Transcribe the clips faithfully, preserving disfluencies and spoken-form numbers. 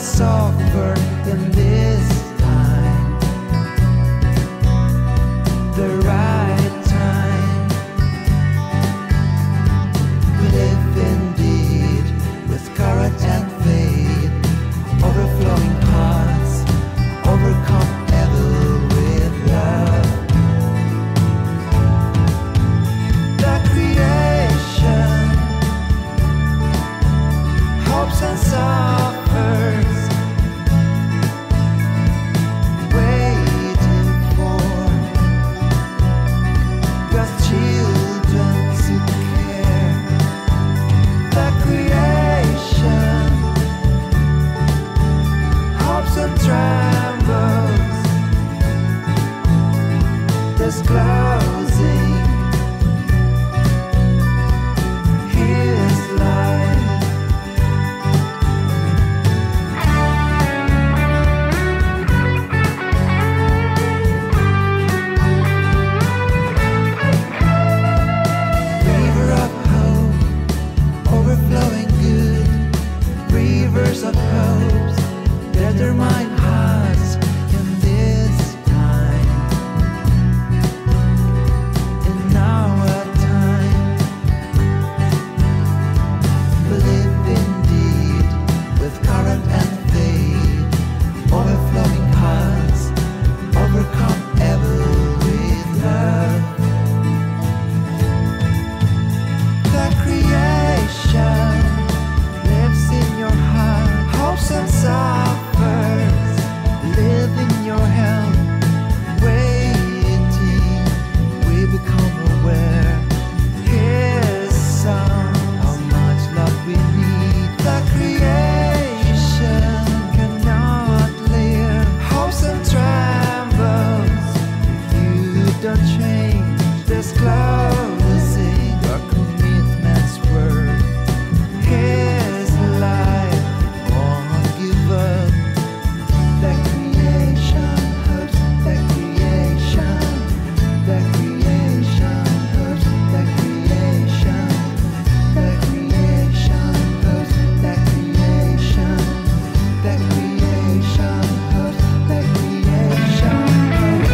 Suffer in this time, the right time. Live indeed with courage and faith, overflowing hearts, overcome evil with love. The creation hopes and suffers, waiting for God's children to care. The creation hopes and trembles, disclosing His light. River of hope, overflowing good, rivers of hopes, determine hearts in this time, in our time. Live indeed with courage and faith, overflowing hearts, overcome evil with love. The creation lives in your heart, hopes and suffers live in your health, waiting we become aware. His sound, how much love we need. The creation cannot live, hopes and trembles. If you don't change, disclosing your commitment's worth. His life won't give up. The creation hopes, the creation, the creation hopes, the creation, the creation hopes, the creation, the creation hopes, the creation hopes.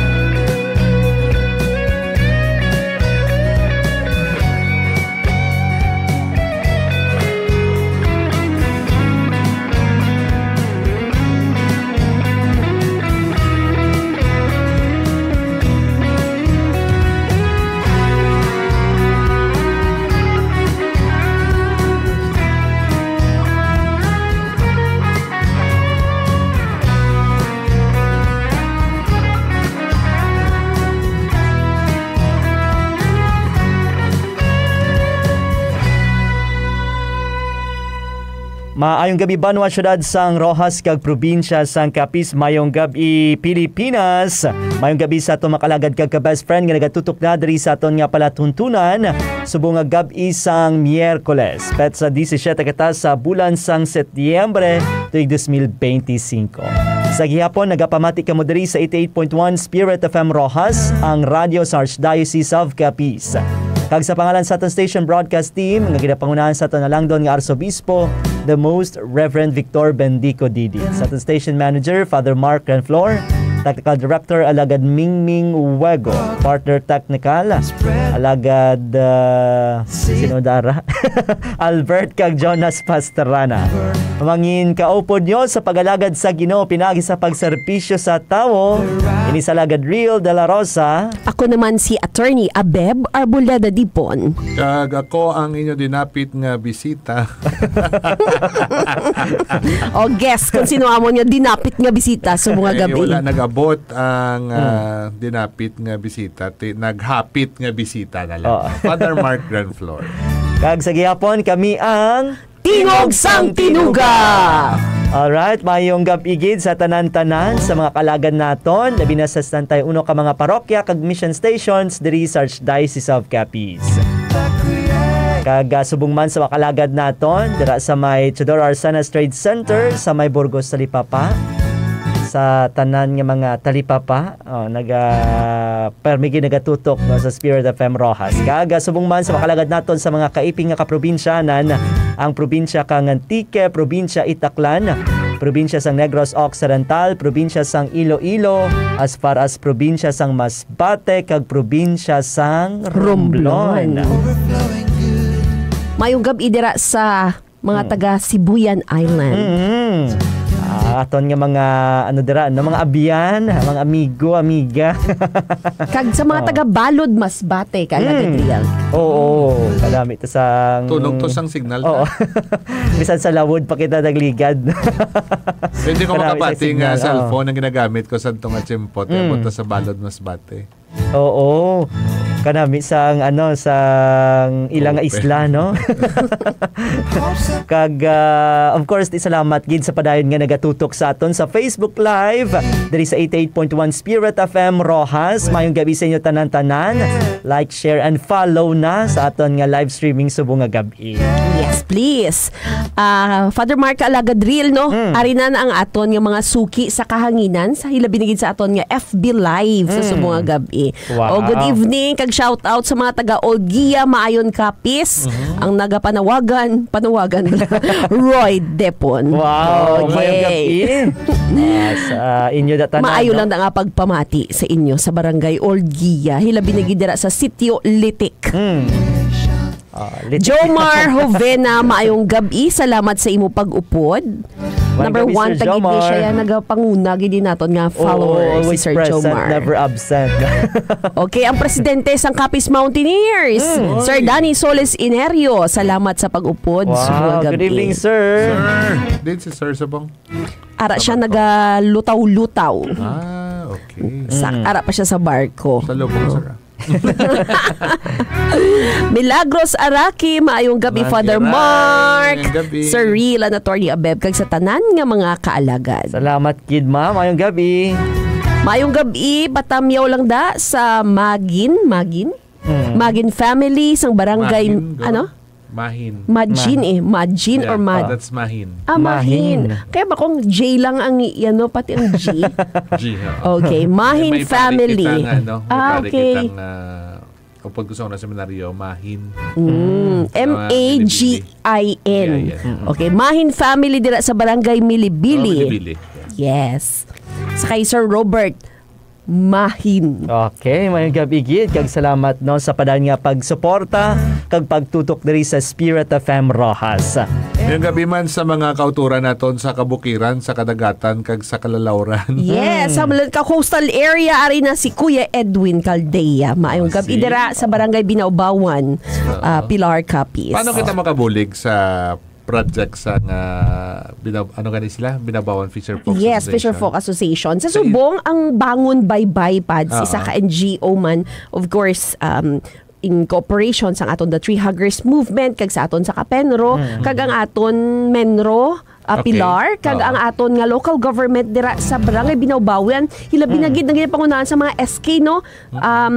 Maayong gabi, banwa, syudad sang Roxas, kag probinsya sang Capiz. Mayong gab-i, Pilipinas. Mayong gab-i sa aton mga kaalagad kag ka-best friend nga nagatutok na diri sa aton nga palatuntunan. Subong nga gab-i sang Miyerkules, petsa disisiete kita sa bulan sang Setyembre, tuig dos mil benti singko. Sa gihapon, nagapamati kamo diri sa eighty-eight point one Spirit F M Roxas, ang radyo sa Archdiocese of Capiz. Kag sa pangalan sa aton station broadcast team, nga ginapangunahan sa aton halangdon nga Arsobispo, the Most Reverend Victor Bendico Didi. Sa aton station manager, Father Mark Renflor. Technical Director, Alagad Mingming Wego. Partner Technical, Alagad, ah, sino dara? Albert kag Jonas Pastrana. Mangin kaupod nyo sa pag-alagad sa Ginoo pinagi sa pagserbisyo sa tawo. Ini sa Alagad Real de la Rosa. Ako naman si Attorney Abeb Arboleda Dipon. Kag ako ang inyo dinapit nga bisita. O, guess kung sino amon nga dinapit nga bisita sa mga Eh, gabi. Wala nag-abot ang, Hmm. ah, dinapit nga bisita. Ti-, naghapit nga bisita na lang. Oo. Father Mark Granflor. Kag sa gihapon, kami ang Tingog sang Tinuga! Alright, mayong gab-i gid sa tanan-tanan sa mga kalagan naton, labi na sa sesenta y uno ka mga parokya kag mission stations diri sa Archdiocese of Capiz. Kag, ah, subong man sa mga kalagad naton, dira sa may Teodoro Arcenas Trade Center, sa may Burgos, Talipapa, sa tanan nga mga talipapa, oh, naga-, permi gid nagatutok, no, sa Spirit F M Roxas. Kag, ah, subong man sa mga kalagad naton sa mga kaiping nga kaprobinsyanan, ang probinsya kang Antique, probinsya Itaclan, probinsya sang Negros Occidental, probinsya sang Iloilo, as far as probinsya sang Masbate, kag probinsya sang Romblon. Romblon. Mayong gab-i dira sa mga Mm. taga Sibuyan Island. Mm. Ah, aton nga mga, ano dira, no, mga abyan, mga amigo, amiga. Kag sa mga Oh. taga Balod, Masbate, ka, Mm. Alagad Real. Oo, kadami to sang Tunog to sang signal Oo. ta. Bisan sa lawod pa kita nagligad. Pwede ko Kadami sa makabati nga signal, oo. cellphone ang ginagamit ko sa tong atsimpot, Mm. abot na sa Balod, Masbate. Oo. Kanami sang, ano, sang ilang nga Open. isla, no? Kag, ah, of course, di salamat gid sa padayon nga nagatutok sa aton sa Facebook Live, diri sa eighty-eight point one Spirit F M Roxas. Mayong gabi sa inyo tanan-tanan. Like, share, and follow na sa aton nga live streaming subong nga gab-i. Yes, please. Ah, Father Mark Alagadril, no? Mm. Ari na ang aton nga mga suki sa kahanginan, sa hilabi na gid sa aton nga F B Live sa Mm. subong nga gab-i. Wow. O, good evening, kag shout out sa mga taga Olguia, Maayon Capiz, Mhm. ang nagapanawagan, panawagan, Roy Depon. Wow, Okay. mayong gab-i. Ah, sa inyo da tanan, Maayo no? lang na nga pagpamati sa inyo sa Barangay Olguia, hilabi na gid dira sa Sitio Litik. Mm. Ah, Litik. Jomar Jovena, maayong gab-i. Salamat sa imo pag-upod. Maayong Number gab-i, one, Sir tagid ni Jomar. siya yan, nagapanguna, gid naton nga Oo, follower, si always Sir present, Jomar. never absent. Okay, ang presidente sang Capiz Mountaineers, Mm. Sir Oy. Danny Solis Inerio, salamat sa pag-upod. Wow, Mga good gab-i. evening, sir. Sir, din si Sir Sabong. Ara siya Sabong. nagalutaw-lutaw. Ah, okay. Sa, Mm. ara pa siya sa barko. Sa lubong, sir, ah. Milagros Araki, maayong gabi, Father Maayong Mark. gabi. Sir Real and Attorney Abeb, kag sa tanan nga mga kaalagad. Salamat, kid, ma'am. Maayong gabi. Maayong gabi, patamyaw lang da sa Magin, Magin? Hmm. Magin family, sang barangay, Magin, go. ano? Mahin. Majin Mahin. eh. Majin Yeah, or Mad? that's Mahin. Ah, Mahin. Mahin. Kaya ba kung J lang ang i-, ano, pati ang G? G, ha. Okay, Mahin May family. pare kita nga, no? May Ah, pare okay. kita nga, kapag gusto ko na seminaryo, Mahin. Mm, Sa M A G I N. Milibili. Yeah, yeah. Okay, Mahin family dira sa Barangay Milibili. Oh, Milibili. Yes. Sa kay Sir Robert, Mahin. Okay, maayong gab-i gid, kag salamat, no, sa padayon nga pagsuporta kag pagtutok diri sa Spirit F M Roxas. Maayong gab-i man sa mga kauturan naton sa kabukiran, sa kadagatan, kag sa kalalawran. Yes, Hmm. sa mga ka-coastal area, ari na si Kuya Edwin Caldea. Maayong Ah, gab-i si dira sa Barangay Binaw-bawan, Oo. ah, Pilar, Capiz. Paano kita Oh. makabulig sa project sa nga Binaw-, ano gani sila? Binaw-bawan Fisher Folk Yes, Association. Fisher Folk Association. Sa Sa i- subong ang Bangon Baybay, Pads, isa Ah. ka N G O man, of course, um, in cooperation sa aton The Tree Huggers Movement, kag sa aton sa Kapenro, Mm. kag ang aton Menro, ah, Okay. Pilar, kag Oo. ang aton nga local government dira sa Barangay Binaw-bawan, hilabi na Mm. gid ang ginapangunahan sa mga S K, no? Um,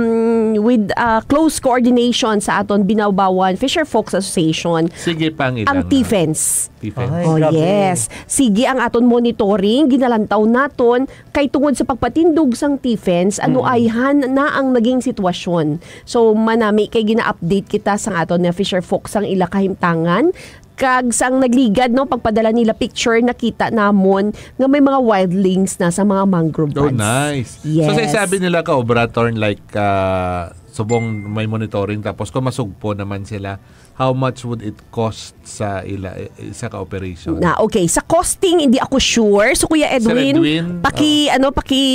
with, ah, close coordination sa aton Binaw-bawan Fisher Folks Association, Sige pa ang ang ilang, ah, T-fence. T-fence. Ay, Oh, grabe. yes. Sige ang aton monitoring, ginalantaw naton, kay tungod sa pagpatindog sang T-fence, ano Mm. ayhan na ang naging sitwasyon. So, manami kay gina-update kita sa aton nga Fisher Folks ang ila kahimtangan. Kag sang nagligad, no, pagpadala nila picture, nakita namon nga may mga wildlings na sa mga mangrove Oh, bands. nice. So, sa Yes. isabi nila ka obra, Torn, like, ah, subong may monitoring, tapos kung masugpo naman sila, how much would it cost sa ila, eh, isa ka operation? Na, okay. Sa costing, hindi ako sure. So, Kuya Sir Edwin, Edwin, paki, oh. ano, paki,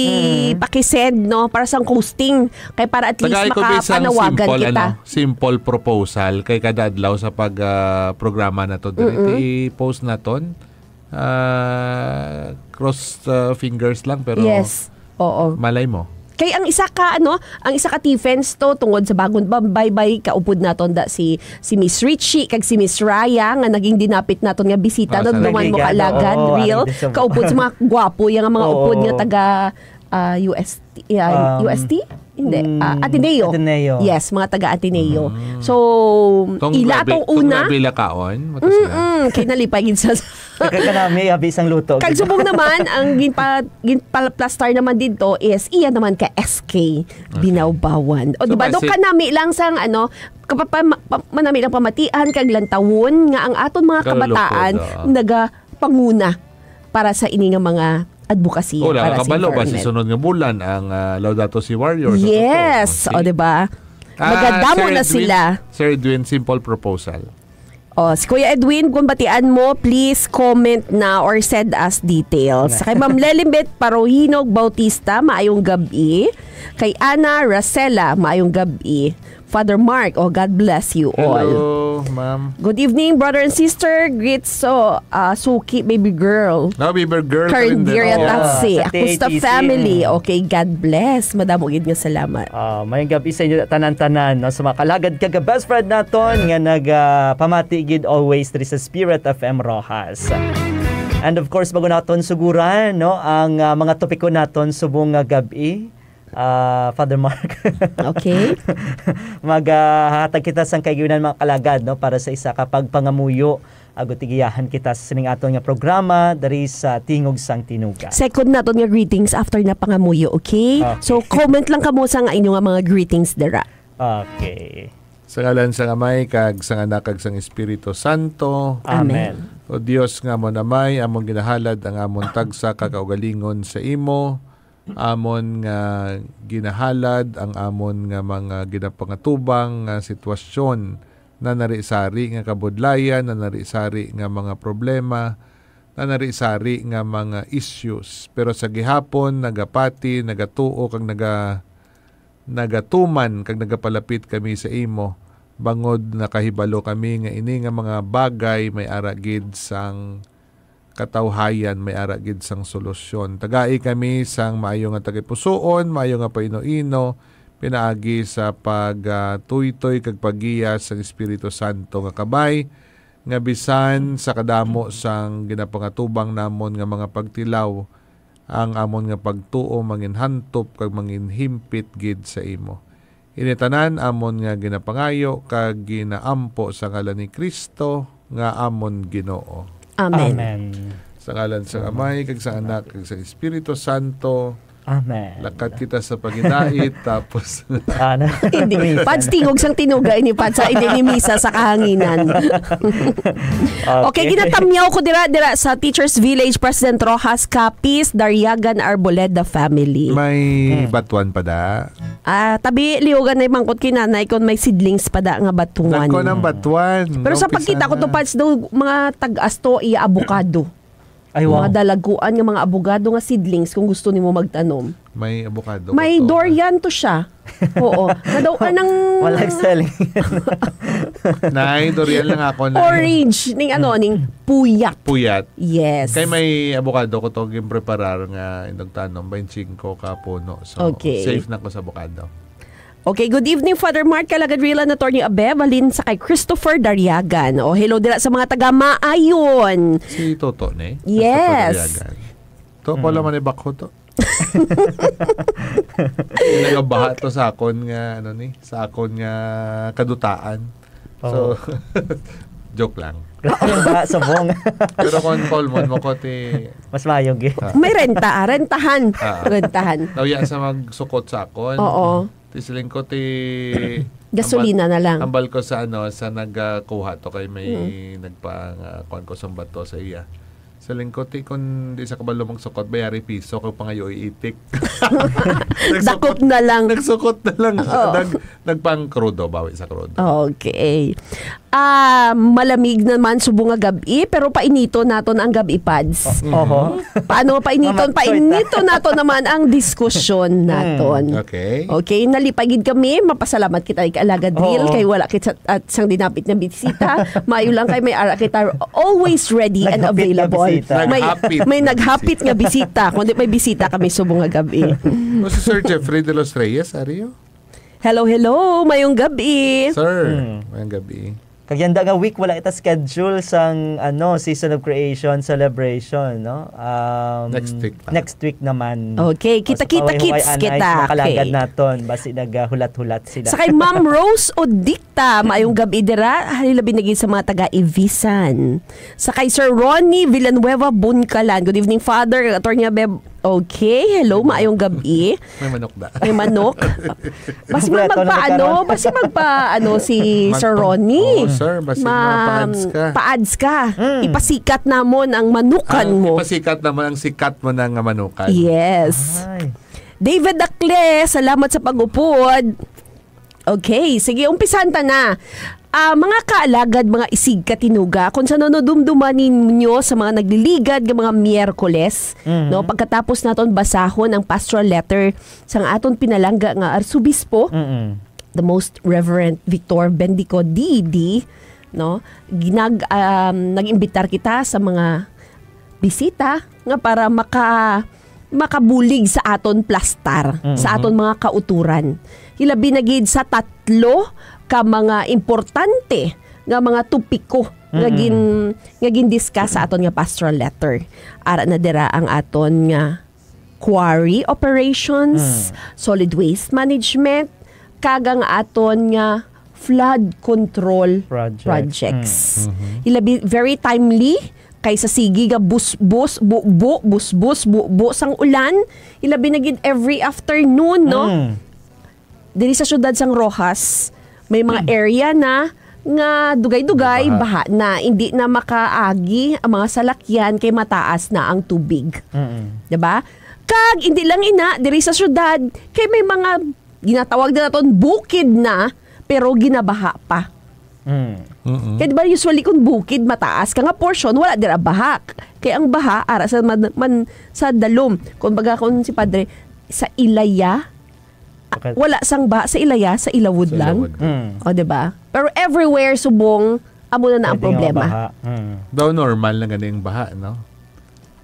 Mm. paki-send, no, para sa costing. Kay para at least Tagai ko, Bi, sang makapanawagan simple, kita. ano, simple proposal kay kada adlaw sa pag, ah, programa naton diri, Mm-mm. i-post naton. Ah, cross, ah, fingers lang, pero Yes. Oo. malay mo. Kay ang isa ka, ano, ang isa ka T-fence to tungod sa Bangon Baybay, kaupod naton da si, si Miss Richie kag si Miss Raya nga naging dinapit naton nga bisita. Ah, sa Duman mo Nagligad, kaalagad, oo, Real. ari din sa Kaupod sa mga gwapo, yung mga Oo. upod nga taga, ah, U S T, ah, Um, U S T? Hindi. mm, Ah, Ateneo. Ateneo. Yes, mga taga Ateneo. Mm. So, Tong ila grabe, atong tong una. grabe lakaon, mata sila. Mm-mm, kay nalipay gid sa Kay kanami, abi sang luto. Kag subong naman, ang ginpa-, ginpaplastar naman dito is iya naman ka S K Okay. Binaw-bawan. O, So, di ba, do basi- kanami lang sang, ano, kapapa-, ma-, pa-, manami lang pamatian kag lantawon nga ang aton mga Kalulukod, kabataan oo. nagapanguna. para sa ini nga mga advocacy, Wala para ka sa kabalo ba si environment. Sunod nga bulan ang, ah, Laudato Si Warrior sa Yes, Toto? O, di ba? Ah, Magadamo Sir na Edwin, sila. Sir Edwin, simple proposal. Oh, si Kuya Edwin, kung batian mo, please comment na or send us details. Kay Ma'am Lelimbet Parohinog Bautista, maayong gabi. Kay Ana Racela, maayong gabi. Father Mark, oh, God bless you all. Hello, ma'am. Good evening, brother and sister. Greets so, ah, Suki, baby girl. No, baby girl, Karinderia Karinderia. Tatsi. Sa Kumusta T A T C, family? mm. Okay, God bless. Madamo gid nga salamat. Ah, mayong gabi sa inyo tanan-tanan, no? Sa mga kalagad kag best friend naton nga nagapamati gid always diri sa Spirit F M Roxas. And of course, bago naton suguran, no, ang, ah, mga topiko naton subong nga gabi, ah, Father Mark. Okay. Magahatag kita sang kaiginan, mga kalagad, no, para sa isa ka pagpangamuyo. Agud tigiyahan kita sa sining aton nga programa diri sa Tingog sang Tinuga. Second naton nga greetings after na pangamuyo, okay? Okay. So, comment lang kamo sa nga inyo nga mga greetings dira. Okay. Sa ngalan sang Amay, kag sang Anak, kag sang Espiritu Santo. Amen. Amen. O Dios nga amon Amay, amon ginahalad ang amon tagsa ka kaugalingon sa imo, amon nga ginahalad ang amon nga mga ginapangatubang nga sitwasyon, nanari-sari nga kabudlayan, nanari-sari nga mga problema, nanari-sari nga mga issues. Pero sa gihapon, nagapati, nagatuo, kag naga-, nagatuman, kag nagapalapit kami sa imo, bangod nakahibalo kami nga ini nga mga bagay may ara gid sang katawhayan, may ara gid sang solusyon. Tagai kami sang maayo nga tagipusoon, maayo nga paino-ino, pinaagi sa pag, ah, tuytoy kag paggiya sang Espiritu Santo nga kabay, nga bisan sa kadamo sang ginapangatubang namon nga mga pagtilaw, ang amon nga pagtuo manginhantop kag manginhimpit gid sa imo. Ini tanan amon nga ginapangayo kag ginaampo sa ngalan ni Cristo nga amon Ginoo. Amen. Amen. Sa ngalan sa Amen. Amay, kag sa Anak, kag sa Espiritu Santo. Amen. Lakat kita sa pagidait, tapos Ano? Hindi. Pads, tingog sang tinuga ini, Pads, sa hindi ni misa sa kahanginan. Okay. Okay, ginatamyaw ko dira, dira sa Teachers Village, President Rojas Capiz, Dariagan Arboleda family. May Hmm. batuan pa da? Ah, tabi, liugan na mangkot kay nanay kung may seedlings pa da nga batuan. Dagko ng batuan. Pero sa Naumpisa pagkita ko to, na. Pads, daw mga tag-as to, iya avocado. Ay, wow. Mga dalaguan nga mga abogado nga seedlings kung gusto nimo magtanom. May avocado May ko to. Durian to siya. Oo. Nga daw, anang Walang selling. Nay, durian lang ako, Nay. Orange, ning ano, ning puyat. Puyat. Yes. Kay may avocado ko to ginpreparar nga inugtanom, twenty-five ka puno. So, Okay. safe na ko sa avocado. Okay, good evening, Father Mark, Kalagadrilan, Attorney Abe, balin sa kay Christopher Dariagan. O, hello dira sa mga taga Maayon. Si Toto ni? Yes. Christopher Dariagan. To, Hmm. pala man ni Bakho to. Yung nagabaha to sa akon nga, ano ni, sa akon nga kadutaan. So, Oo. joke lang. Grabe yung baha sa bong. Pero kung Paul, mo, mo ko ti Mas mayog eh. Ah. May renta, ah, rentahan. Ah. Rentahan. Nauya sa magsukot sa akon. Oo. Ti siling ko ti Gasolina ambal, na lang. Ambal ko sa ano, sa nagkuha to kay may Mm. nagpa-, nga, kuwan ko sang bato sa iya. Siling ko ti kun di sa kabalo magsukot, bayari piso kag pangayo itik. Dakop na lang. Nagsukot na lang. Oo. Nag-, nagpang-krudo, bawi sa krudo. Okay. Ah, malamig naman subong nga gab-i, pero painito naton ang gab-i, Pads. Oho. Paano painiton? Mamatsoy ta. Painito nato naman ang diskusyon Mm. naton. Okay. Okay, nalipay gid kami. Mapasalamat kita kay Alagad Real Oo. kay wala kita at sang dinapit nga bisita. Mayo lang kay may ara kita always ready and Naghapit nga available. bisita. May, Naghapit may nga naghapit bisita. nga bisita. Kundi may bisita kami subong nga gab-i. O si Sir Jeffrey de los Reyes, Ario? Hello, hello. Mayong gab-i. Sir, Hmm. mayong gab-i. Kag yanda nga week, wala kita schedule sang, ano, Season of Creation celebration, no? Um, Next week pa. Next week naman. Okay, O, kita-kita sa Paway Huway kits Anay, kita. Makalagad Okay. naton. Basi naghulat-hulat sila. Sa kay Ma'am Rose Odicta, mayong gab-i dira. Halilabi na gid sa mga taga Ivisan. Sa kay Sir Ronnie Villanueva Buncalan. Good evening, Father. Attorney Abeb, Okay, hello, maayong gabi. May manok da. May manok. Basi man Kompleto na magpa-, ni ano, karon. Basi magpa-, ano, si Sir Magpa-, Ronnie. Oo, sir, basi Ma-, ma-pads ka. Pads ka. Mm. Ipasikat namon ang manukan Ang mo. Ipasikat namon ang sikat mo na nga manukan. Yes. Ay. David Dacle, salamat sa pag-upod. Okay, sige, umpisan ta na. Ah, mga kaalagad, mga isigkatinuga, kung sa nanudumduman ninyo sa mga nagliligad nga mga Miyerkules, Mhm. no, pagkatapos naton basahon ang pastoral letter sang aton pinalangga nga Arsobispo, Mm-mm. the Most Reverend Victor Bendico D D, no, ginag-, um, nag-imbitar kita sa mga bisita nga para maka-, makabulig sa aton plastar, Mm. sa aton mga kauturan. Hilabi na gid sa tatlo ka mga importante nga mga topiko nga Mm. gin-, nga gin-discuss sa aton nga pastoral letter. Ara na dira ang aton nga quarry operations, Mm. solid waste management, kag ang aton nga flood control Project. projects. Mm. Mhm. Hilabi, very timely, kaysa sige nga busbos, bubo, busbos, bubo sang ulan. Hilabi na gid every afternoon, no? Mm. Diri sa siyudad sang Roxas, may mga Mm. area na nga dugay-dugay, Baha. baha na, hindi na makaagi ang mga salakyan kay mataas na ang tubig. Mm. Diba? Kag hindi lang ina, diri sa siyudad, kay may mga ginatawag na naton bukid na, pero ginabaha pa. Mm. Mm-mm. Kaya di ba usually kung bukid mataas ka nga portion, wala dira baha. Kaya ang baha, ara sa man, man- sa dalom. Kung baga kung si Padre, sa ilaya, Baka wala sang baha sa ilaya, sa ilawod Sa lang. ilawod. Mm. O, di ba? Pero everywhere, subong, amo na na ang Pwede nga problema. mabaha. Mm. Daw normal na gani ang baha, no?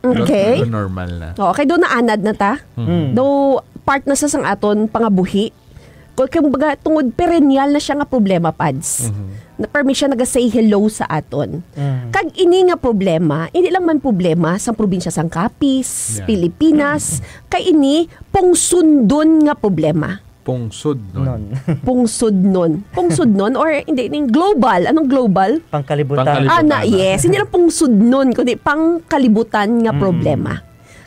Okay. Daw normal na. Oo, kay doon naanad na ta. Mhm. Mm. Though, part na sa sang aton pangabuhi. Kung, kung baga, tungod perennial na siya nga problema, Pads. Mhm. Na permi siya naga-say hello sa aton. Mhm. Kag ini nga problema, hindi lang man problema sa probinsya sang Capiz, Yeah. Pilipinas, kay ini pungsundon nga problema. Pungsod nun. Nun. Pungsod nun. Pungsod nun or hindi, ning global. Anong global? Pangkalibutan. Pangkalibutan. Ah, na, yes. Hindi lang pungsod nun, kundi pangkalibutan nga Mm. problema.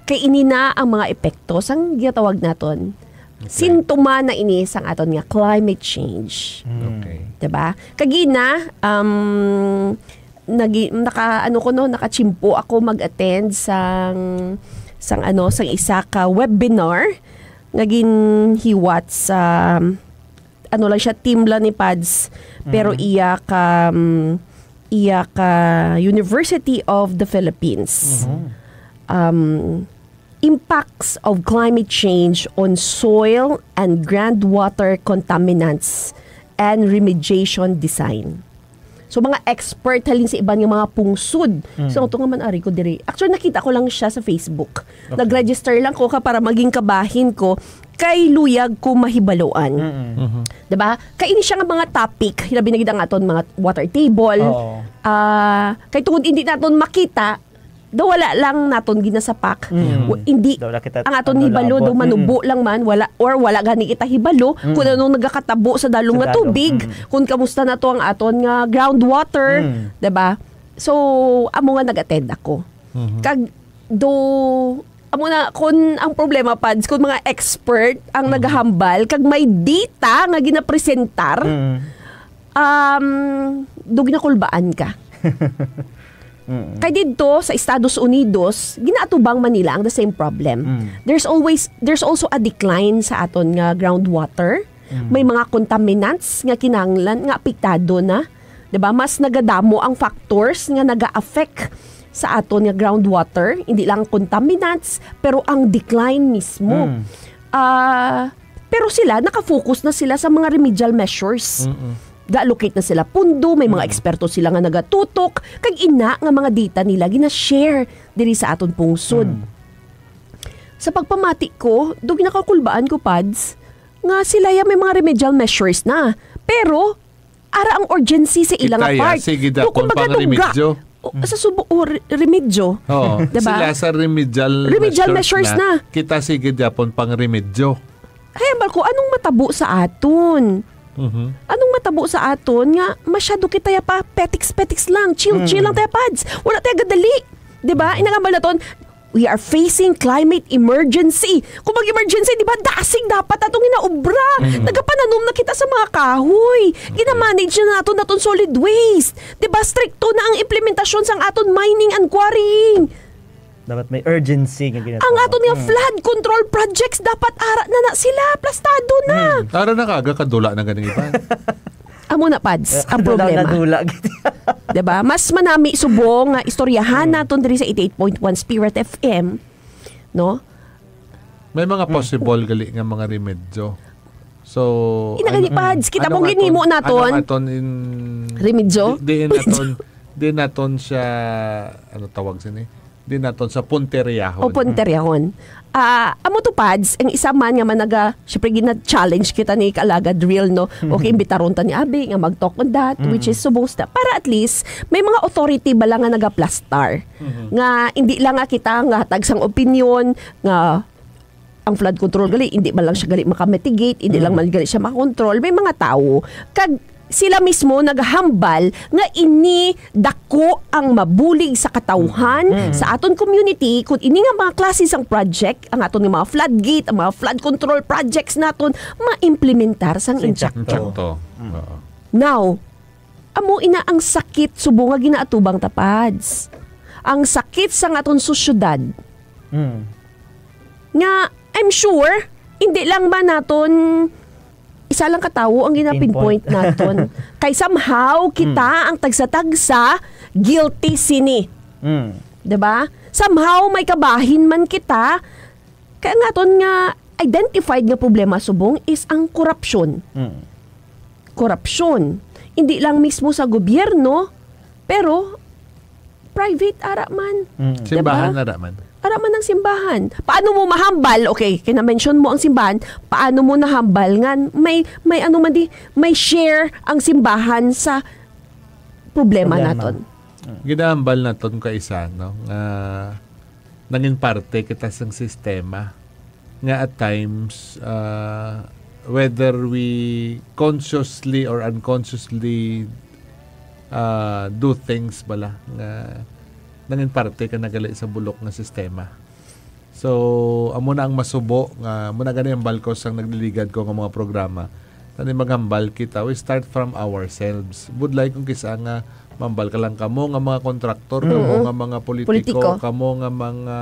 Kay ini na ang mga epekto sang ginatawag naton. Okay. Sintoma na ini sang aton nga climate change. Mm. Okay. Diba? Kagina, um, nagi-, naka, ano ko, no, nakachimpo ako mag-attend sang, sang, ano, sang isa ka webinar nga ginhiwat sa, ano lang siya, team lang ni Pads, pero Mhm. iya ka, um, iya ka University of the Philippines. Mhm. Um, Impacts of Climate Change on Soil and Groundwater Contaminants and Remediation Design. So, mga expert halin sa iban nga mga pungsod. Mm. So, ito nga man ari ko diri. Actually, nakita ko lang siya sa Facebook. Okay. Nag-register lang ko ka para maging kabahin ko kay luyag ko mahibaluan. Mm-mm. Mhm. Diba? Kay ini siya nga mga topic, labi na gid ang aton mga water table. Oo. Ah, kay tungod hindi naton makita, daw wala lang naton ginasapak. Mm. Wa-, hindi Daw wala kita ang aton ang hibalo, nalabot. Daw manubo Mm. lang man, wala, or wala gani kita hibalo Mm. kung anong nagakatabo sa dalom Sa nga dalom. Tubig, Mm. kung kamusta na to ang aton nga groundwater, Mm. diba? So, amo nga nag-attend ako. Mhm. Kag, do, amo na, kung ang problema, Pads, kung mga expert ang Mhm. naghahambal, kag may data nga ginapresentar, Mm. um, do ginakulbaan ka. Mm. Kay didto sa Estados Unidos, ginaatubang man nila ang the same problem. Mm. There's always, there's also a decline sa aton nga groundwater. Mm. May mga contaminants nga kinahanglan nga apektado na. 'Di ba? Mas nagadamo ang factors nga naga-affect sa aton nga groundwater, hindi lang contaminants, pero ang decline mismo. Mm. Ah, pero sila, nakafocus na sila sa mga remedial measures. Mm-mm. Ga-allocate na sila pundo, may mga Mm. eksperto sila nga nagatutok, kag ina nga mga data nila gina-share diri sa aton pungsod. Mm. Sa pagpamati ko, do ginakakulbaan ko, Pads, nga sila ya may mga remedial measures na. Pero, ara ang urgency sa ila nga Kita ya, part. sige, Dukon dapon baga pang dungga. Remedyo. O, Mm. sa subo, o, re-, remedyo. Oo. Diba? Sila sa remedial Remedial measures measures na. na. Kita sige dapon pang remedyo. Kaya ba ko, anong matabo sa aton? Mhm. Anong matabo sa aton nga masyado kita ya pa petiks-petiks lang, chill-chill Mm. lang tayo, Pads? Wala tayo gadali. Diba? Mhm. Inangambal naton, we are facing climate emergency. Kung mag-emergency, di ba, dasig dapat atong ginaobra. Mm. Nagapananom na kita sa mga kahoy. Okay. Ginamanage na naton, naton solid waste. Di ba, stricto na ang implementasyon sang aton mining and quarrying. Dapat may urgency nga ginatawag. Ang aton nga Mm. flood control projects, dapat ara na na sila, plastado na. Mm. Ara na kaga, kadula na ganing iban. Amo na, Pads, ang problema. Dula na dula. Diba? Mas manami subong nga istoryahan naton diri sa eighty-eight point one Spirit F M, no? May mga Mm. possible gali nga mga remedyo. So, Ina gani, ano, Pads, kita ano mo ang ginhimo aton, naton? Ano ang aton in Remedyo? Di, di naton, di naton siya, ano tawag sini? Di naton sa punteryahon. O punteryahon. Ah, amo to, Pads, ang isa man nga managa, syempre, gina-challenge kita ni Kalaga Drill, no? Okay, imbitaron ta ni Abi nga mag-talk on that, Mm. which is supposed na, para at least, may mga authority ba lang nga nagaplastar? Mhm. Nga, hindi lang nga kita nga hatag sang opinion, nga ang flood control gali, hindi man lang siya gali makamitigate, hindi lang Mm. man gali siya makontrol. May mga tawo, kag sila mismo nagahambal nga ini dako ang mabulig sa katawhan Mm. sa aton community, kung ini nga mga klase sang project, ang aton nga mga floodgate, ang mga flood control projects naton, maimplementar sang Sa intsakto. Intsakto. Mm. Oo. Now, amo ina ang sakit subong nga ginaatubang ta, Pads. Ang sakit sang aton sosyedad. Mm. Nga, I'm sure, hindi lang man naton isa lang ka tawo ang gina-pinpoint Pinpoint. naton. Kay somehow, kita Mm. ang tagsa-tagsa guilty sini. Mm. Diba? Somehow, may kabahin man kita. Kaya nga aton nga identified nga problema subong is ang korupsyon. Mm. Korupsyon. Hindi lang mismo sa gobyerno, pero private ara man. Mm. Diba? Simbahan ara man. Ara man ang simbahan. Paano mo mahambal? Okay, kina-mention mo ang simbahan. Paano mo nahambal nga may, may ano man di, may share ang simbahan sa problema Problema. naton? Mm. Ginahambal naton kaisa, no? Nga nangin parte kita sang sistema nga at times, uh, whether we consciously or unconsciously, uh, do things bala nga nangin parte ka nagali sa bulok nga sistema. So, amo na ang masubo nga, amo na gani ang balkos ang nagliligad ko nga mga programa. Tani maghambal kita, we start from ourselves. Budlay kung kisa nga mambal ka lang kamo nga mga kontraktor, kamo Mm-mm. nga mga politiko, Politiko. kamo nga mga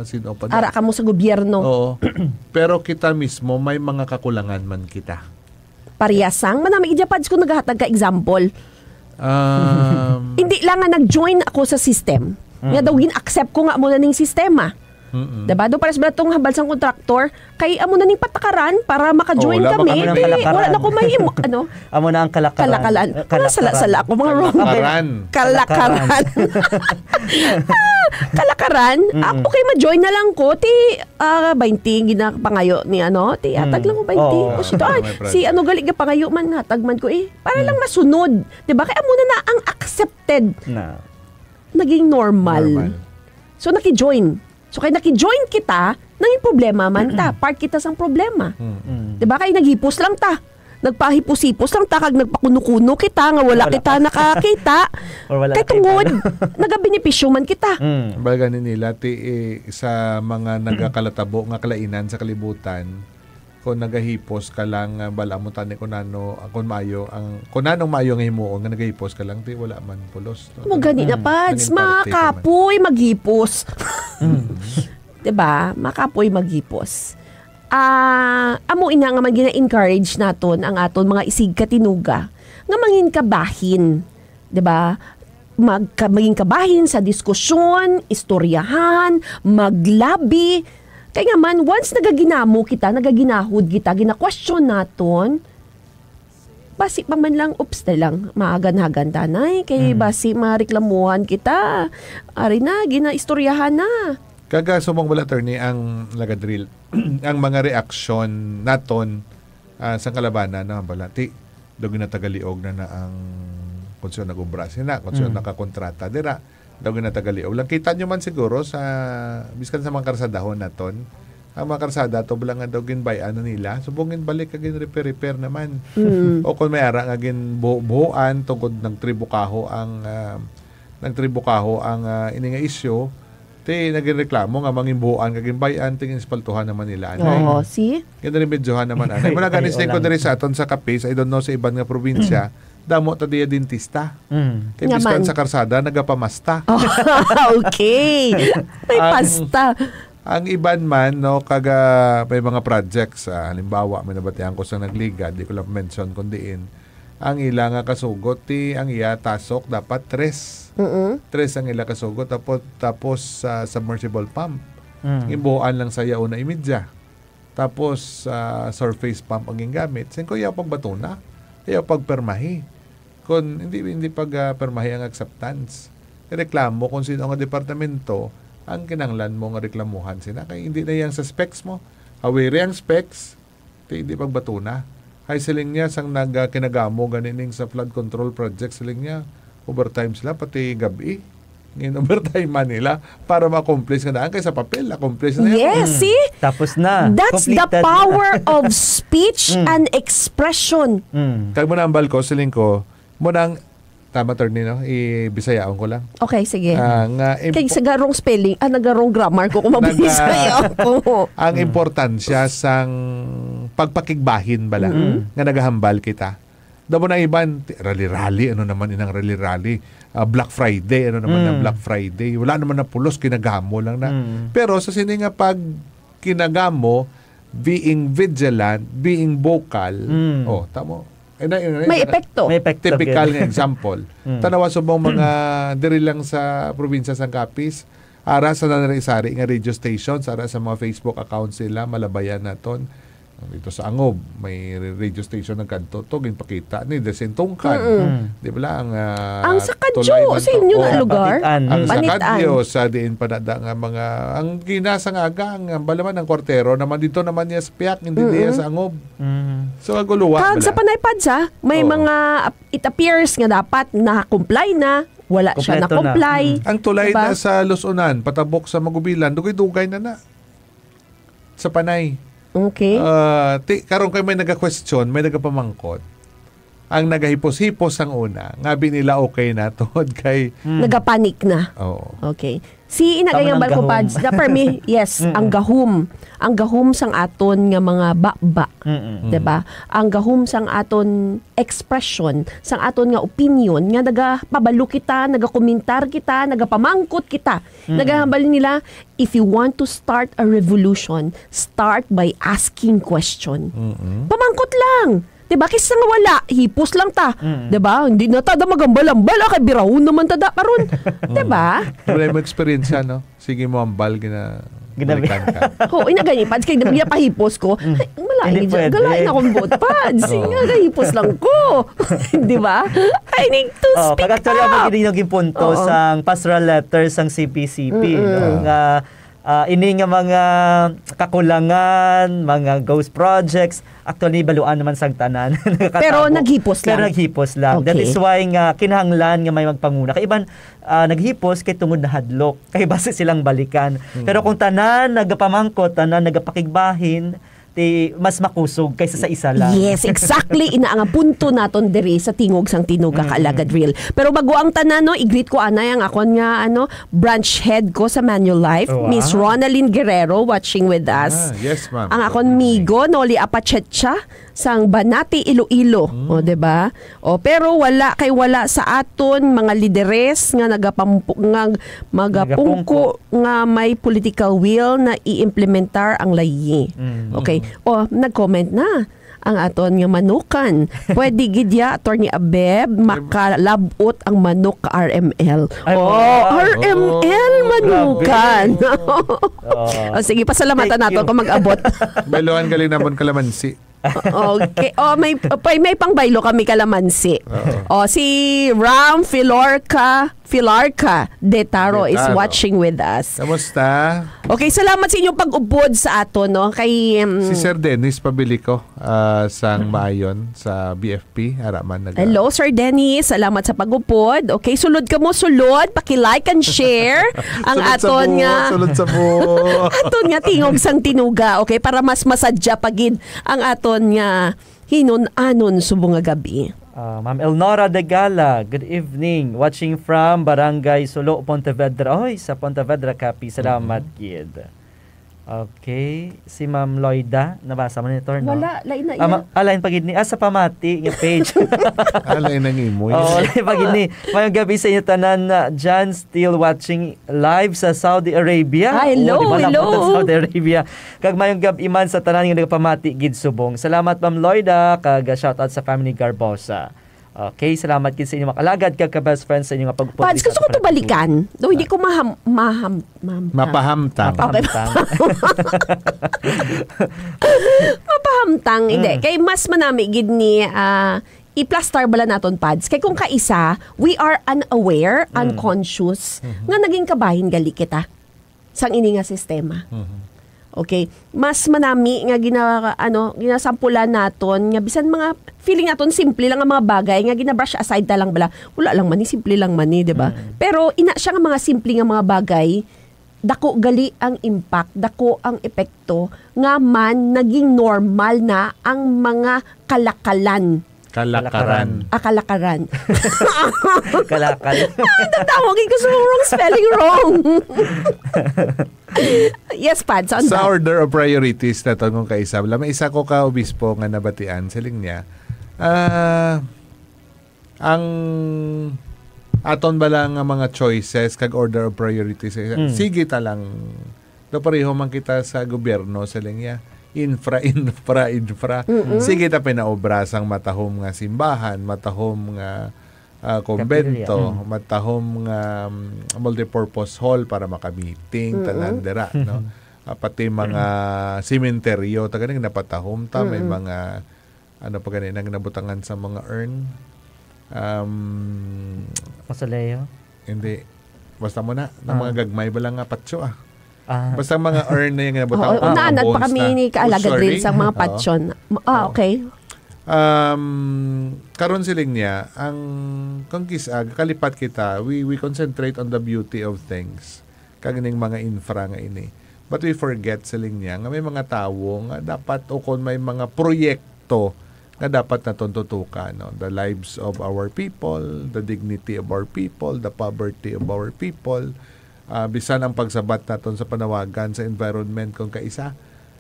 sino pa Ara na. kamo sa gobyerno. Oo. Pero kita mismo may mga kakulangan man kita. Pariyasang, manami gid pads ko naghatag ka example. Um, Hindi lang nga nag-join ako sa system. Mm. Nga daw gin-accept ko nga amo na ning sistema. Mm-mm. Diba? Do pares ba tong hambal sang kontraktor? Kay amo na ning patakaran para maka-join Oh, wala kami. makapili. Amo na ang kalakaran. Wala na ko may imo, ano? Amo na ang kalakaran. Kalakalan. Eh, Wala sala-sala kalakaran. ako, mga wrong. Kalakaran. Kalakaran. Kalakaran. Ah, Mm-mm. okay, ma-join na lang ko. Ti, ah, twenty ginapangayo ni ano. Ti, atag Mm. lang ko twenty. Oo. O, si to, ay, May si price. ano gali nga pangayo man, hatag man ko eh. Para Mm. lang masunod. Diba? Kaya amo na na ang accepted. Na. Naging normal. Normal. So, naki-join. So, kay naki-join kita, nangin problema man ta. Part kita sang problema. Mm. Mm. Diba? Kay naghipos lang ta. Nagpahipos-hipos lang ta, kag nagpakuno-kuno kita nga wala Wala kita ka. nakakita. Or wala Kay nakita tungod, na. nagabenepisyo man kita. Mm. Baga ni nila, ti, eh, sa mga nagakalatabo nga kalainan sa kalibutan, kung nagahipos ka lang, ah, bala mo tani kung nano, ah, kung maayo ang, kung nanong maayo nga himuon nga nagahipos ka lang, ti wala man pulos, no? Mo gani na, Mm. pads, Nangin parte ka man. makapoy maghipos. Mm. Diba? Makapoy maghipos. Ah, amo ina nga man gina-encourage naton ang aton mga isigkatinuga nga mangin kabahin, diba? Magka-, maging kabahin sa diskusyon, istoryahan, maglabi. Kay nga man, once nagaginamo kita, nagaginahod kita, gina-question naton, basi pa man lang, oops, dali lang, maagan-hagan tanay, kay Mm. basi mareklamuhan kita. Ari na, ginaistoryahan na. Kaga, sumong bala, attorney, ang lagadril, ang mga reaksyon naton, ah, sa kalabanan, no, bala, ti, daw ginatagaliog na na ang kung sino nag-obra sina, kung sino Mm. nakakontrata dira, daw ginatagaliog lang. Kita nyo man siguro sa, biskan sa mga karsadahon naton, ang mga karsada, to bala nga daw ginbayaan na nila, subong ginbalik kag gin-repair-repair naman. Mm. O kung may ara nga ginbuho-buhoan, tungkod nagtribukaho ang, ah, nagtribukaho ang, ah, ini nga isyu, Ti naging reklamo nga mangimbuan kag imbay-an, ti ginespaltuhan naman nila, anay. Oo, see? Ginremedyohan naman, anay. Muna gani, Ay, siling ko walang diri sa aton sa Capiz, I don't know sa iban nga probinsya, damo ta diya dentista. Mm. Kay Nga biskan man. sa karsada, nagapamasta. Oh, okay. May Ang pasta. ang iban man, no, kaga may mga projects, ah, halimbawa, may nabatian ko sa nagligad, di ko lang mention kung diin, ang ila nga kasugot, ti ang iya tasok dapat tres. Mm-mm. Tres ang ila kasugot, tapos, tapos sa submersible pump. Mm. Imbuan lang sa iya una imidya. Tapos, ah, surface pump ang gingamit. Singko, ayaw pagbatuna, ayaw pagpermahi. Kung hindi, hindi pag, ah, permahi ang acceptance. Reklamo kung sino nga departamento ang kinahanglan mo nga reklamuhan sina. Kay hindi na yang sa specs mo. Awiri ang specs, ti hindi pagbatuna. Hay siling niya, sang nag, ah, kinagamo gani ning sa flood control project, siling niya, overtime sila, pati gabi. Ngayon, overtime man nila para ma-accomplish nga daan. Kay sa papel, accomplish na yan. Yes, Mm. see? Tapos na. That's the Completed na. power of speech Mm. and expression. Mm. Kag mo na ang balko, siling ko, mo nang, tama, attorney, no? I-Bisayaon ko lang. Okay, sige. Ah, nga impo- Kay sa garong spelling, ah, nagarong grammar ko kung Naga- mabisaya ako. Ang Mm. importansya sang pagpakigbahin bala Mm. nga nagahambal kita. Damo na iban, ti-, rally-rally, ano naman inang rally-rally? Ah, Black Friday, ano naman ang Mm. Black Friday? Wala naman na pulos, kinagamo lang na. Mm. Pero sa sini nga pag kinagamo, being vigilant, being vocal, Mm. oh, tamo. Ay, na, na, May na, epekto. May epekto, Typical good. nga example. Mm. Tanawa subong mga diri lang sa probinsya sang Capiz, ara sa nanari-sari nga radio stations, ara sa mga Facebook accounts nila, malabayan naton. Dito sa Angob, may radio station nagkadto to, ginpakita ni Desen Tungkad. Mm-mm. Mm. Di ba lang, ah, Ang sa Kadyo, tulay man sa to. inyo nga Oh, lugar? Panitan. Ang sa Panitan. Kadyo, sa diin pa nada nga mga, ang ginasa nga aga, ang balaman, ang kwartero naman dito naman niya sa Piak, hindi Mm-mm. niya sa Angob. Mm. So, aguluwa Kag bala. sa Panay Pads, ha, may Oo. mga ap-, it appears nga dapat na-comply na, wala siya Kompleto na. na-comply. Mm. Ang tulay Diba? na sa Lusunan, patabok sa Magubilan, dugay-dugay na na. Sa Panay. Okay. Ah, ti-, karon kay may naga-question, may nagapamangkot. Ang nagahipos-hipos ang una, nga bi nila okay na tungod kay Mm. Nagapanik na. Oo. Okay. Si Ina Tama Gayang ng Balko gahom. Pads, na permi, yes, Mm-mm. ang gahom. Ang gahom sang aton nga mga baba. Mm-mm. Mm. Diba? Ang gahom sang aton expression, sang aton nga opinion, nga nagapabalo kita, nagakomentar kita, nagapamangkot kita. Mm-mm. Nagahambal nila, "If you want to start a revolution, start by asking question." Mm-mm. Pamangkot lang. Diba? Kaysa nga wala, hipos lang ta. Mm. Diba? Hindi na ta da magambal-ambal, ah, kay birahon naman ta da karon. Diba? Wala mo experience, no? Sige mo, ambal, gina-, Ginabi- balikan ka. Oo, ina gani, Pads, kay nagpahipos ko. Mm. Ay, malain Hindi dyan. pwede. Galain akong buot, Pads. Oo. Nga, gahipos lang ko. Diba? I need to Oh, speak kag actually, ang up. mga ginigong punto Oo. sang pastoral letter sang C P C P, Mm-mm. no? Nga, ah, ini nga mga kakulangan, mga ghost projects, actually, baluan naman sang tanan. Pero Nakatabo. naghipos Pero lang. naghipos lang. That Okay. is why nga kinahanglan nga may magpanguna. Kay iban, ah, naghipos kay tungod nahadlok. Kay basi silang balikan. Hmm. Pero kung tanan nagapamangkot, tanan nagapakigbahin, ti mas makusog kaysa sa isa lang. Yes, exactly. Ina nga punto naton diri sa Tingog sang Tinuga, Mm. Kaalagad Real. Pero bago ang tanan, no, i-greet ko anay ang akon nga, ano, branch head ko sa Manulife, Oh, Miss ah. Ronalyn Guerrero, watching with us. Ah, yes, ma'am. Ang akon Good evening. migo, Noli Apachecha, sang Banati, Iloilo. Mm. O, di ba? O, pero wala kay wala sa aton mga lideres nga nagapampu-, nga magapungko Nagapungko. nga may political will na i-implementar ang layi. Mm. Okay. Mm. O, nag-comment na ang aton nga manukan. Pwede gid ya, Attorney Abeb, makalabot ang manok ka R M L. Ay, Oh, wow. R M L Oh, manukan. grabe. Oh. O, sige, pasalamatan Thank nato you. kung mag-abot. Bailohan galing namon kalamansi. Okay. Oh, may, may, may pangbaylo kami kalamansi. Oo. Oh, si Ram Filorca, Filarca Detaro is Detaro. watching with us. Kamusta? Okay, salamat sa inyong pag-upod sa aton, no? Kay, um, Si Sir Dennis Pabilico, ah, sang Maayon sa B F P, ara man nag- Hello, Sir Dennis. Salamat sa pag-upod. Okay, sulod ka mo, sulod. Paki-like and share ang Sulod sa aton buo, nga sulod sa buo. aton nga Tingog sang Tinuga, okay? Para mas masadya pa gid ang aton nga hinun-anon subong nga gabi. Ah, Ma'am Elnora Degala, good evening. Watching from Barangay Sulo, Pontevedra. Oy, sa Pontevedra, Capi. Salamat, Mhm. gid. Okay. Si Ma'am Loida, nabasa mo ni, Tor, no? Wala, lain na Ah, iya. ma-, ah, lain pa gid ni. Ah, sa pamati nga page. Ah, lain ang imo, Oh, eh. lain pa gid ni. Mayong gabi sa inyo tanan, na John still watching live sa Saudi Arabia. Ah, hello, Oh, di ba, hello. napunta sa Saudi Arabia. Kag mayong gab-i man sa tanan nga nagapamati gid subong. Salamat, Ma'am Loida, kag, ah, shout out sa family Garbosa. Okay, salamat gid sa inyong mga alagad kag ka-best friends sa inyong nga pagupod Pads, sa gusto ko to pagpatuloy. balikan. Though hindi Ah. ko maham-, maham-, maham-, Mapahamtang. Okay. Mapahamtang. Mapahamtang, hindi. Mm. Kay mas manami gid ni, ah, i-plastar bala naton, Pads. Kay kung kaisa, we are unaware, Mm. unconscious, Mhm. nga naging kabahin gali kita sang ini nga sistema. Mhm. Okay? Mas manami nga gina-, ano, ginasampulan naton nga bisan mga feeling naton simple lang ang mga bagay nga gina-brush aside ta lang bala. Wala lang man ni, simple lang man ni, di ba? Mm. Pero ina siya nga mga simple nga mga bagay, dako gali ang impact, dako ang epekto nga man naging normal na ang mga kalakalan. Kalakaran. Kalakaran. Ah, kalakaran. Kalakal. Ay, tatawagin ko sa wrong spelling, wrong. Yes, Pad, saan Sa ba? order of priorities na to, kung kaisa, wala, may isa ko ka obispo nga nabatian, siling niya, ah, ang aton bala nga mga choices kag order of priorities, eh, Mm. sige ta lang. Do pareho man kita sa gobyerno, siling niya. Infra, infra, infra. Mm-mm. Sige ta pinaobra sang matahom nga simbahan, matahom nga, ah, kumbento, Kapilya, mm. matahom nga, mm, multipurpose hall para maka-meeting, Mm-mm. tanan dira, no? Ah, pati mga sementeryo, ta ganing napatahom ta, may Mm-mm. mga, ano pa gani, nang nabutangan sa mga urn. Um, Mausoleo? Hindi. Basta mo na, ng Ah. mga gagmay ba lang nga patyo, ah. Ah. Basta mga urn na yung nabutang Oo, o mga unaan, bones nagpa kami na. ni Kaalagad Sorry? Rin sa mga Oo. patyon. Ah, Oo. okay. Um, karon siling niya, ang kung kis-, ah, kalipat kita, we, we concentrate on the beauty of things. Kag ning mga infra nga ini. But we forget, siling niya, nga may mga tawo nga dapat, o kung may mga proyekto nga dapat naton tutukan, no? The lives of our people, the dignity of our people, the poverty of our people. Ah, bisan ang pagsabat naton sa panawagan sa environment kung kaisa,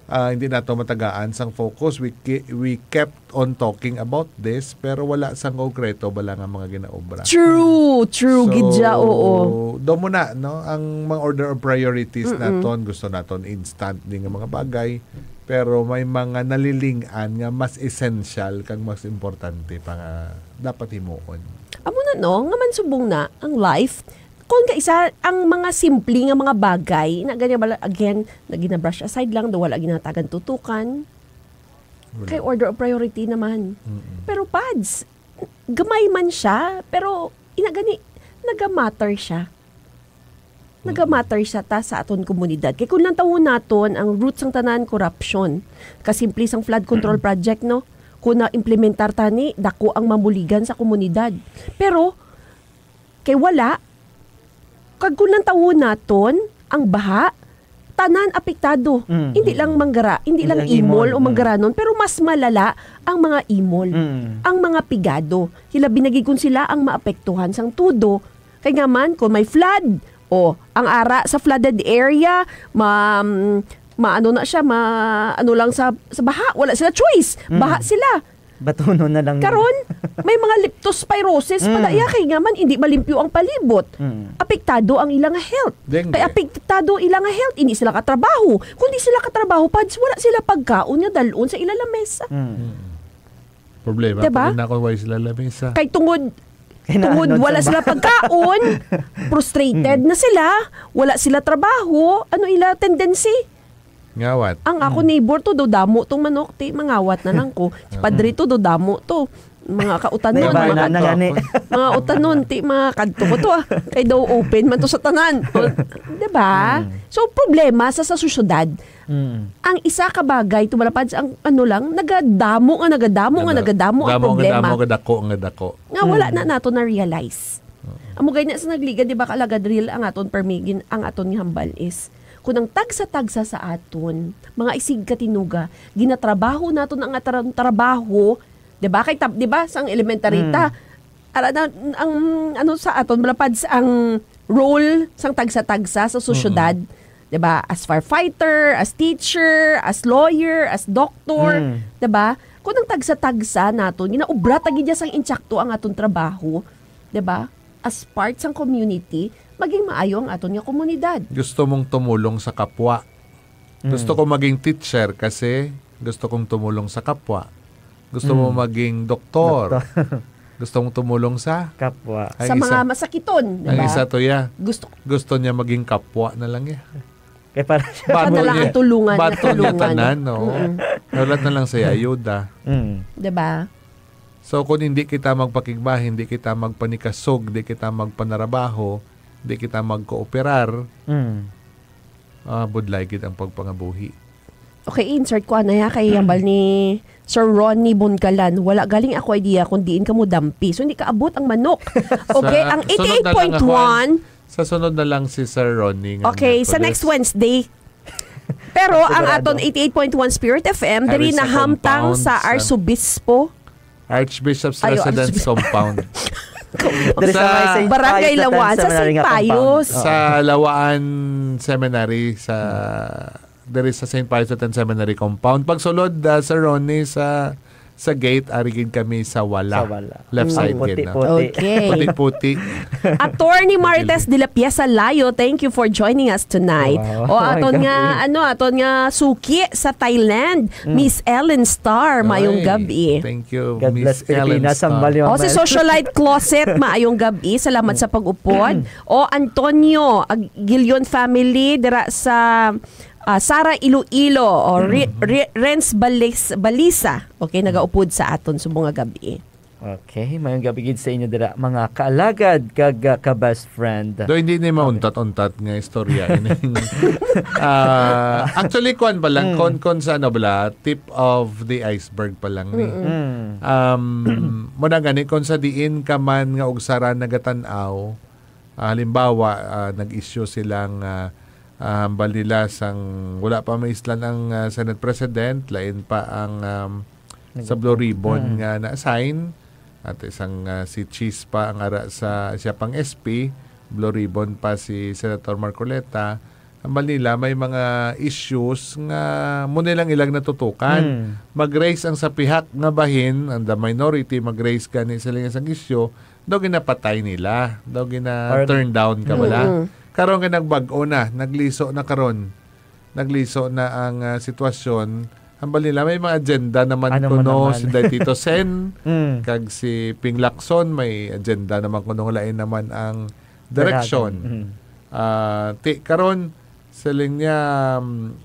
ah, hindi nato matagaan sang focus. We ki-, we kept on talking about this, pero wala sang konkreto bala nga mga ginaobra. True, true, So, gid siya, oo. do mo na, no? Ang mga order of priorities Mm-mm. naton, gusto naton instant din nga mga bagay, pero may mga naliling-an nga mas essential kag mas importante pa nga dapat himuon. Amo na, no? Nga man subong na ang life. Kung kaisa, ang mga simple nga mga bagay, na ganyan bala, again, na gina-brush aside lang, do wala ginatagan tutukan. Wala. Kay order of priority naman. Mm-mm. Pero, Pads, gamay man siya, pero ina gani, nagamatter siya. Mm-mm. Nagamatter siya ta sa aton komunidad. Kay kung lantawon naton, ang root sang tanan, corruption. Kasimple sang flood control project, no? Kung na-implementar tani, dako ang mamuligan sa komunidad. Pero, kay wala, kag kung lantawon naton, ang baha, tanan apektado. Mm, Hindi mm. lang manggara, hindi Hindi lang lang imol imol, o mm. manggaranon, pero mas malala ang mga imol, Mm. ang mga pigado. Hilabi na gid kung sila ang maapektuhan sang tudo. Kay nga man, kung may flood, o ang ara sa flooded area, ma-, maano na siya, ma-, ano lang sa, sa baha, wala sila choice. Mm. Baha sila. Batunon na lang. Karon, may mga leptospirosis pa Mm. na iya, kay nga man, hindi malimpyo ang palibot. Mm. Apektado ang ilang health. Dengue. Kay apektado ilang health, hindi sila katrabaho. Kung di sila katrabaho, Pads, wala sila pagkaon nga dalon sa ila lamesa. Mm. Mm. Problema Diba? pa rin na kung wala sila lamesa. Kay tungod, Kailangan tungod nun wala sa sila ba- pagkaon, frustrated Mm. na sila, wala sila trabaho, ano ila tendency? Ngawat. Ang ako Mm. neighbor to, do damo tong manok, ti, mangawat na lang ko. Si Oo. padre to, do damo to. Mga kautanon, May mga bana na kato-, gani. mga utanon, ti, mga kadto ko to, ah. Kay daw open man to sa tanan. O, di ba? Mm. So, problema sa, sa sosyedad. Mm. Ang isa ka bagay, to, malapad sa ang, ano lang, nagadamo nga, nagadamo nga, Nada-, nagadamo ang damo nga problema. damo, nga dako, nga dako. Nga wala Mm. na nato na-realize. Oo. Amo gani sa nagligad, di ba, Kaalagad Ril, ang aton permigin, ang aton nga hambal is, kung ang tagsa-tagsa sa aton, mga isigkatinuga, ginatrabaho naton ang aton trabaho, 'Di ba? Kay tab-, 'di ba, sang elementary ta, Mm. ara na, ang, ano, sa aton, malapad sa ang role sang tagsa-tagsa sa Mm-mm. sosyedad, 'di ba? As firefighter, as teacher, as lawyer, as doktor, Mm. 'di ba? Kung ang tagsa-tagsa naton, ginaobra ta gid sang insakto ang aton trabaho, 'di ba? As part sang community, maging maayo ang aton nga komunidad. Gusto mong tumulong sa kapwa. Gusto Mm. ko maging teacher kasi gusto kong tumulong sa kapwa. Gusto mo Mm. maging doktor. Doktor. Gusto mong tumulong sa Kapwa. Ang Sa isa, mga masakiton, di ang ba? isa to, ya. Gusto Gusto niya maging kapwa na lang, ya. Kaya para siya Bato Sana lang niya, ang tulungan, bato niya tulungan. tanan, no? Mm-mm. Wala na lang sa ayuda. Mm. Di ba? So, kung hindi kita magpakigba, hindi kita magpanikasog, hindi kita magpanarabaho, hindi kita magkooperar, Mm. ah, budlay gid ang pagpangabuhi. Okay, insert ko, anay, ha, kay hambal ni Sir Ronnie Boncalan, "Wala galing ako idea kung diin ka mo dampi. So, hindi kaabot ang manok." Okay, Sa ang sunod na lang ako, eighty-eight point one. Sa sunod na lang si Sir Ronnie nga Okay, sa Miyerkules. next Wednesday. Pero ang Sigurado. aton eighty-eight point one Spirit F M, Ari diri sa nahamtang compound sa sa Arsobispo. Archbishop's Ay, Residence Archbishop. Compound. Diri sa Sa may Saint Barangay Pius the Tenth Lawan, sa Seminary Saint nga compound. Pius. Oo. Sa Lawan Seminary, sa, diri sa Saint Pius the Tenth Seminary Compound. Pagsulod, ah, Sir Ronnie, sa, sa gate, ari gid kami sa wala. Sa wala. Left Ang side gid, no? puti-puti. Okay. Puti-puti. Attorney Marites Gilid. de la Pieza Layo, thank you for joining us tonight. Wow. O, aton Ang nga, gabi. ano, aton nga suki sa Thailand, Mm. Miss Ellen Star, mayong Ay, gabi. thank you, God Miss bless Ellen Pilipinas, Star. Sambal yung O, si hambal. Socialite Closet, maayong gabi. Salamat sa pag-upod. O, Antonio, Ag-, Gilion family, dira sa, ah, Sara, Iloilo. O, Re-, Mm. Re-, Renz Balis-, Balisa. Okay, nagaupod sa aton subong nga gabi. Okay, mayong gabi gid sa inyo dira, mga kaalagad kag, ah, ka-best friend. Do, hindi ni Okay. mauntat-untat nga istorya ini. Ah, actually, kuwan pa lang, Mm. kon, kon sa ano bala, tip of the iceberg pa lang ni. Mm-mm. Mm. Um, muna gani, kung sa diin ka man nga ugsaran nagatan-aw, ah, halimbawa, ah, nag-issue silang, ah, ah, hambal nila sang wala pa maislan ang, ah, Senate President, lain pa ang, um, sa Blue Ribbon Mm. nga na-assign. At isang, ah, si Cheese pa ang ara sa, siya pang S P, Blue Ribbon pa si Senator Marcoleta. Hambal nila may mga issues nga mo nilang ilang natutukan. Mm. Mag-raise ang sa pihak nga bahin, ang the minority, mag-raise gani sila nga isang issue, daw ginapatay nila, daw gina Or turn down ka bala. Mm. Karon nga nagbag-o na, nagliso na karon. Nagliso na ang, ah, sitwasyon. Hambal nila, may mga agenda naman Ano mo kuno naman? si Day Tito Sen, Mm. kag si Ping Lacson, may agenda naman kuno nga lain naman ang direksyon. Dalagan. Mm. Ah, ti, karon, siling niya, um,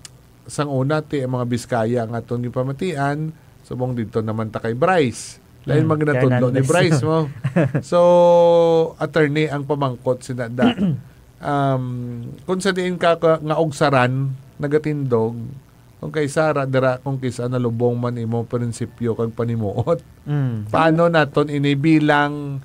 sang una, ti, ang mga Biskaya nga aton gipamatian, subong dito naman ta kay Bryce. Lain Mm. man ginatudlo Fernandez. ni Bryce mo. So, attorney, ang pamangkot sinada, um, kung sa diin ka, ka nga ugsaran, nagatindog, kung kay Sara, dira kung kisa nalubong man imo prinsipyo kag panimuot. Mm. Paano naton ini bilang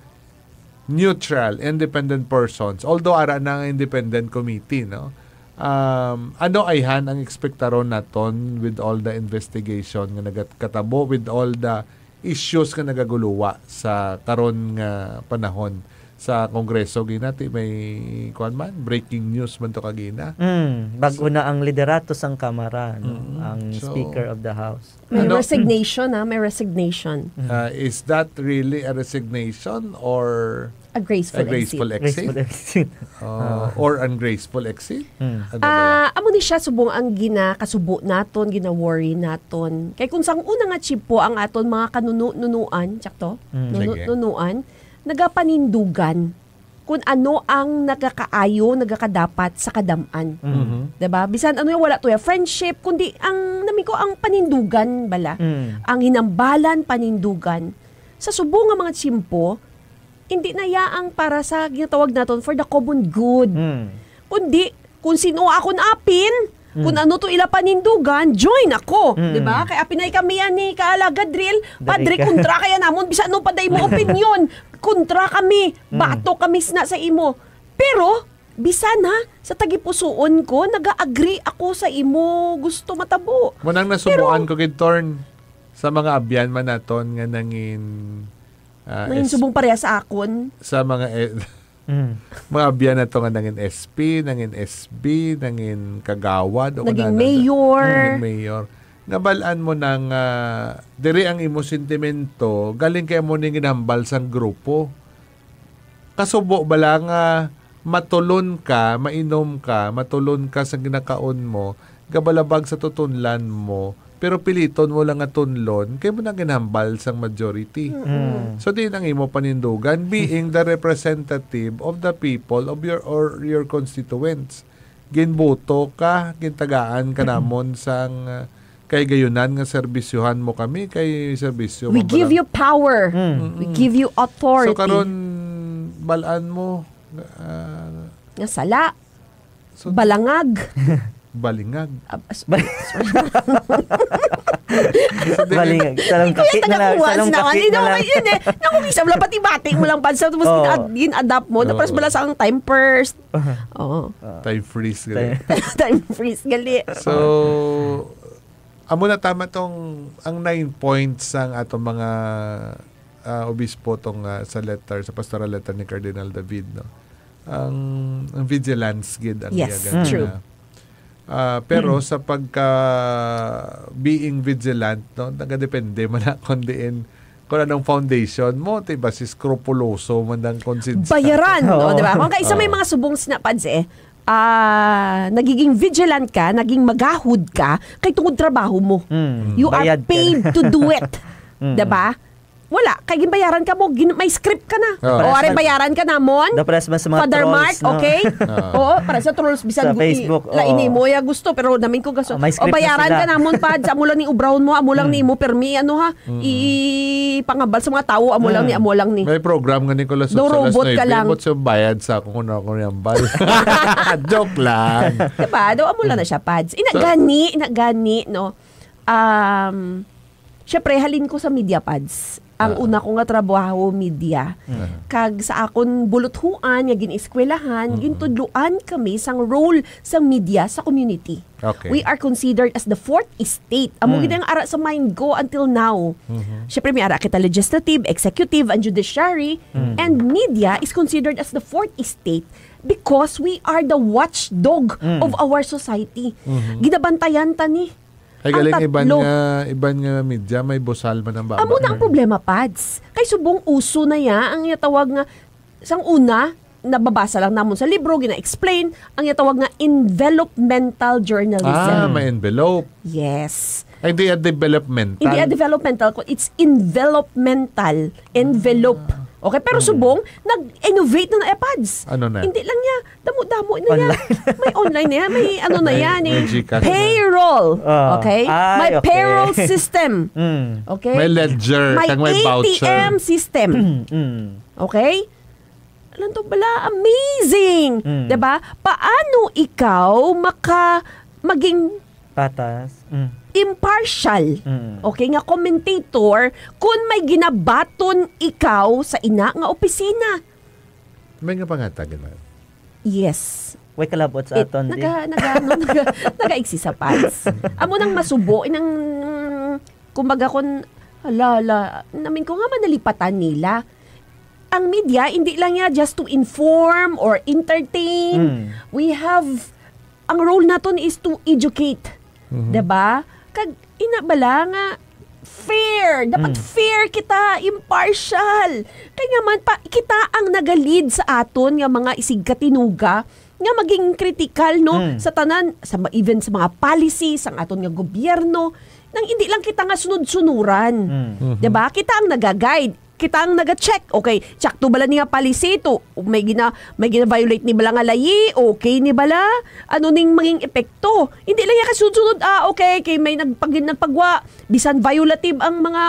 neutral, independent persons? Although ara na ang independent committee, no? Um, ano ayhan ang ekspektaron naton with all the investigation nga nagakatabo, with all the issues nga nagaguluwa sa karon nga panahon sa Kongreso? Ginati may, kuwan man, breaking news man to kagina. Mm, bag-o So na ang liderato sang Kamara, no? Mm, Ang so Speaker of the House. May Ano? resignation, ha? May resignation. Mm. Ah, is that really a resignation or A graceful a graceful exit. exit? Graceful exit. Ah, Ah. or ungraceful exit? Mm. Ano ba Ah, yan? amo ni siya subong ang ginakasubo naton, gina-worry naton. Kay kung sang una nga tiyempo ang aton mga kanuno-nunuan, tsakto? Mm. Nuno-, Sige. nunuan, nagapanindugan kung ano ang nagakaayo, nagakadapat sa kadam-an. Mm. Mhm. Diba? Bisan ano yung wala to yung friendship, kundi ang, nami ko, ang panindugan bala. Mm. Ang hinambalan, panindugan. Sa subong nga mga tiyempo, hindi na yaang para sa ginatawag naton for the common good. Mm. Kundi, kung sino akon apin, Mm. kung ano to ila panindugan, join ako. Mm. Diba? Kay apinay kami yan ni Kaalagad Drill, Dali Padre, ka. kontra kaya namon, bisan ano pa day mo opinyon, kontra kami, Mm. bato kami sina sa imo. Pero, bisan ha, sa tagipusoon ko, naga-agree ako sa imo gusto matabo. Munang nasubuan Pero ko gid, Torn. Sa mga abyan man naton nga nangin, ah, Nangin S-, subong pareha sa akon. sa mga, eh, Mm. mga abyan nato nga nangin S P, nangin S B, nangin kagawad, o Naging kunana na. mayor. Nangin mayor. Nabal-an mo nang, ah, diri ang imo sentimento, galing kay amo ning ginhambal sang grupo. Kasubo bala nga matulon ka, mainom ka, matulon ka sa ginakaon mo, gabalabag sa tutunlan mo, pero piliton mo lang nga tunlon, kay mo na ginhambal sang majority. Mm. So, di nang imo panindugan, being the representative of the people of your, or your constituents. Ginboto ka, gintagaan ka namon sang, uh, kay gayunan nga serbisyohan mo kami, kay serbisyo We mo give pala. you power. Mm. We Mm-mm. give you authority. So, karon, balaan mo, ah, Nga sala. So, Balangag. Balingag. Ab-, as-, Bal-, Balingag. Salong Ikaw yung kape na lang, taga-kuwas salong naman. kape Hindi na ako lang. yun eh. Naku, isa mo lang pati bati mo lang, Pads. Tapos Oo. gin-ad-, gin-adapt mo. Tapos Oo. wala sa ang time first. Oo. Oo. Time freeze, gali. Time. Time freeze, gali. So, amo na tama tong, ang nine points sang atong mga, ah, obispo tong, ah, sa letter, sa pastoral letter ni Cardinal David, no? Ang, ang vigilance gid ang Yes, iya ganina. true. Ah, pero Mm. sa pagka being vigilant, no, nagadepende man na kung diin, kung anong foundation mo, ti ba, si skrupuloso man ang konsensya. Bayaran, no, Oo. di ba? Kung kaisa may Oo. mga subong sina, Pads, eh, ah, nagiging vigilant ka, naging magahod ka, kay tungod trabaho mo. Mm. You are Bayad ka. paid to do it. Mm. Di ba? Wala, kay ginbayaran ka mo, gin-, may script ka na. Oo. O, Pares are man, bayaran ka namon. Da pares man sa mga Father trolls, Mark, no? okay? Oo. Oo, para sa trolls, bisan Sa gu-, i-, Facebook, lain oo. ni mo ya gusto, pero namin ko gasto. Ah, may O, script na bayaran sila. ka namon, Pads, amo lang ni ubrahon mo, amo lang Mm. ni mo, permi, ano ha, Mm. ipangabal sa mga tao, amo lang ni, Mm. amo lang ni. May program nga, Nicolas, Daw sa alas robot ka nuebe, lang. Mo siya bayad sa akong una akong yambal. Joke lang. Diba? Daw, amo lang na siya, Pads. Ina, So gani, ina, gani, no? Um, syempre, halin ko sa media, Pads. Ang Ah. una ko nga trabaho, media. Mm. Kag sa akon buluthuan nga gin-eskwelahan, Mm-mm. gintudloan kami sang role sang media sa community. Okay. We are considered as the fourth estate. Amo Mm. gid ang ara sa mind ko until now. Mhm. Syempre, may ara kita legislative, executive, and judiciary. Mm. And media is considered as the fourth estate because we are the watchdog Mm. of our society. Mhm. Ginabantayan ta ni. Ay, Ang galing, iban tatlo. nga, iban nga media, may busal man ang baba. Amo na ang problema, Pads. Kay subong uso na ya, ang iya tawag nga, sang una, nababasa lang namon sa libro, gina-explain, ang iya tawag nga envelopmental journalism. Ah, may envelope. Yes. Ay, di a developmental. Hindi a developmental, ko-, it's envelopmental. Envelope. Ah. Okay, pero Mm. subong, nag-innovate na na, eh, Pads. Ano na? Hindi lang niya, damo-damo na niya. Online. May online na yan, may ano na May, yan, may eh. GCash na. Payroll. Ah. Okay? Ay, May okay. payroll system. Mm. Okay? May ledger, May kag may voucher. A T M system. Mm. Okay? Alam to bala, amazing! Mm. Diba? Paano ikaw maka-, maging Patas. Mm. impartial? Mm. Okay, nga commentator kung may ginabaton ikaw sa ina nga opisina? May nga pangatag na. Yes. Way kalabot sa It, aton, di? naga-, naga-, ano, naga-, nagaigsi sa Pads. Amo nang masubo, inang, kumbaga, kun, hala, hala, namin ko nga manalipatan nila. Ang media, hindi lang niya just to inform or entertain. Mm. We have, ang role naton is to educate. Mhm. Diba? Kag, ina bala nga, fair. Dapat Mm. fair kita, impartial. Kay nga man, pa, kita ang nagalid sa aton nga mga isigkatinuga nga maging kritikal, no? Mm. Sa tanan, sa ma-, even sa mga policy, sa aton nga gobyerno, nang hindi lang kita nga sunod-sunuran. Mm. Mhm. Diba? Kita ang nagaguide. Kita ang naga-check. Okay, tsakto bala ni nga policy to? May gina-, may gina-violate ni bala nga layi? Okay ni bala? Ano ning maging epekto? Hindi lang niya kasunod-sunod, ah, okay, kay may nagpag-, nagpagwa, bisan violative ang mga,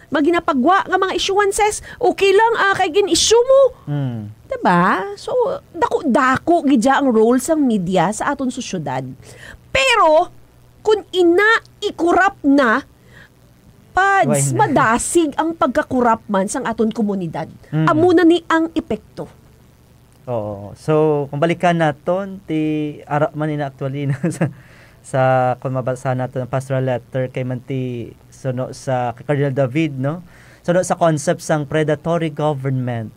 mga ginapagwa nga mga issuances, okay lang, ah, kay gin-issue mo. Mm. Diba? So, dako-dako gid dya ang role sang media sa aton sosyedad. Pero, kung ina, i-corrupt na, Pads, Why na? madasig ang pagka-corrupt man sang aton komunidad. Mm. Amo na ni ang epekto. Oo. So, kung balikan naton, ti ara man ina actually na sa, Sa, kung mabasa nato ang pastoral letter kay Manti, suno sa, kay Cardinal David, no? Suno sa concept sang predatory government.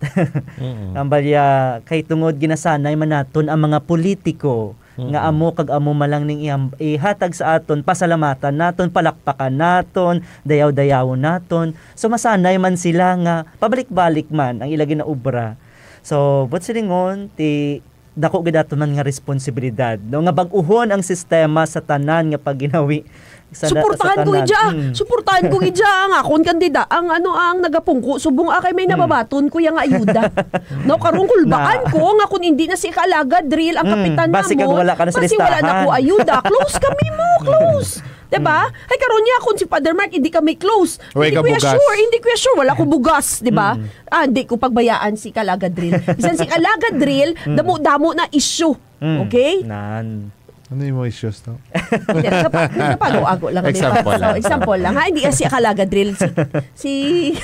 Mm. Ang balya, kay tungod ginasanay man naton ang mga politiko nga Mm. amo kag amo man lang ning iham-, ihatag sa aton, pasalamatan naton, palakpakan naton, dayaw-dayawon naton. So, masanay man sila nga pabalik-balik man ang ila ginaobra. So, buot silingon, ti dako gid ato man nga responsibilidad, no, nga bag-uhon ang sistema sa tanan nga pagginawi sa da-, sa Suportahan ko tanan. Ija. Mm. Suportahan ko ija ang akon kandida, ang ano, ang nagapungko. Subong, ah, kay may Mm. nababaton ko yang ayuda. No, karon kulbaan Na. ko nga kung hindi na si Kalaga Drill ang Mm. kapitan Basi kag namo, wala ka na sa basi wala na listahan. ko ayuda. Close kami mo, close. Diba? Mm. Ay, karon niya, kung si Father Mark, hindi kami close. Way Hindi ka ko ya bugas. sure, hindi ko ya sure. Wala ko bugas, diba? Mm. Ah, hindi ko pagbayaan si Kalaga Drill. Bisan si Kalaga Drill, Mm. damo-damo na issue. Mm. Okay? Nan. Ano yung mga issues, no? Hindi, nagapa-, nagapagaw-ago lang kami. Example So, lang. example lang, ha? Hindi, ah, si Kalaga Drill, si, si,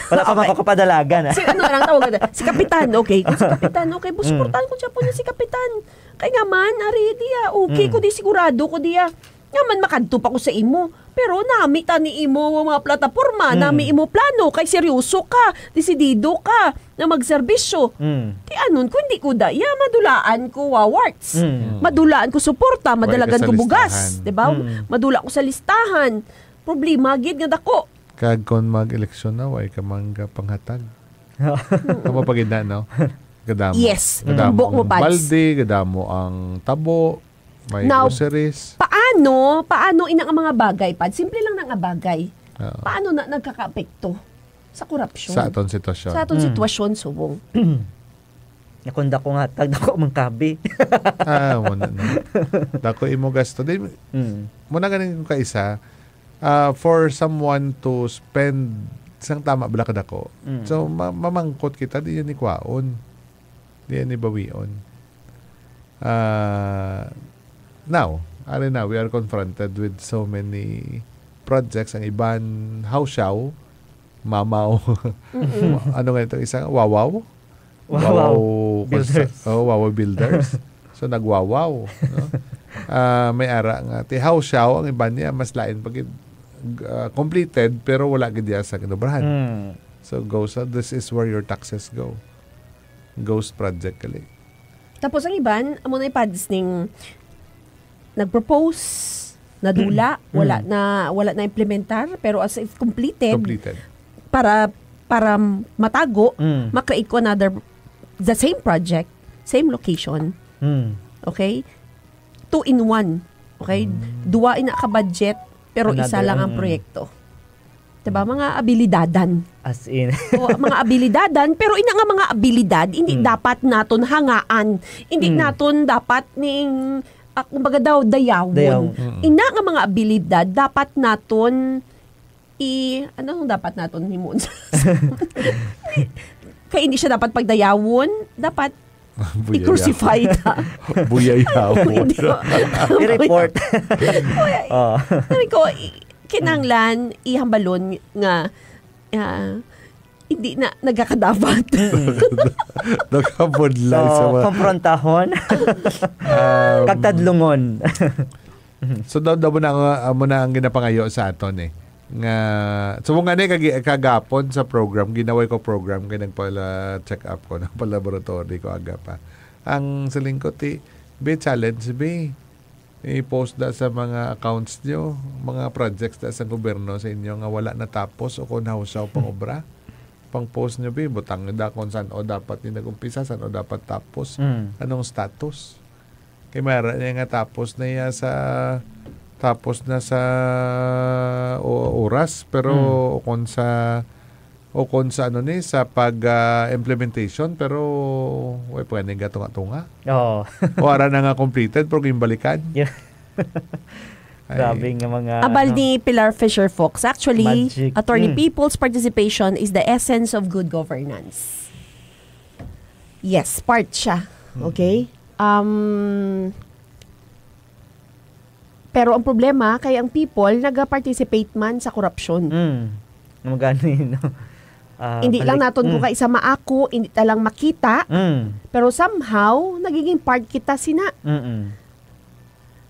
Wala pa okay. makapadalagan, ah. Si ano lang tawag na? Si Kapitan, okay. Kung si Kapitan, okay. Bu-, Mm. suportahan ko siya po niya si Kapitan. Kay nga man, ari, di, ah, okay Mm. ko, di sigurado ko, di, ah. Nga man, makadto pa ko sa imo. Pero nami ta ni imo mga plataporma, Mm. nami imo plano, kay seryoso ka, desidido ka na magserbisyo. Mm. Ti anon, kung di ko da, ya, madulaan ko awards. Mm. Madulaan ko suporta, Wala ka madalagan sa ko bugas, listahan. di ba? Mm. Madula ko sa listahan. Problema gid nga dako. Kag kon mag-eleksyon na, way ka mangga panghatag. Tama pa gid na, no? Kadamo. Yes, Kadamo tumbok mo, ang Pads. balde, kadamo ang tabo, may Now, groceries. paano, paano ina nga mga bagay, Pads? Simple lang na nga bagay. Oo. Paano na nagkakaapekto sa korupsyon? Sa aton sitwasyon. Sa aton Hmm. sitwasyon, subong. Nga kung dako nga hatag, dako man kabi. Ah, mo na, no. Dako imo gasto. Di, Mm. mo na ganing kung kaisa, ah, for someone to spend sang tama bala kadako. Mm. So, ma-, mamangkot kita, di yan ikwaon. Di yan ibawion. Ah, now, ari na, we are confronted with so many projects. Ang iban, hawsyaw, mamaw. Mm-mm. Ano nga itong isa? Wawaw? Wawaw Wawaw constru-, Builders. oh, Wawaw Builders. So, nagwawaw, no? Ah, may ara nga, ti hawsyaw, ang iban niya, mas lain pa gid, ah, completed, pero wala gid diya sa kinobrahan. Mm. So, go sa, this is where your taxes go. Ghost project, gali. Tapos ang iban, amo na ipads ning nag-propose, nadula, Mm. wala na, wala na implementar, pero as if completed, Completed. para, para matago, Mm. ma-create ko another, the same project, same location. Mm. Okay? Two in one. Okay? Mm. Dua ina ka budget, pero isa Another, lang ang mm. proyekto. Diba? Mga abilidadan. As in. O, mga abilidadan, pero ina nga mga abilidad, hindi Mm. dapat naton hangaan. Hindi Mm. naton dapat ning, ah, kumbaga daw, dayawon. Dayaw. Mm. Ina nga mga abilidad, dapat naton i-, ano ang dapat naton himuon? Kaya hindi siya dapat pagdayawon, dapat Buyayaw. I-crucify ta. Buyayawon. Hindi. I-report. Buya-, Oh. sabi ko, i-, kinahanglan, ihambalon nga, ah, hindi na nagkakadapat. Mm. Nakabudlay sa So, mga komprontahon. Um, Kag tadlungon. So, daw, daw mo na, amo na ang ginapangayo sa aton, eh. Nga, so, nga ni, kagi-, kagapon sa program, ginaway ko program, kay nagpala-check up ko, nagpa-laboratory ko aga pa. Ang siling ko, ti, be, challenge, be. I-post da sa mga accounts nyo, mga projects da sa gobyerno sa inyo nga wala natapos o kung hawsyaw pang obra. Pang-post nyo, be, butang da kung saan o dapat ni nag-umpisa, saan o dapat tapos, Mm. anong status. Kay mara niya nga tapos na iya sa, tapos na sa o-, oras, pero Mm. kung sa, o kung sa ano ni, sa pag, ah, implementation, pero way pa ni gatunga-tunga. Oo. O ara na nga completed, pero gimbalikan. Yeah. Ay. Grabe nga mga, Abal ano, ni Pilar Fisher Fox. Actually, magic. Attorney Mm. People's participation is the essence of good governance. Yes, part siya. Mm. Okay? Um, pero ang problema kay ang people naga-participate man sa korupsyon. Mm. Ang gani, no? Ah, Hindi lang balik. naton ko Mm. kay isa maako, hindi ta lang makita, Mm. pero somehow, nagiging part kita sina. Mm-mm.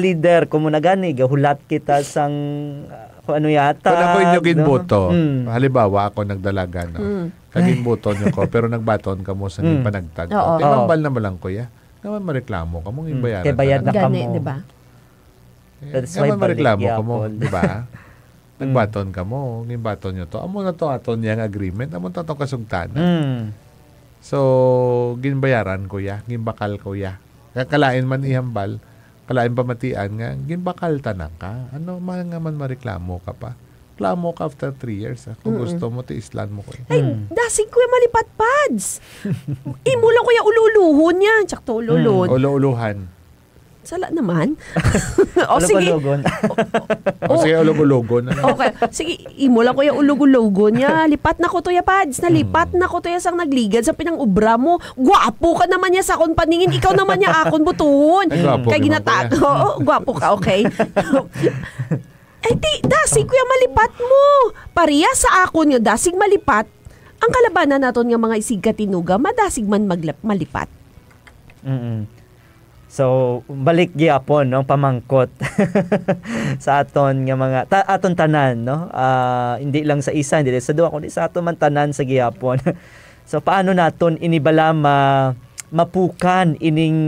leader, kung muna gani, gahulat kita sang, ah, kung ano yata, Kung ako inyo no? ginboto, Mm. halimbawa, ako nagdalagan, no? Mm. Kag ginboto nyo ko, pero nagbaton ka mo sa Mm. ginpanagtag ko. Oo. Tinambal Oo. naman lang ko, ya. Nga man mareklamo ka mo, Mm. ginbayaran Kay ka bayad na. na ka Gani, mo. di ba? Eh, That's nga why man mareklamo balik ka mo, gyapon. di ba? Mm. Nagbaton ka mo, ginbaton nyo to. Amo na to aton yang agreement, amo na to atong kasugtanan. Mm. So, ginbayaran ko ya, ginbakal ko ya. Kaya kalain man ihambal, kalain pamatian nga, ginbakal ta na ka. Ano man nga man mareklamo ka pa? Reklamo ka after three years, ah. Kung Mm-mm. gusto mo, tiislan mo ko. Ay, Mm. dasig ko yung malipat, Pads. Imo lang ko yung ululuhon niya. Tsakto, ululuhon. Mm. Ulo-uluhan. Sala naman. O, sige. Ulog-ulogon. O, sige, ulog-ulogon na lang. Okay. Sige, imo lang ko yung ulog-ulogon niya. Lipat na ko to ya, Pads. Nalipat Mm. na ko to ya sang nagligad sa pinang-ubra mo. Gwapo ka naman niya sa akon paningin. Ikaw naman niya akon butuhon. Ay, gwapo Kay naman ginata-, ko yan. Oo, gwapo ka, okay? Ay, ti, dasig ko yung malipat mo. Pareha sa akon nga dasig malipat, ang kalabanan naton nga mga isigkatinuga, madasig man maglap-, malipat. Mm-mm. So, balik gyapon, no, pamangkot sa aton nga mga, ta-, aton tanan, no? Ah, hindi lang sa isa, hindi lang sa duha, kundi sa aton man tanan sa gihapon. So, paano naton ini bala ma-, mapukan ining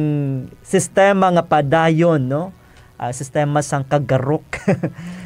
sistema nga padayon, no? Ah, sistema sang kagarok.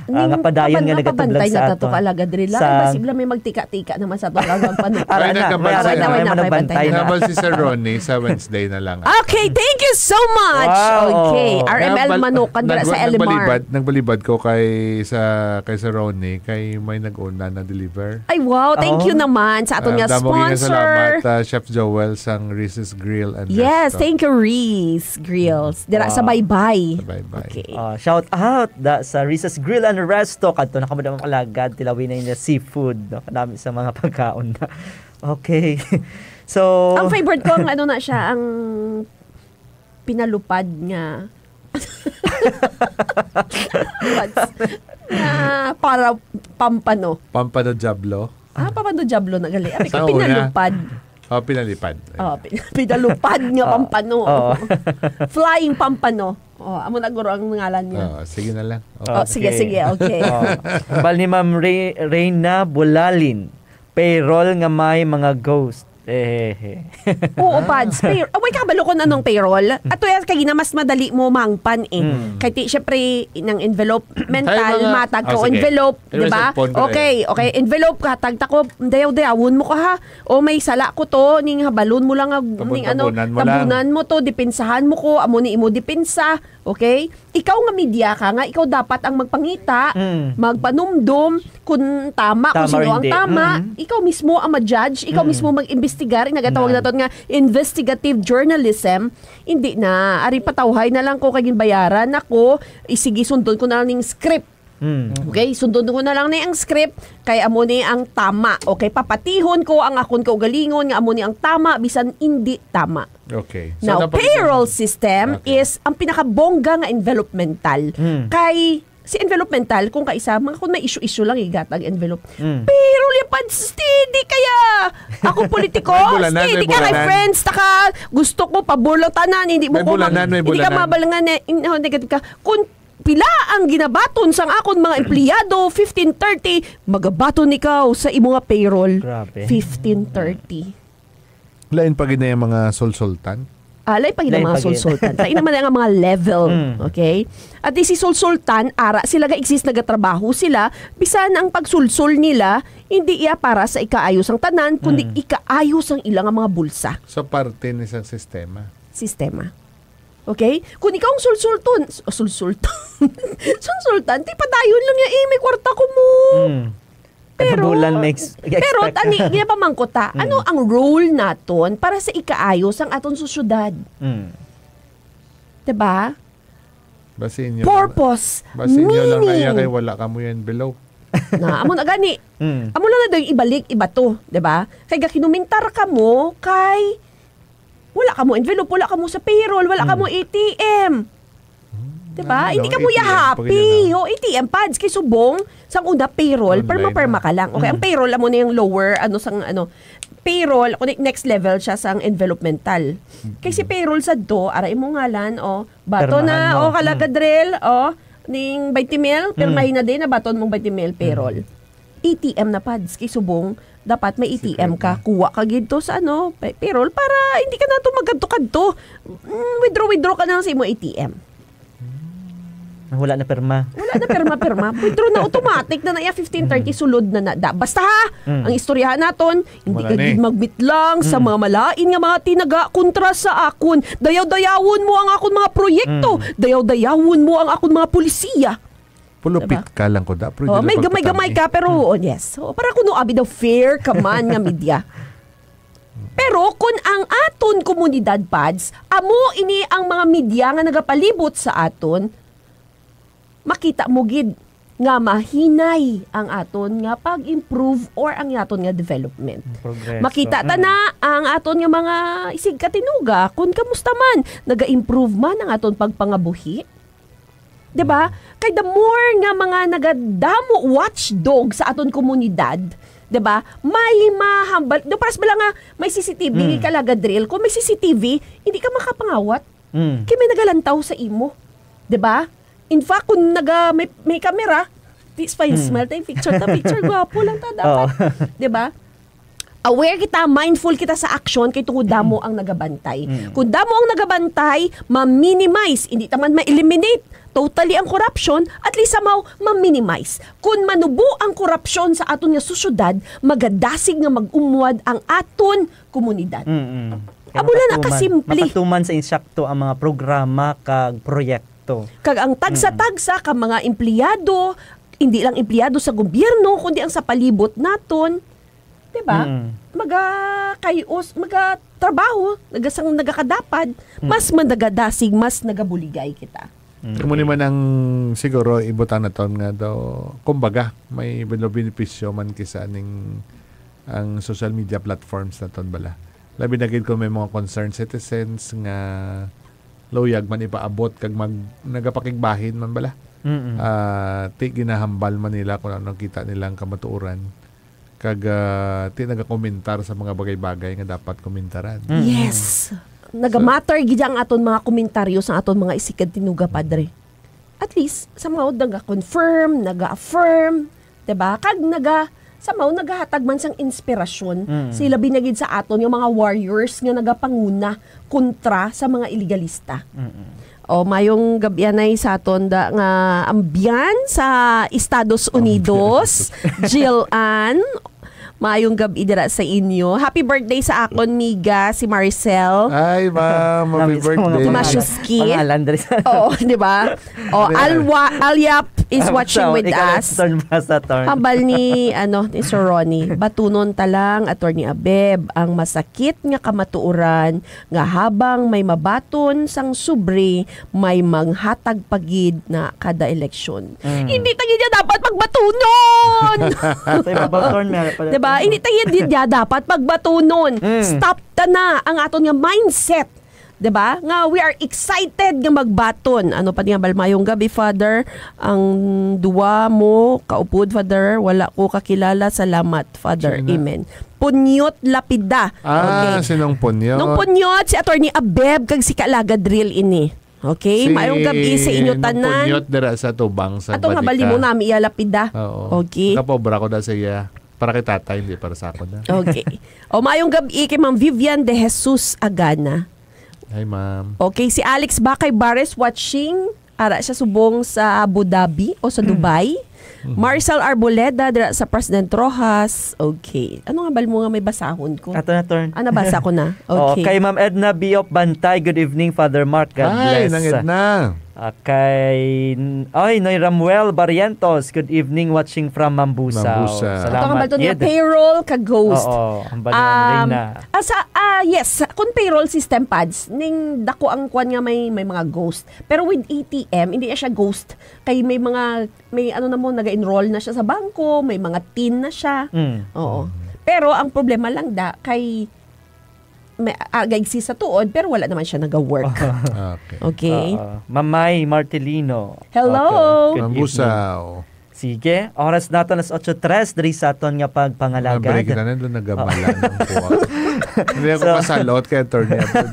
Ah, nga Ning padayon nga pabantay nagatublag na sa tato aton. Ka, Alagad Rila. Sa Ay, basi bala may magtika-tika naman sa ato, kag magpanukar. Ara Ay, na, nagkabal may ara siya. na, may May mga nagbantay nagbantay na. na. Nabal si Sir Ronnie sa Wednesday na lang. Okay, thank you so much. Wow. Okay, R M L Nabal-, Manukan dira nag-, sa L M R. nagbalibad, nagbalibad ko kay sa, kay Sir Ronnie, kay may nag-una na deliver. Ay, wow, thank you Oh. naman sa aton Ah, nga damo nga sponsor. salamat, ah, Chef Joel sang Reese's Grill and Yes, Resto. thank you, Reese Grills. Dira sa Wow. Baybay. Sa Baybay. Okay. Ah, shout out da, sa Reese's Grill and Resto. Kadto na kamo naman kalagad, tilawin na yung seafood, no? Kadami sa mga pagkaon na. Okay. So, Ang favorite ko, ang ano na siya, ang pinalupad nga. What's, nga para pampano. Pampano Diablo. Ah, pampano Diablo na gali. Abi ko Sa una. pinalupad. Oh, pinalipad. Oh, pin-, pinalupad nga Oh. pampano. Oh. Flying pampano. Oh, amo na guro ang ngalan niya. Oh, sige na lang. Oh, sige, Okay. sige, okay. Oh. Bal ni Ma'am Re-, Reyna Bulalin, payroll nga may mga ghost. Eh, eh, eh. Oo, Pads. Pay-, away ka kabalo kung anong payroll? Ato yan, kay na mas madali mo mangpan eh. Mm. Kay ti, syempre, nang envelope mental, Tayo mga matag Ah, ko sige. envelope, Pero di ba? cellphone ko na Okay, yan. okay. Envelope ka, tagta ko, dayaw-dayawon mo ko ha. O may sala ko to, ning habalon mo lang, ag-, Tabon-tabunan ning ano, mo lang. tabunan mo to, depensahan mo ko, amo ni imo depensa. Okay? Ikaw nga media ka nga, ikaw dapat ang magpangita, Mm. magpanumdom kung tama, kung Tama sino or ang hindi. tama. Mm. Ikaw mismo ang ma-judge, ikaw Mm. mismo mag-imbestigar. Ing nagatawag Nan. naton nga investigative journalism. Hindi na. Ari patawhay na lang ko kay ginbayaran ako. Isigi sundon ko na lang ning script. Mm. Okay, sundon ko na lang ni ang script. Kay amo ni ang tama. Okay, papatihon ko ang akon kaugalingon nga amo ni ang tama, bisan hindi tama. Okay. So, Now, dapat payroll isang system Okay. is ang pinakabongga nga envelopemental. Mm. Kay si envelopemental, kung kaisa, mga kung may issue-issue lang, igatag envelope. Mm. Payroll yung pad steady kaya ako politiko, May bulanan, steady may ka kay bulanan. friends, taka, gusto ko, pabor lang tanan, hindi mo May ko bulanan, mag-, may hindi ka bulanan. mabalangan, eh, in-, oh, negative ka. Kung pila ang ginabaton sang akon mga empleyado, fifteen thirty, magabaton ikaw sa imo nga payroll. Grabe. Fifteen thirty. Lain pa gid na yung mga sulsultan. Ah, lain pa gid ang Lain mga pa gid. sulsultan. Lain naman ang mga level. Mm. Okay? At di si sulsultan, ara sila ga-exist, nagatrabaho sila, bisan ang pagsulsol nila, hindi iya para sa ikaayo sang tanan, kundi Mm. ikaayo sang ila nga mga bulsa. So, parte ni sa sistema. Sistema. Okay? Kung ikaw ang sulsulton, s-, sulsulton. Sulsultan, ti padayon lang niya, eh, may kwarta ko mo. Mm. Pero, Kada bulan may ex-, pero, expect. Tani, ginapamangkot ta, Mm. ano ang role naton para sa ikaayo sang aton sosyedad? Mm. Diba? Basi inyo lang, Purpose, basi inyo lang na iya meaning. Kay wala kamo yung envelope. Na, amo na gani. Mm. Amo lang na daw yung ibalik, iba to, diba? Kay gakinumintar kamo kay wala kamo envelope, wala kamo sa payroll, wala Mm. kamo A T M. Diba? Ano, Hindi ka mo A T M, yahapi. Pag yun, O, A T M pads kay subong sang una payroll, perma-perma ka lang. Okay, ang Mm. payroll, amo na yung lower, ano, sang, ano, payroll, kung next level siya sang envelopemental. Mm. Kay si payroll sa do, ara imo ngalan, o, bato Permahan na, mo. o, kalagadrel, Mm. o, ning twenty mil, Mm. pirmahin na din, na baton mong twenty mil payroll. Mm. A T M na pads, kay subong, dapat may A T M Secret ka. na. Kuha ka gid to sa, ano, pay-, payroll para hindi ka na to magkadto-kadto. Mm, withdraw, withdraw ka na lang sa imo A T M. Wala na perma. Wala na perma-perma. Withdraw na, automatic na na iya, fifteen thirty, Mm. sulod na na da. Basta ha, Mm. ang istoryahan naton, hindi Wala ka ni. gid magbitlang sa Mm. mga malain nga mga tinaga kontra sa akon. Dayaw-dayawon mo ang akon mga proyekto. Mm. Dayaw-dayawon mo ang akon mga polisiya. Pulupit Diba? ka lang ko da, pero Oh, di may na gamay-gamay pagpatami. ka, pero, Mm. oh, yes. So, para kuno abi daw fair ka man nga media. Pero kung ang aton komunidad, pads, amo ini ang mga media nga nagapalibot sa aton, makita mo gid nga mahinay ang aton nga pag-improve or ang aton nga development. Ang progreso. Makita ta Mm. na ang aton nga mga isigkatinuga kung kamusta man, naga-improve man ang aton pagpangabuhi. 'Di ba? Kay the more nga mga nagadamo watchdog sa aton komunidad, 'di ba? May mahambal, do paras bala nga may C C T V Mm. kalagadril. Kung may C C T V, hindi ka makapangawat. Mm. Kay may nagalantaw sa imo. 'Di ba? In fact, kung naga, may, may camera, this fine Mm. smile, tayo picture ta, picture, gwapo lang ta dapat. Oo. 'Di ba? Aware kita, mindful kita sa action kay tungod damo ang nagabantay. Mm. Kung damo ang nagabantay, ma-minimize, hindi ta man ma-eliminate totally ang korupsyon, at least somehow ma-minimize. Kung manubo ang korupsyon sa aton nga sosyedad, magadasig nga mag-umwad ang aton komunidad. Mm-mm. Kay Amo na mapatuman, nakasimple. Mapatuman sa insakto ang mga programa kag proyekto. Kag ang tagsa-tagsa ka mga empleyado, hindi lang empleyado sa gobyerno, kundi ang sa palibot naton, 'di ba? Mm. Maga kayos, maga trabaho, nagasang nagakadapad, Mm. mas managadasig, mas nagabuligay kita. Mm. Kamo ni man ang siguro ibutang naton nga daw, kumbaga, may bino-, benepisyo man kisa ning ang social media platforms naton bala. Labi na gid kung may mga concerned citizens nga luyag man ipaabot kag mag-, nagapakigbahin man bala. Mm-mm. Ah, ti ginahambal man nila kung ano ang kita nilang kamatuoran. Kag, ah, ti nagakomentar sa mga bagay-bagay nga dapat komentaran. Mm. Yes. Nagamatter gid ang aton mga komentaryo sa aton mga isigkatinuga, Padre. At least, somehow, naga-confirm, naga-affirm, 'di ba? Kag naga, somehow, nagahatag man sang inspirasyon, Mm. sila binagid sa aton nga mga warriors nga nagapanguna kontra sa mga iligalista. Mm-mm. O, mayong gabi anay sa aton da nga ambiyan sa Estados Ambiyan. Unidos, Jill Ann. Mayong gabi dira sa inyo. Happy birthday sa akon, miga, si Maricel. Ay, ma'am, happy Nami sa mga birthday. Timashuski. Pangalan, diri sa Oo, 'di ba? O, Diri. Alwa, Alyap is Ah, watching so, with ikaw na us. Turn pa sa turn. Hambal ni, ano, ni Sir Ronnie, batunon ta lang, Attorney Abeb, ang masakit nga kamatuoran nga habang may mabaton sang sobre, may manghatag pa gid na kada eleksyon. Mm. Hindi ta gid ya dapat pagbatunon! Sa iba ba, turn, meron pala 'Di ba? turn. Hindi ta gid ya dapat pagbatunon. Mm. Stop ta na ang aton nga mindset. 'Di ba? Nga we are excited nga magbaton. Ano pa niya, bal, mayong gabi, Father. Ang duwa mo kaupod, Father. Wala ko kakilala. Salamat, Father. Sino na? Amen. Punyot Lapida. Ah, Okay. si Nong Punyot. Nong Punyot, si Attorney Abeb, kag si Kalaga Drill ini. Okay? Si Mayong gabi sa inyo Nong tanan. Punyot dira sa Tubang, sa Ato nga Balica. Bali mo nami iya lapida. Oo. Okay. Nakapobra ko na sa iya. Para kay tatay, hindi para sa ako na. Okay. O, mayong gabi kay Ma'am Vivian De Jesus Agana. Hi, ma'am. Okay, si Alex Bakay Bares watching. Ara siya subong sa Abu Dhabi o sa Dubai. Mhm. Marcel Arboleda dira sa President Roxas. Okay. Ano nga bal mo nga may basahon ko? Ato na, turn. Ah, nabasa ko na. Oh, Okay. kay Ma'am Edna B of Bantay, "Good evening, Father Mark. God Hi, bless." Nang Edna. Ah, kay, ay, Noy Ramuel Barrientos, good evening, watching from Mambusao. Mambusao. Salamat, Ato ang balton nga gid. Payroll ka ghost. Oo, ang balton Um, Reyna. Asa, ah, yes, kung payroll system, Pads, ning dako ang kwan nga may, may mga ghost. Pero with A T M, hindi siya ghost. Kay may mga, may ano na mo, nag-enroll na siya sa bangko, may mga tin na siya. Mm. Oo. Pero ang problema lang da, kay may, ah, gaigsi sa tuod, pero wala naman siya nag-work. Okay. Okay. Oo. Mamay Martelino. Hello. Okay. Good evening. Mambusao. Sige, oras nato alas otso tres diri sa aton nga pagpangalagad. Nabalik na nila, nagamalan ang kuha. Hindi ako So, masalot kay Attorney Abud.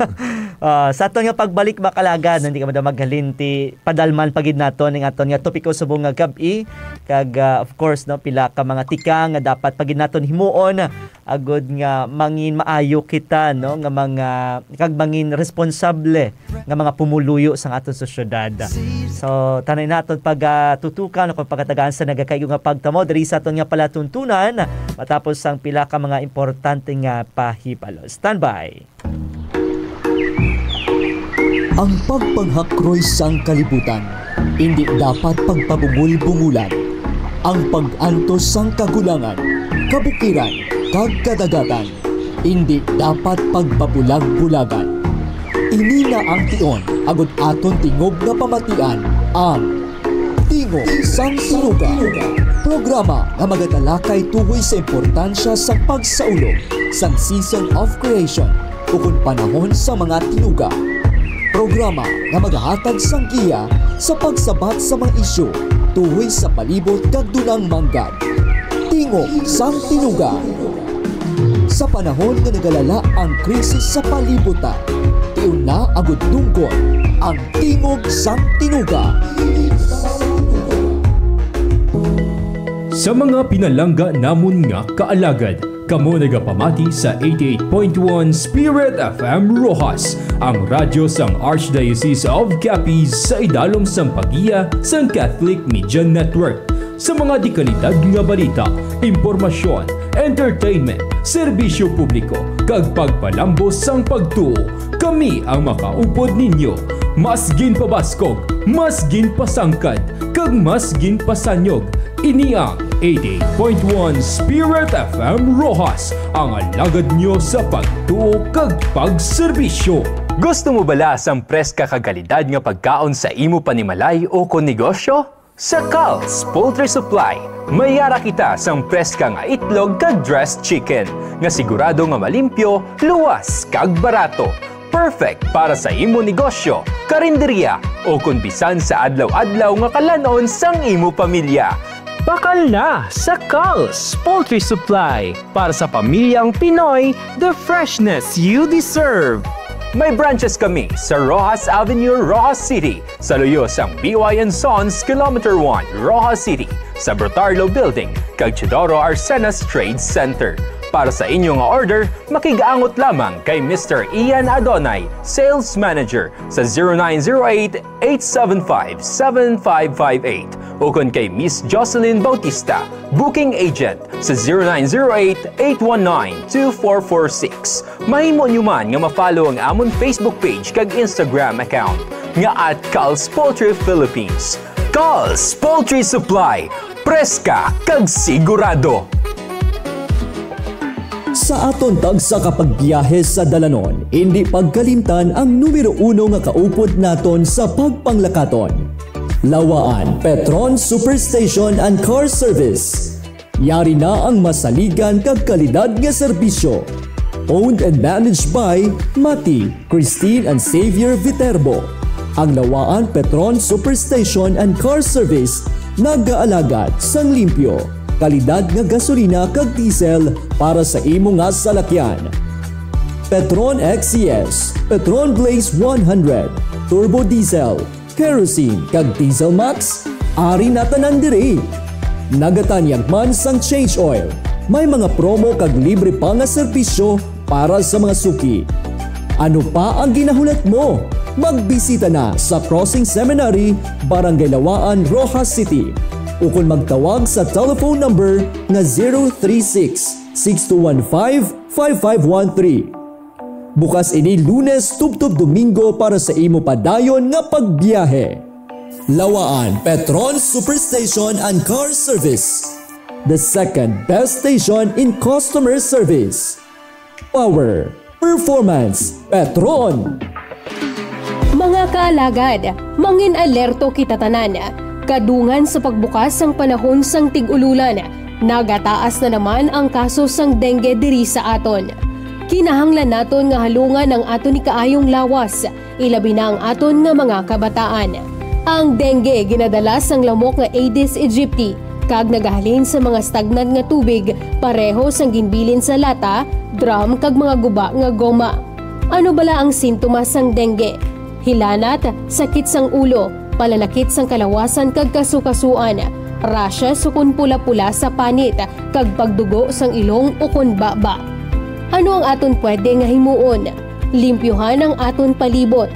Ah, sa aton nga pagbalik, mga kalagad, hindi ka madala maghalinti, padalman pa gid nato ning aton nga topiko subong nga gab-i. Kag, ah, of course, no, pila ka mga tikang nga dapat pa gid naton himuon agud nga mangin maayo kita, no, nga mga, kag mangin responsable nga mga pumuluyo sang aton sosyedad. So, tanay naton pagatutukan o pagkatagaan sa nagakaigo nga pagtamo diri sa aton nga palatuntunan matapos ang pila ka mga importante nga pahibalo. Standby. Ang pagpanghakroy sang kalibutan indi dapat pagpabungol-bungolan. Ang pag-antos sang kagulangan, kabukiran, kag kadagatan indi dapat pagpabulag-bulagan. Ini na ang tion agud aton tingog nga pamatian ang Tingog sang Tinuga, programa nga magatalakay tuhoy sa importansya sang pagsaulog sang season of creation ukon panahon sa mga tinuga. Programa nga magahatag sang giya sa pagsabat sa mga isyu tuhoy sa palibot kag dunang manggad. Tingog sang Tinuga. Sa panahon nga nagalala ang krisis sa palibot ta, tion na agud dunggon ang Tingog sang Tinuga. Sa mga pinalangga namon nga kaalagad, kamo nagapamati sa eighty-eight point one Spirit F M Roxas, ang radyo sang Archdiocese of Capiz sa idalom sang paggiya sang Catholic Media Network. Sa mga dikalidad nga balita, impormasyon, entertainment, serbisyo publiko, kag pagpalambos sang pagtuo, kami ang makaupod ninyo. Mas ginpabaskog, mas ginpasangkad, kag mas ginpasanyog. Ini ang eighty-eight point one Spirit F M Roxas, ang alagad nyo sa pagtuo kag pagserbisyo. Gusto mo bala sang preska kag kalidad nga pagkaon sa imo panimalay o kon negosyo? Sa Cal's Poultry Supply, may yara kita sang preska nga itlog kag dressed chicken nga sigurado nga malimpyo, luwas, kag barato. Perfect para sa imo negosyo, karinderya, o kon bisan sa adlaw-adlaw nga kalan-on sang imo pamilya. Bakal na sa Cal's Poultry Supply. Para sa pamilyang Pinoy, the freshness you deserve. May branches kami sa Roxas Avenue, Roxas City, sa luyo sang B Y and Sons, Kilometer one, Roxas City, sa Brotarlo Building, kag Teodoro Arcenas Trade Center. Para sa inyo nga order, makig-angot lamang kay Mister Ian Adonay, Sales Manager, sa zero nine zero eight, eight seven five, seven five five eight, o kon kay Miss Jocelyn Bautista, Booking Agent, sa zero nine zero eight, eight one nine, two four four six. Mahimo nyo man nga ma-follow ang amon Facebook page kag Instagram account nga at Cal's Poultry Philippines. Cal's Poultry Supply, preska kag sigurado. Sa aton tagsa ka pagbiyahe sa dalanon, indi pagkalimtan ang numero uno nga kaupod naton sa pagpanglakaton. Lawaan, Petron Superstation and Car Service. Yari na ang masaligan kag kalidad nga serbisyo. Owned and managed by Mati, Christine and Xavier Viterbo. Ang Lawaan Petron Superstation and Car Service nagaalagad sang limpyo, kalidad nga gasolina kag diesel para sa imo nga salakyan. Petron X C S, Petron Blaze one hundred, Turbo Diesel, kerosene, kag Diesel Max, ari na tanan diri. Nagatanyag man sang change oil. May mga promo kag libre pa nga serbisyo para sa mga suki. Ano pa ang ginahulat mo? Magbisita na sa Crossing Seminary, Barangay Lawaan, Roxas City, ukon magtawag sa telephone number nga zero three six, six two one five, five five one three. Bukas ini Lunes tubtob Domingo para sa imo padayon nga pagbiyahe. Lawaan Petron Superstation and Car Service, the second best station in customer service. Power, performance, Petron. Mga kaalagad, mangin-alerto kita tanan. Kadungan sa pagbukas sang panahon sang tig-ululan, nagataas na naman ang kaso sang dengue diri sa aton. Kinahanglan naton nga halungan ang aton ni kaayong lawas, ilabi na ang aton nga mga kabataan. Ang dengue ginadala sang lamok nga Aedes aegypti kag nagahalin sa mga stagnant nga tubig, pareho sang ginbilin sa lata, drum, kag mga guba nga goma. Ano bala ang sintomas sang dengue? Hilanat, sakit sang ulo, palanakit sang kalawasan kag kasukasuan, rashes ukon pula-pula sa panit, kag pagdugo sang ilong ukon baba. Ano ang aton pwede nga himuon? Limpyuhan ang aton palibot.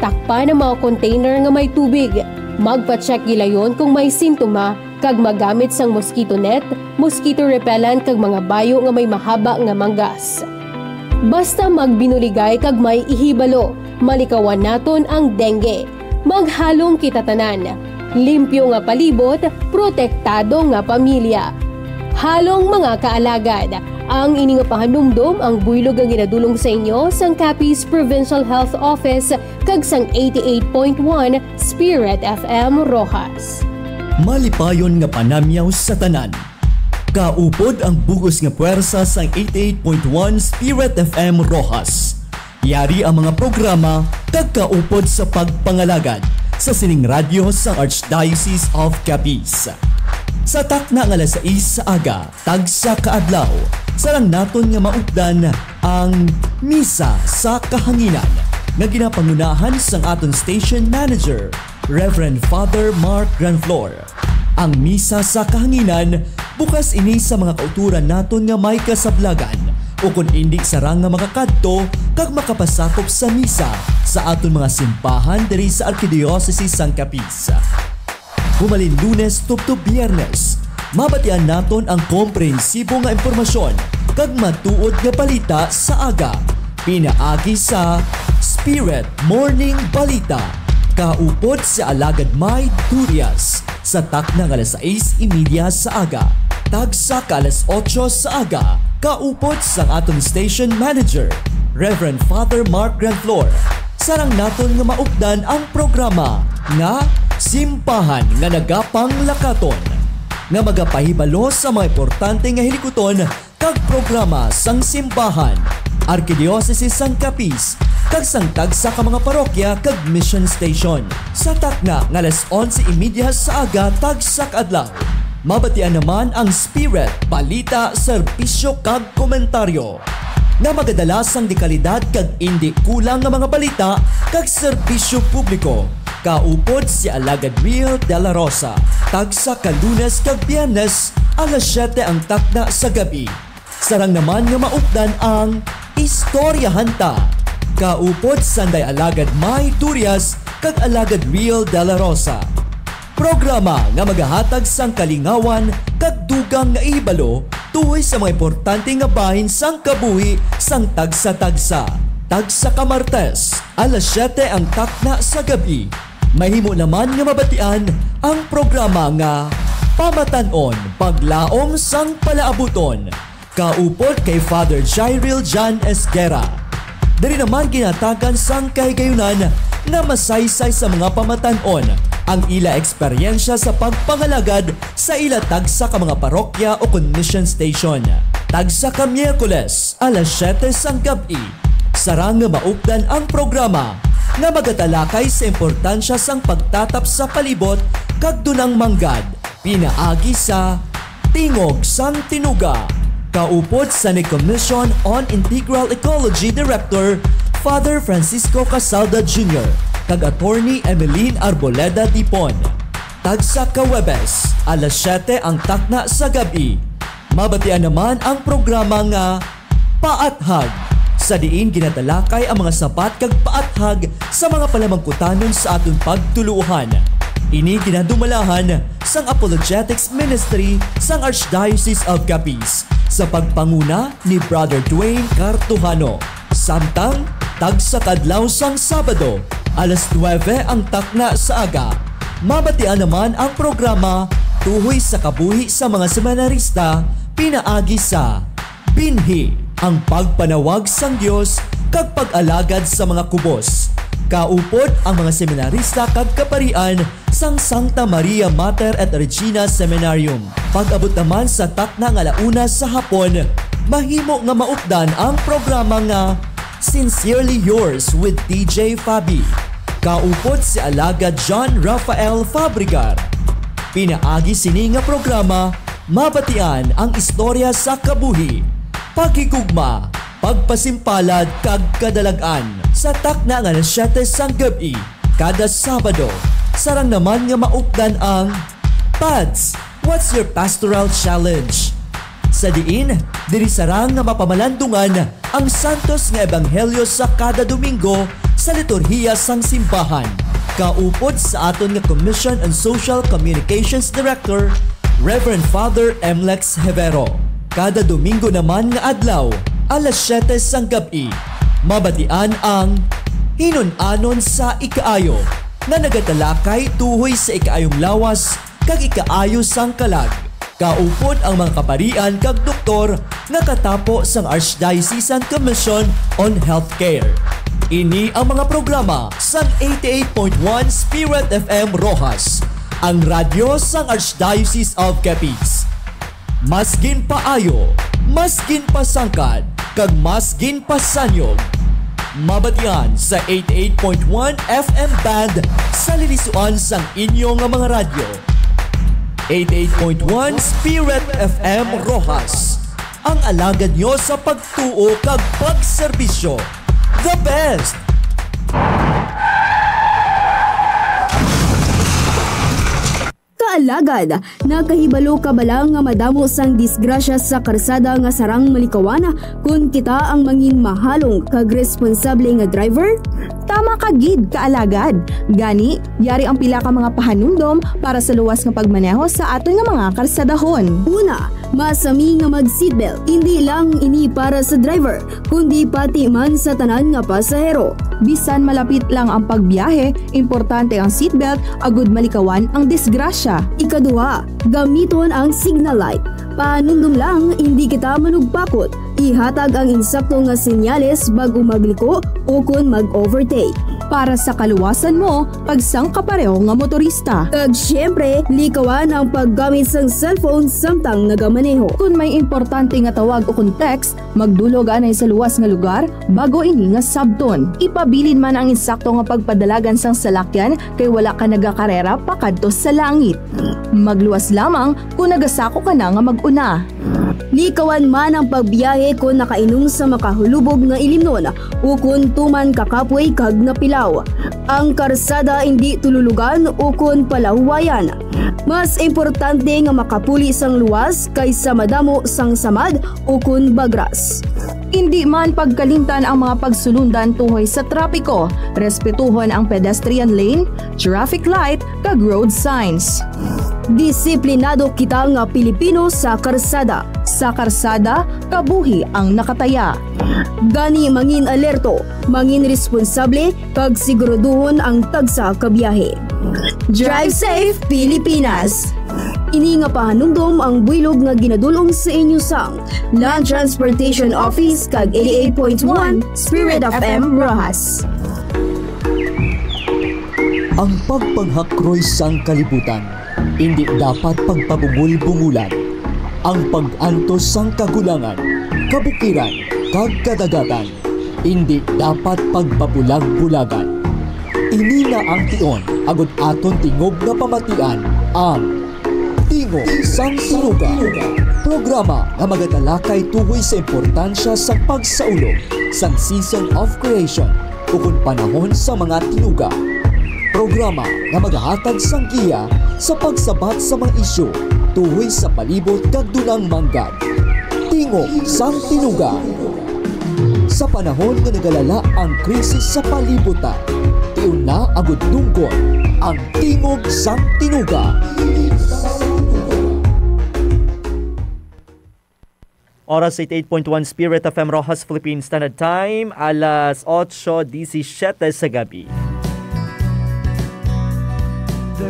Takpan ang mga container nga may tubig. Magpa-check gilayon kung may sintoma, kag magamit sang mosquito net, mosquito repellent, kag mga bayo nga may mahaba nga manggas. Basta magbinuligay kag may ihibalo, malikawan naton ang dengue. Maghalong kita tanan. Limpyo nga palibot, protektado nga pamilya. Halong, mga kaalagad, ang ini nga pahanumdom ang buylog nga ginadulong sa inyo sang Capiz Provincial Health Office kag sang eighty-eight point one Spirit F M Roxas. Malipayon nga panamyaw sa tanan. Kaupod ang bug-os nga puwersa sang eighty-eight point one Spirit F M Roxas. Yari ang mga programa kag kaupod sa pagpangalagad sa sining radyo sang Archdiocese of Capiz. Sa takna nga alas sais sa aga, tagsa ka adlaw, sarang naton nga maupdan ang Misa sa Kahanginan, nga ginapangunahan sang aton station manager, Reverend Father Mark Granflor. Ang Misa sa Kahanginan, bukas ini sa mga kauturan naton nga may kasablagan, ukon indi sarang nga makakadto kag makapasakop sa misa sa aton mga simbahan diri sa Arkidiocese sang Capiz. Humalin Lunes tubtob Biyernes, mabatian naton ang komprehensibo nga impormasyon kag matuod nga balita sa aga, pinaagi sa Spirit Morning Balita, kaupod si Alagad May Durias, sa takna nga alas sais y media sa aga. Tagsa ka alas otso sa aga, kaupod sang aton station manager, Reverend Father Mark Granflor, sarang naton nga maupdan ang programa nga Simbahan nga Nagapanglakaton, nga magapahibalo sa mga importante nga hilikuton kag programa sang simbahan, Arkidiocese sang Capiz, kag sang tagsa ka mga parokya kag mission station. Sa takna nga alas onse y media sa aga tagsa ka adlaw, mabatian naman ang Spirit, Balita, Serbisyo, kag Komentaryo, nga magadala sang dekalidad kag indi kulang nga mga balita kag serbisyo publiko, kaupod si Alagad Real de la Rosa. Tagsa ka Lunes kag Biyernes, alas siyete ang takna sa gab-i. Sarang naman nga maupdan ang Istoryahan Ta, kaupod sanday Alagad May Durias kag Alagad Real de la Rosa. Programa nga magahatag sang kalingawan kag dugang nga ihibalo tuhoy sa mga importante nga bahin sang kabuhi sang tagsa-tagsa. Tagsa ka Martes, alas siyete ang takna sa gab-i. Mahimo naman nga mabatian ang programa nga Pamatan-on, Paglaom sang Palaabuton, kaupod kay Father Jairil Jan Esguerra. Diri naman ginatagan sang kahigayunan nga masaysay sa mga pamatan-on ang ila eksperyensya sa pagpangalagad sa ila tagsa ka mga parokya o kon mission station. Tagsa ka Miyerkules, alas siyete sang gab-i, sarang nga maupdan ang programa nga magatalakay sa importansya sang pagtatap sa palibot kag dunang manggad, pinaagi sa Tingog sang Tinuga, kaupod sa ni Commission on Integral Ecology Director Father Francisco Casalda Junior kag Attorney Emeline Arboleda Dipon. Tagsa ka Huwebes, alas siyete ang takna sa gab-i, mabatian naman ang programa nga Paathag, sa diin ginatalakay ang mga sabat kag paathag sa mga palamangkutanon sa aton pagtuluohan. Ini ginadumalahan sang Apologetics Ministry sang Archdiocese of Capiz sa pagpanguna ni Brother Dwayne Cartuhano. Samtang, tagsa ka adlaw sang Sabado, alas nuwebe ang takna sa aga, Mabatian naman ang programa Tuhoy sa Kabuhi sa mga Seminarista pinaagi sa Binhi, ang pagpanawag sang Dios kag pag-alagad sa mga kubos. Kaupod ang mga seminarista kag kaparian sang Santa Maria Mater et Regina Seminarium. Pag-abot naman sa takna nga ala una sa hapon, mahimo nga maupdan ang programa nga Sincerely Yours with D J Fabi. Kaupod si Alagad John Rafael Fabregar. Pinaagi sini nga programa, mabatian ang istorya sa kabuhi, paghigugma, pagpasimpalad kag kadalag-an sa takna nga alas siyete sang gab-i kada Sabado. Sarang naman nga maupdan ang Pads, What's Your Pastoral Challenge? Sa diin, diri sarang nga mapamalandungan ang santos nga ebanghelyo sa kada Domingo sa liturhiya sang simbahan, kaupod sa aton nga Commission on Social Communications Director, Reverend Father Emlex Hevero. Kada Domingo naman nga adlaw, alas siyete sang gab-i, mabatian ang Hinun-anon sa Ikaayo, nga nagatalakay tuhoy sa ikaayong lawas kag ikaayo sang kalag. Kaupod ang mga kaparian kag doktor nga katapo sang Archdiocesan Commission on Healthcare. Ini ang mga programa sang eighty-eight point one Spirit F M Roxas, ang radyo sang Archdiocese of Capiz. Mas ginpaayo, mas ginpasangkad, kag mas ginpasanyog. Mabatian sa eighty-eight point one F M band sa lilisuan sang inyo nga mga radyo. Eighty-eight point one Spirit F M Roxas, ang alagad nyo sa pagtuo kag pagserbisyo. The best! Kaalagad, nakahibalo ka bala nga madamo sang disgrasya sa karsada nga sarang malikawan kon kita ang mangin mahalong kag responsable nga driver? Tama ka gid, kaalagad. Gani, yari ang pila ka mga pahanumdom para sa luwas nga pagmaneho sa aton nga mga karsadahon. Una, masami nga mag-seatbelt. Indi lang ini para sa driver, kundi pati man sa tanan nga pasahero. Bisan malapit lang ang pagbiyahe, importante ang seatbelt agud malikawan ang disgrasya. Ikaduha, gamiton ang signal light. Pahanumdom lang, indi kita manugpakot. Ihatag ang insakto nga senyales bag-o magliko ukon mag-overtake. Para sa kaluwasan mo, kag sang kapareho nga motorista. Kag siyempre, likawan ang paggamit sang cellphone samtang nagamaneho. Kon may importante nga tawag ukon text, magdulog anay sa luwas nga lugar bago ini nga sabton. Ipabilin man ang insakto nga pagpadalagan sang salakyan kay wala ka nagakarera pakadto sa langit. Magluwas lamang kon nagasako ka na nga mag-una. Likawan man ang pagbiyahe kon nakainom sa makahulubog nga ilimnon ukon tuman ka kapoy kag napilaw. Ang karsada indi tululugan ukon palahuwayan. Mas importante nga makapuli sang luwas kaysa madamo sang samad ukon bagras. Indi man pagkalimtan ang mga pagsulundan tuhoy sa trapiko, respetuhon ang pedestrian lane, traffic light, kag road signs. Disiplinado kita nga Pilipino sa karsada. Sa karsada, kabuhi ang nakataya. Gani, mangin alerto, mangin responsable, kag siguraduhon ang tagsa ka biyahe. Drive safe, Pilipinas! Ini nga pahanumdom ang buylog nga ginadul-ong sa inyo sang Land Transportation Office kag eighty-eight point one Spirit F M Roxas. Ang pagpanghakroy sang kalibutan indi dapat pagpabungol-bungolan. Ang pag-antos sang kagulangan, kabukiran, kag kadagatan indi dapat pagpabulag-bulagan. Ini na ang tion agud aton tingog nga pamatian ang Tingog sang Tinuga, programa nga magatalakay tuhoy sa importansya sang pagsaulog sang Season of Creation ukon panahon sa mga tinuga. Programa nga magahatag sang giya sa pagsabat sa mga isyu tuhoy sa palibot kag dunang manggad. Tingog sang Tinuga. Sa panahon nga nagalala ang krisis sa palibot ta, tion na agud dunggon ang Tingog sang Tinuga. Oras, eighty-eight point one Spirit F M Roxas, Philippine Standard Time, alas otso disisiete sa gabi. The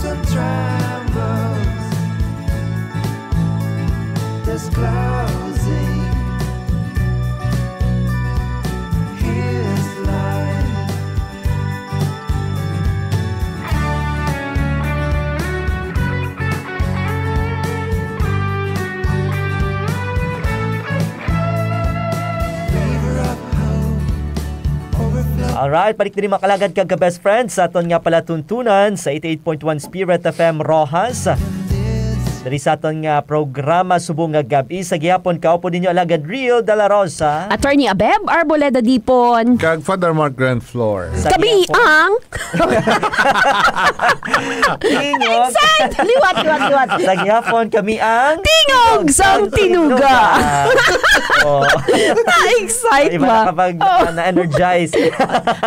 and trembles, disclosing his life. River of hope overflows. Alright, balik diri, mga kalagad, kag ka-best friends, sa aton nga palatuntunan sa eighty-eight point one Spirit F M Roxas. Diri sa aton nga programa, Subong nga Gab-i, sa gihapon, kaupo ninyo, Alagad Real de la Rosa. Attorney Abeb Arboleda Dipon. Kag Father Mark Grand Floor. Sa Kami gihapon, ang Tingog. Excited! Liwat, liwat, liwat. Sa gihapon, kami ang Tingog sang Tinuga. Oh. Na-excite Iba ba? Na kapag Oh. na-energize.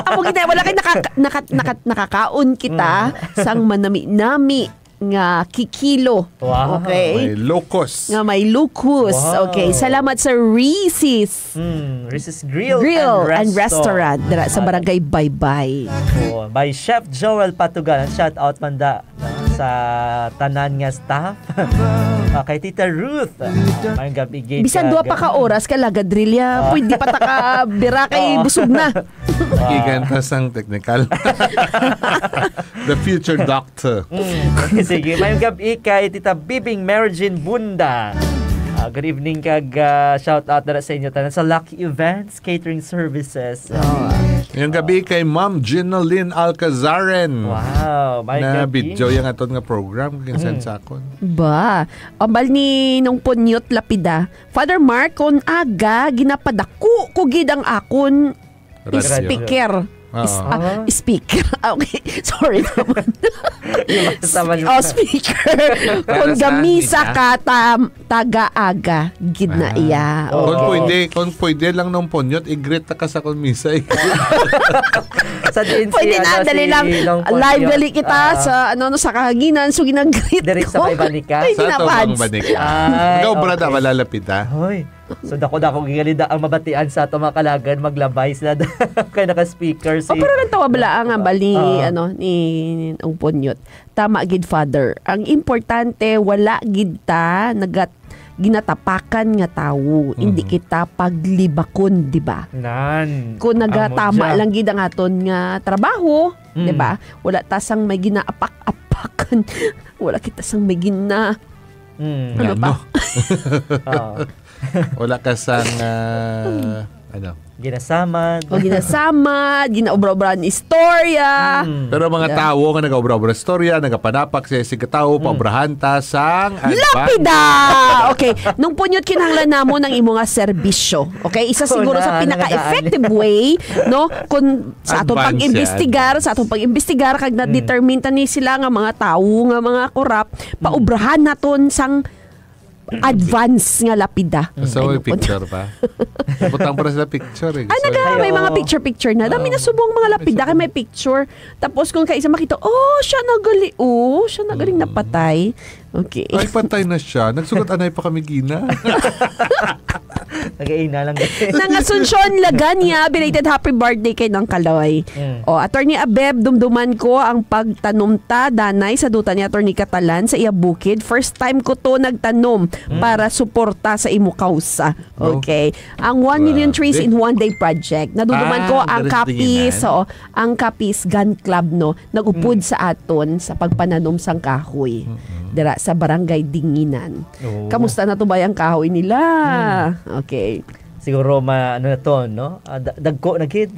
Amo gid, wala kay naka-, naka-, naka-, nakakaon kita Mm. sang manami-nami nga kikilo. Wow. Okay? May locos. Nga may locos. Wow. Okay. Salamat sa Reese's Mm, Reese's Grill Grill and and Resto. Restaurant dira sa Ah. Barangay Baybay. Oh, by Chef Joel Patugan. Shout out man da, no, sa tanan nga staff. Ah, kay Tita Ruth. Ah, mayong gabi gid Bisan kag duha pa ka oras ka, Lagadrilya, Ah. pwede pa ta ka bira kay Oo. busog na. Gigantas ang technical. The future doctor. Mm. Sige, mayong gabi kay Tita Bibing Mary Jane Bunda. Ah, good evening kag, ah, shout out na sa inyo tanan sa Lucky Events Catering Services. Oh. Yung gabi kay Ma'am Ginaline Alcazaren. Wow, may Na gabi. video yung aton nga program, kinsan Mm. sa akon. Ba, ambal ni Nung Punyot Lapida, Father Mark, kon aga, ginapadako ko gid ang akon Radyo. speaker. Oo. Is-, ah, Ah. speaker. Ah, okay. Sorry naman. Yung basta man- Oh, speaker. Para Kung sa gamisa misa? ka, tam-, taga-aga, gid na Ah. iya. Kung Okay. pwede, kung pwede lang nung punyot, i-greet na ka sa kung misa. Sa D N C, Pwede na, ano, dali si lang. Nung Live Punyot, gali kita ah, sa, ano, no, sa kahanginan. So, ginag-greet diri sa ko. May Banika? Pwede Sa na, atong Pads. Banika. Ay, Ikaw, brada, okay. Malalapit, ha? Hoy. So, dako-dako gali da ang mabatian sa ato mga kalagad, maglabay sila da-, kay naka-speaker si Oh, pero nagtawa bala ang ambal ni, Ah. ano, ni Ung Punyot. Tama gid, Father. Ang importante, wala gid ta nagat-, ginatapakan nga tawo. Hindi Mhm. kita paglibakon, di ba? Nan. Kung Amo nagatama dyan. lang gid ang aton nga trabaho, Mm. di ba? Wala ta sang may ginaapak-apakan. Wala kita sang may gina-, Mm. Ano Ano? pa? Oo. Wala ka sang, ah, ano? Ginasamad. O ginasamad, ginaobra-obra ang istorya. Mm. Pero mga Yeah. tawo nga nagaobra-obra istorya, nagapanapak sa isig katawo, Mm. paobrahan ta sang advance. Lapida! Okay, nung punyot kinahanglan namon ang imo nga serbisyo. Okay, isa siguro sa Una, pinaka-effective way, no? Kung sa atong Advance yan. pag-imbestigar, sa atong pag-imbestigar, kag Mm. na-determine ta ni sila nga mga tawo nga mga korap, Mm. paobrahan naton sang advance nga lapida. Mm. So, may Ayun po. picture pa? Butang pa na sila picture, eh. Ah, Gusto naga, may mga Ah. picture-picture na. Dami Ah. na subong mga May lapida, kay subong. may picture. Tapos kung kaisa makita, "Oh, siya na gali, oh, siya na galing Mm. napatay." Okay. Ay, patay na siya. Nagsugat anay pa kami, Gina. Nagaina lang. Nang Asuncion Laganya, belated happy birthday kay Nang Kaloy. Mm. O, Attorney Abeb, dumduman ko ang pagtanom ta, danay sa duta ni Attorney Catalan sa iya bukid. First time ko to nagtanom Mm. para suporta sa imo kausa. Oh. Okay. Ang one million trees Grabe. in one day project. Nadumduman ko Ah, ang there's Capiz, dinginan. oo, ang Capiz Gun Club, no, nag-upod Mm. sa aton sa pagpananom sang kahoy Mm-mm. dira sa Barangay Dinginan. Oo. Kamusta na to ba ang kahoy nila? Mm. Okay. Siguro ma-, ano na to, no? Ah, da-, dagko na gid.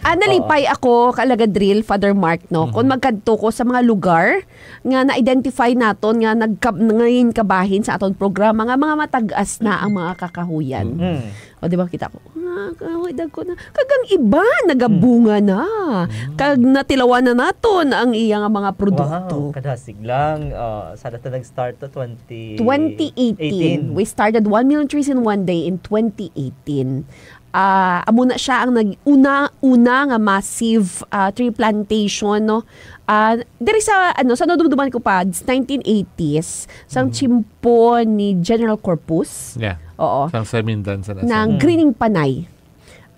Ah, nalipay Oo. ako, Kalagadril, Father Mark, no? Mhm. Kung magkadto ko sa mga lugar nga na-identify naton nga nagka-, ngayon kabahin sa aton programa nga mga matag-as na ang mga kakahuyan. Mm. O, di ba, kita ko, "Ah, kahoy, dagko na." Kag ang iba, nagabunga Mm. na. Mm. Kag natilawan na naton ang iya nga mga produkto. Wow, kadasig lang. Ah, sa data nag-start to twenty eighteen. Twenty eighteen. We started one million trees in one day in twenty eighteen. Ah, amo na siya ang nag-, una, una nga massive, ah, tree plantation, no? Ah, diri sa, ano, sa nadumduman ko pa, nineteen eighties, sang Mm. tiyempo ni General Corpus. Yeah. Oo. Sang Samindan sa Nang Mm. Greening Panay.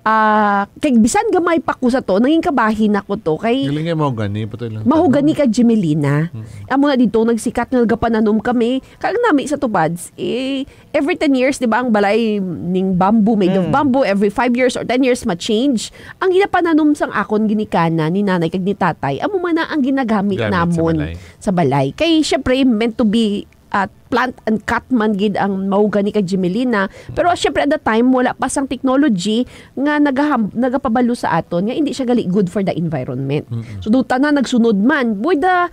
Ah, kay bisan gamay pa ko sa to, nangin kabahin ako to. Kay Galing kay mahogani, pati lang mahogani tanong. Kag Gemelina. Mm. Amo na dito, nagsikat nga nagapananom kami. Kag nami sa tubads, eh, every ten years, di ba, ang balay ning bamboo, made of Mm. bamboo, every five years or ten years, ma-change. Ang ginapananom sang akon ginikanan ni nanay kag ni tatay, amo man na ang ginagamit Gamit sa namon balay. sa balay. Kay, syempre, meant to be, ah, plant and cut man gid ang mahogany kag Gemelina. Pero, syempre, at the time, wala pa sang technology nga nagaham-, nagapabalo sa aton nga hindi siya gali good for the environment. Mm-mm. So, do tanan nagsunod man. Buy the,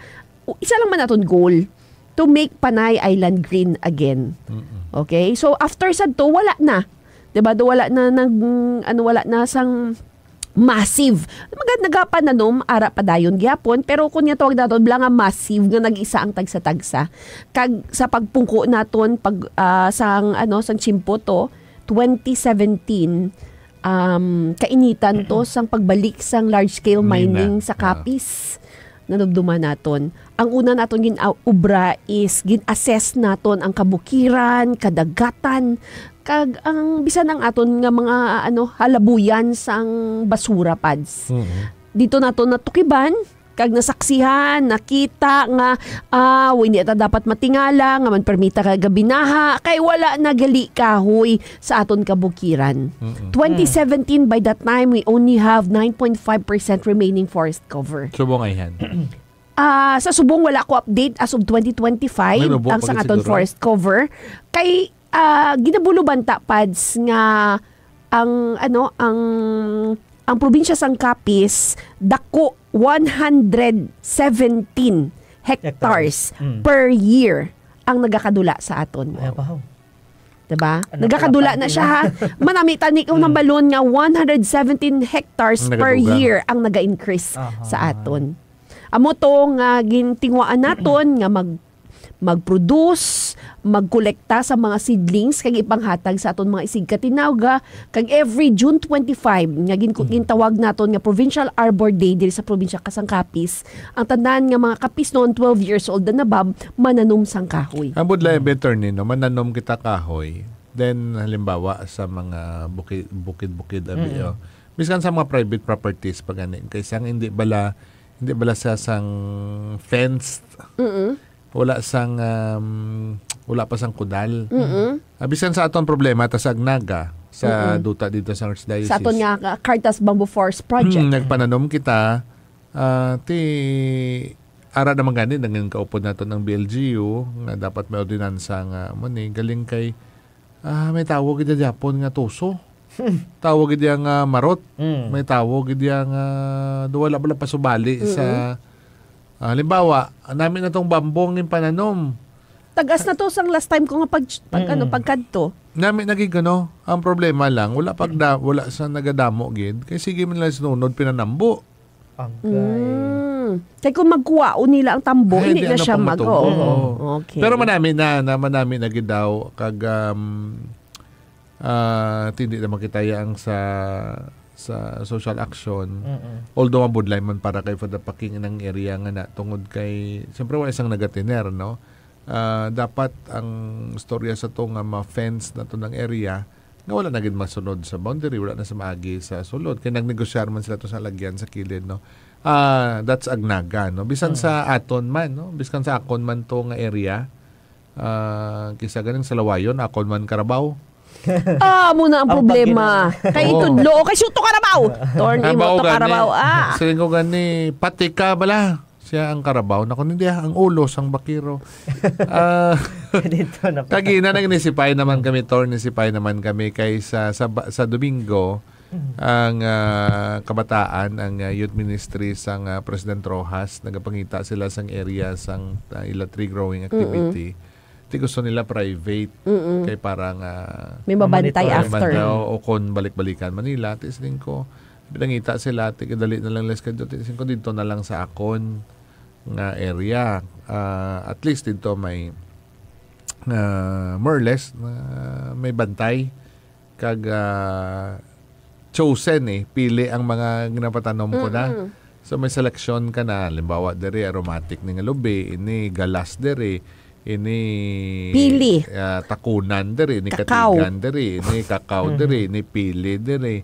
isa lang man aton goal, to make Panay Island green again. Mm-mm. Okay? So, after sad to, wala na. Diba? Do wala na nag, ano, wala na sang massive. Mga nagapananom, ara padayon gyapon, pero kung niya tawag naton, bala nga massive nga nag-isa ang tagsa-tagsa. Kag sa pagpungko naton, pag, ah, sang, ano, sang tiyempo to, twenty seventeen, um, kainitan to sang pagbalik sang large-scale Mina. mining sa Ah. Capiz. Nadumduman naton. Ang una naton gin-, ah, obra is gin-assess naton ang kabukiran, kadagatan, kag ang bisan ang aton nga mga, ano, halabuyan sang basura pads. Mhm. Dito naton natukiban kag nasaksihan, nakita nga, ah, hindi ta dapat matingala nga man permita ka gabinaha kay wala na gali kahoy sa aton kabukiran. Mm-mm. Twenty seventeen, by that time, we only have nine point five percent remaining forest cover. Subong ayhan. Ah, sa subong, wala ko update as of twenty twenty-five, May nubo ang pa sang gid aton siguro. forest cover. Kay, ah, ginabulo banta, Pads, nga ang, ano, ang, ang probinsya sang Capiz, dako one hundred seventeen hectares Hectares. Mm. per year ang nagakadula sa aton. Ay, abaw. Diba? Ano Nagakadula pala na siya, ha? Manami tani ko Mm. ng balon nga one hundred seventeen hectares Ang per nagadugang. year ang naga-increase Aha. sa aton. Amo to nga gintinguhaan naton nga mag-, mag-produce, magkolekta sa mga seedlings kag ipanghatag sa aton mga isigkatinawga, kag every June twenty-five nga gin-, Mm. gintawag naton nga Provincial Arbor Day diri sa probinsya ka sang Capiz, ang tanan nga mga Capiznon twelve years old and above mananom sang kahoy. Ang budlay, Mm. Attorney, no, mananom kita kahoy. Then, halimbawa, sa mga bukid, bukid-bukid, abi, Mm. oh. Biskan sa mga private properties, pag ani, kay sang hindi bala, hindi bala sa sang fenced, Mm-mm. wala sang, um, wala pa sang kudal. Mm-mm. Ah, biskan sa aton problema, ta sa Agnaga, sa Mm-mm. duta dito sa Archdiocese. Sa aton nga, uh, Cartas Bamboo Forest Project. Hmm, nagpananom kita, ah, ti, ara naman gani, nangin kaupod nato ng B L G U, nga dapat may ordinansa nga, mo ni, galing kay, ah, may tawag ito Japon nga tuso. Tawag ito nga marot. Mm. May tawag ito nga, do wala pala pasubali Mm-mm. sa, ah, halimbawa, nami na tong bambong yung pananom. Tagas na to sang last time ko nga pag, pag, Mm. ano, pagkadto. Nami nagig, ano, ang problema lang, wala pag da-, wala sa nagadamo gid. Kay sige man lang sinunod pinanambo. Agay. Mm. Kay kung magkuwaon nila ang tambo, Ay, hindi di na ano siya pang mag-, matubo. oo. Oo. Okay. Pero manami na, na manami na gid daw, kag, um, ah, hindi naman kita yang sa, sa social action. Mm-mm. Although mabudlay man para kay Father Paking inang area nga na, tungod kay, siyempre, wala isang nagatiner, no? Ah, dapat ang istorya sa to nga ma-fence na to ng area, nga wala na gid masunod sa boundary, wala na sa maagi sa sulod. Kay nagnegosyar man sila to sa lagyan sa kilid, no? Ah, that's Agnaga, no? Bisan Mm. sa aton man, no? Biskan sa akon man to nga area, ah, kisa ganing sa Lawayon, akon man karabaw. Ah, amo na ang Ang problema. pagkina- Kay Oo. itudlo, kay suto karabaw. Torn Ang imo bao to gani, karabaw, ah. Siling ko gani, pati ka bala. Siya ang karabaw. Naku, hindi, ah, ang ulo sang bakiro. Ah, Dito na pa. Kagina, nagnisipay naman kami, Tor, nisipay naman kami kay sa, sa, ba-, sa Domingo, Mm. ang, ah, kabataan, ang, ah, youth ministry sang, ah, President Rojas, nagapangita sila sang area sang, ah, ila tree growing activity. Mm-mm. Ti gusto nila private. Mm-mm. Kay para nga May mabantay Monitor. after. Banda, o, o kung balik-balikan Manila, ti siling ko, pinangita sila, ti dali na lang les kadto, ti siling ko, dito na lang sa akon nga area. Ah, at least dito may, ah, more or less, na may bantay. Kag, ah, chosen eh, pili ang mga ginapatanom ko na. Mm-mm. So, may selection ka na. Halimbawa, diri, aromatic ni nga lubi, ini galas diri, ini, Pili. ah, takunan diri, ini Kakao. katigan diri, ini kakao Mhm. diri, ini pili diri.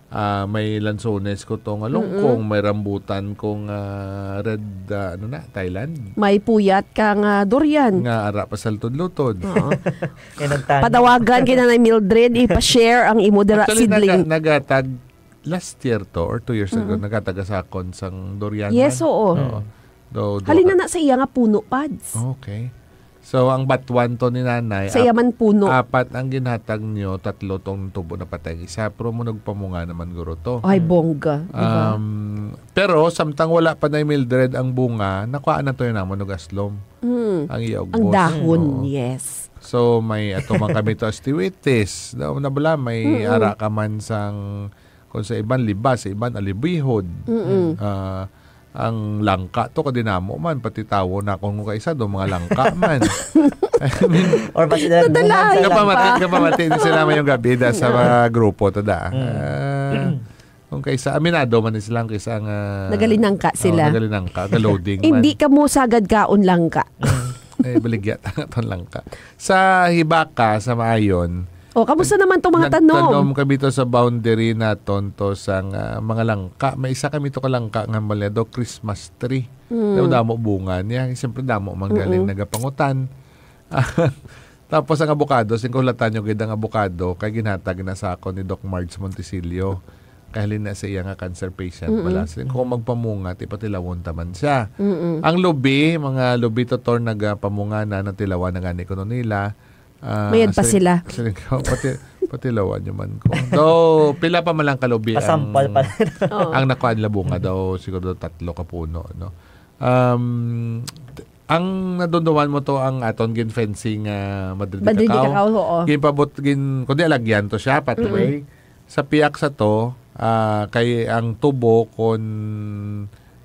Ah, may lansones ko tong, mm, longkong, may rambutan kong, ah, red, ah, ano na, Thailand. May puyat kang, ah, durian. Nga ara pa sa lutod-lutod. Oo. Yan ang tanong. Patawagan kay Nanay Mildred, ipa-share ang imo dira. Actually, seedling. Naga-, nagatag last year to or two years ago, mm, nagatag sa akon sang durian. Yes, man, oo. Oo. Mm. Though, do-, halin na na sa iya nga puno, Pads. Okay. So, ang batuan to ni Nanay, sa iya man puno, apat ang ginhatag niyo, tatlo tong tubo na patay. Isa, pero mo nagpamunga naman guro to. Ay, bongga, di ba? Um, pero samtang wala pa na Mildred ang bunga, nakuhaan na to yun namon og aslom. Mm. Ang iya ugbos. Ang dahon, oo, yes. So, may ato man kami to astiwitis. Daw na bala, may, mm-mm, ara ka man sang, kung sa iban, liba, sa iban, alibihod. Mm-mm. Ah, ang langka to, kadinamo man, pati tawo na kung kaisa do, mga langka man. I mean, or pa sila, nadalahan lang, kapamati, pa, kapamati ni sila mayong gabi da sa mga grupo, tada. Mm. Ah, kung kaisa, aminado man ni sila, kung kaisa nga, nagalinangka, oh, sila. Nagalinangka, nagaloading man. Hindi ka mo sagad kaon langka. Eh, baligya ta nga ton langka. Sa Hibaka, sa Maayon, oh, kamusta nag-, naman tong mga tanom? Nagtanom kami to sa boundary naton to sang, ah, mga langka. May isa kami to ka langka nga malyado, Christmas tree. Mm. Daw damo bunga niya. Siyempre, damo man galing, mm-mm, nagapangutan. Tapos ang abukado, sing kulatan nyo gid ang abukado, kay ginhatag na sa ako ni Doc Marge Montisilio. Kay halin na sa iya nga cancer patient, mm-mm, bala. Sing kung magpamunga, ti patilawon ta man siya. Mm-mm. Ang lubi, mga lubi to, tor nagapamunga na, natilawan na gani kuno nila. Ah, mayad pa sila. Sing, sing, pati, patilawan nyo man ko. Though, pila pa man lang kalubi ang, pasampal pa. Oo, ang nakuha nila bunga daw, siguro tatlo ka puno, no? Um, t-, ang nadunduman mo to ang aton gin-fencing, ah, Madrid, Madrid Cacao. Cacao, oo. Ginpabot, gin-, kundi alagyan to siya, pathway. Mm-mm. Sa piyak sa to, ah, kay ang tubo kon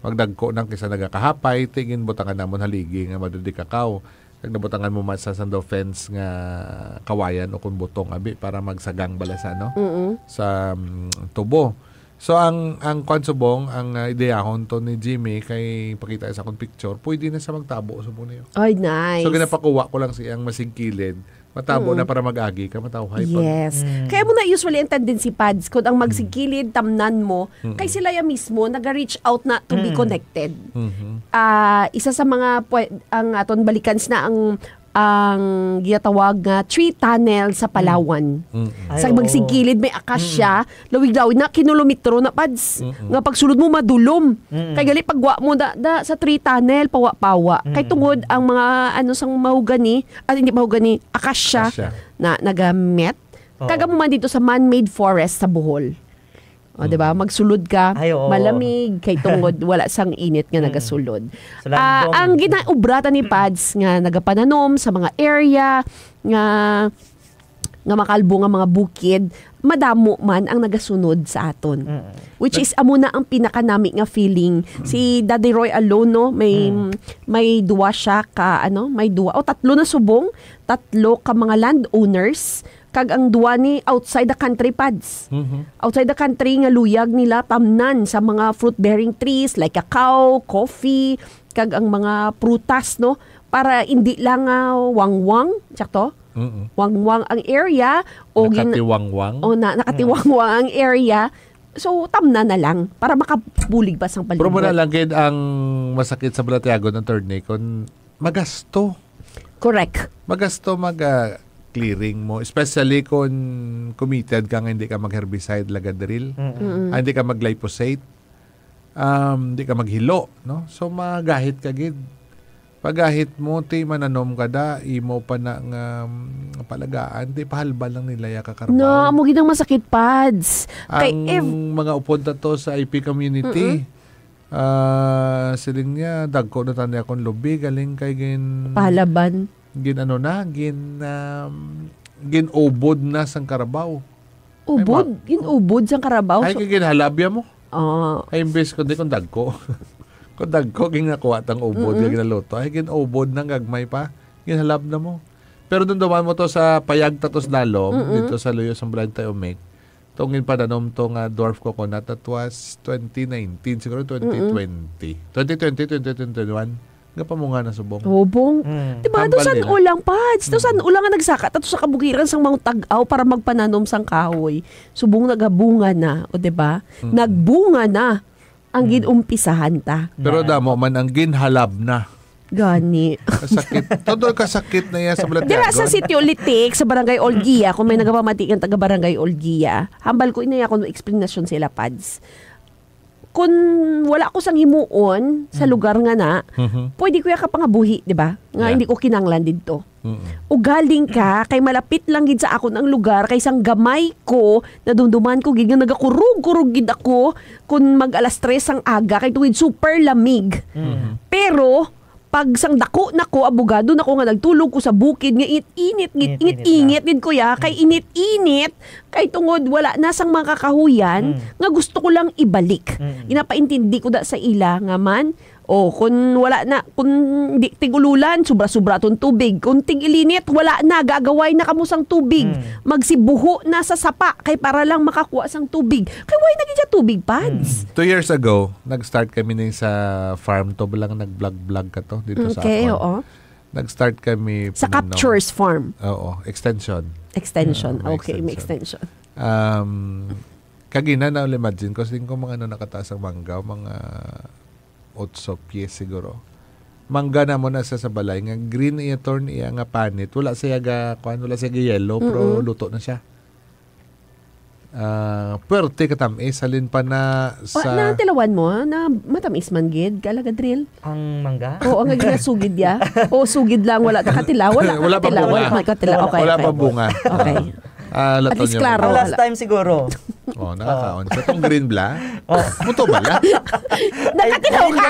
magdagko nang kisa nagakahapay, ti ginbutangan namon haligi nga Madrid Cacao. Kag nabutangan mo man sa sando fence nga kawayan o kon butong, abi, para magsagang bala sa, ano, mm-mm, sa, mm, tubo. So, ang, ang kwan subong, ang, ah, ideyahon to ni Jimmy kay pakita sa akong picture, pwede na sa magtabo subong niyo. Ay, nice. So, ginapakuha ko lang siyang masigkilid. Matabo na, mm, para mag-agi ka, matawhay pag. Yes. Mm. Kaya mo na usually ang tendency, Pads, kung ang, mm, magsigkilid, tamnan mo, mm, kay sila ya mismo, naga-reach out na to be, mm, connected. Mm-hmm. Ah, isa sa mga pwe-, ang aton balikans na ang, ang ginatawag nga tree tunnel sa, mm, Palawan. Mm-mm. Ay, sa, oo, magsigkilid, may akasya, mm-mm. Lawig-lawig na, kilometro na, Pads. Mm-mm. Nga pagsulod mo, madulom. Mm-mm. Kay gali, pagwa mo da, da sa tree tunnel, pawa-pawa. Kay, mm-mm, tungod ang mga, ano, sang mahogany, ah, hindi mahogany, akasya, akasya, na nagamit. Oo. Kag amo man dito sa man-made forest sa Bohol. O, di ba? Mm. Magsulod ka, ay, oo, malamig, kay tungod, wala sang init nga, mm, nagasulod. Sa, ah, landong, ang ginaubra ta ni Pads nga nagapananom sa mga area nga nga makalbo nga mga bukid, madamo man ang nagasunod sa aton. Mm. Which is, amo na ang pinakanami nga feeling. Si Daddy Roy alone, no, may, mm, may duwa siya ka, ano, may duwa, o tatlo na subong, tatlo ka mga landowners, kag ang duwa ni outside the country, Pads. Mhm. Outside the country nga luyag nila tamnan sa mga fruit-bearing trees like cacao, coffee, kag ang mga prutas, no, para hindi lang, ah, wangwang, sakto? Mm. Wangwang ang area, o gin-, nakatiwangwang? O na, nakatiwangwang ang area. So, tamna na lang para makabulig pa sang palibot. Pero muna lang gid ang masakit sa balatiagon, attorney, kung magasto. Correct. Magasto mag, ah, clearing mo, especially kung committed ka nga hindi ka mag-herbicide, lagadril, mm-mm, mm-mm, ah, hindi ka mag-glyphosate, um, hindi ka maghilo, no? So, magahit ka gid. Pagahit mo, ti mananom ka da, imo pa na nga, mm, palagaan, ti pahalba lang nila ya ka karbaw. Na, amo gid ang masakit, Pads. Kay ang ev- mga upod ta to sa I P community, mm-mm, ah, siling niya, dagko na tani akong lubi, galing kay gin-, pahalaban, gin-, ano na, gin-, um, gin-ubod na sang karabaw. Ubod? Ay, ma-, gin-ubod sang karabaw? Ay, so, kay ginhalabya mo. Ah. Ay, imbes kundi kung dagko. Kung dagko, ginakuha tang ubod, mm-mm, nga ginaluto. Ay, gin-ubod na gagmay pa. Ginhalab na mo. Pero dunduman mo to sa payag tatos lalom, mm-mm, dito sa luyo sa Balay Tayo Mek. Tong ginpadanom to nga dwarf coconut, that was twenty nineteen, siguro twenty twenty. Mm-mm. Twenty twenty, twenty twenty-one. Nga pamunga na subong. Subong. Mm. Di ba? Tambal Dosan nila. Ulang, Pads. Dosan Mm. ulang nga nagsaka. Tato sa kabukiran sang mga tag-aw para magpananom sang kahoy. Subong nagabunga na. O, di ba? Mm. Nagbunga na ang Mm. ginumpisahan ta. Pero Na. damo man ang ginhalab na. Gani. Kasakit. Todo kasakit na iya sa Dira sa Balatyagon. Sitio Litik, sa Barangay Olguia, kung may nagapamati kang taga Barangay Olguia, hambal ko inaya kuno explanation sila, Pads. Kung wala ko sang himuon sa Mm. lugar nga na, Mhm. pwede ko ya kapangabuhi, di ba? Nga Yeah. hindi ko kinanglan didto. Mm-mm. Ugaling ka, kay malapit lang gid sa akon ang lugar, kay sang gamay ko, nadumduman ko gid nga nagakurog-kurog gid ako kung mag alas tres ang aga, kay tungod super lamig. Mm. Mhm. Pero, pag sang dako na ko, abogado na ko nga nagtulog ko sa bukid nga init-init, ngit-, Init-init na. Init-init gid ko ya, kay Mm. init-init, kay tungod wala na sang mga kakahuyan Mm. nga gusto ko lang ibalik. Mm. Ginapaintindi ko da sa ila nga man, o kun wala na, kun di tig-ululan, sobra-sobra tong tubig. Kun tig-ilinit, wala na, gagaway na kamo sang tubig. Mm. Magsibuho na sa sapa kay para lang makakuha sang tubig. Kay why na gid siya tubig, Pads? Mm. Two years ago, nag-start kami ni sa farm to, bala nga nag-vlog-vlog ka to dito sa Okay, akon. oo. Nag-start kami Sa punanom. Captures Farm. Oo, extension. Extension. Oo, may Okay, may extension. extension. Um, kagina na imagine ko, sing ko mga ano nakataas ang mangga, mga otso pies siguro. Mangga na mo na sa, sa balay nga green iya turn iya nga panit. Wala siya ga, kuan, wala siya ga yellow, pero Mm-mm. luto na siya. Ah, puwerte ka tam-is, halin pa na Wa, sa na tilawan mo, ha? Na matamis man gid, kalaga drill. Ang mangga? Oo, nga ginasugid ya. O, sugid lang, wala ta katilaw, wala ka Wala pa katilaw, bunga. wala ka katilaw. Okay, Wala okay. pa bunga. Okay. Ah, At least laton niya klaro, Ang pa. last wala. time siguro. Oh, nakakaon. Sa tong green bla? Oh. Muto bala? Nakatilaw ka?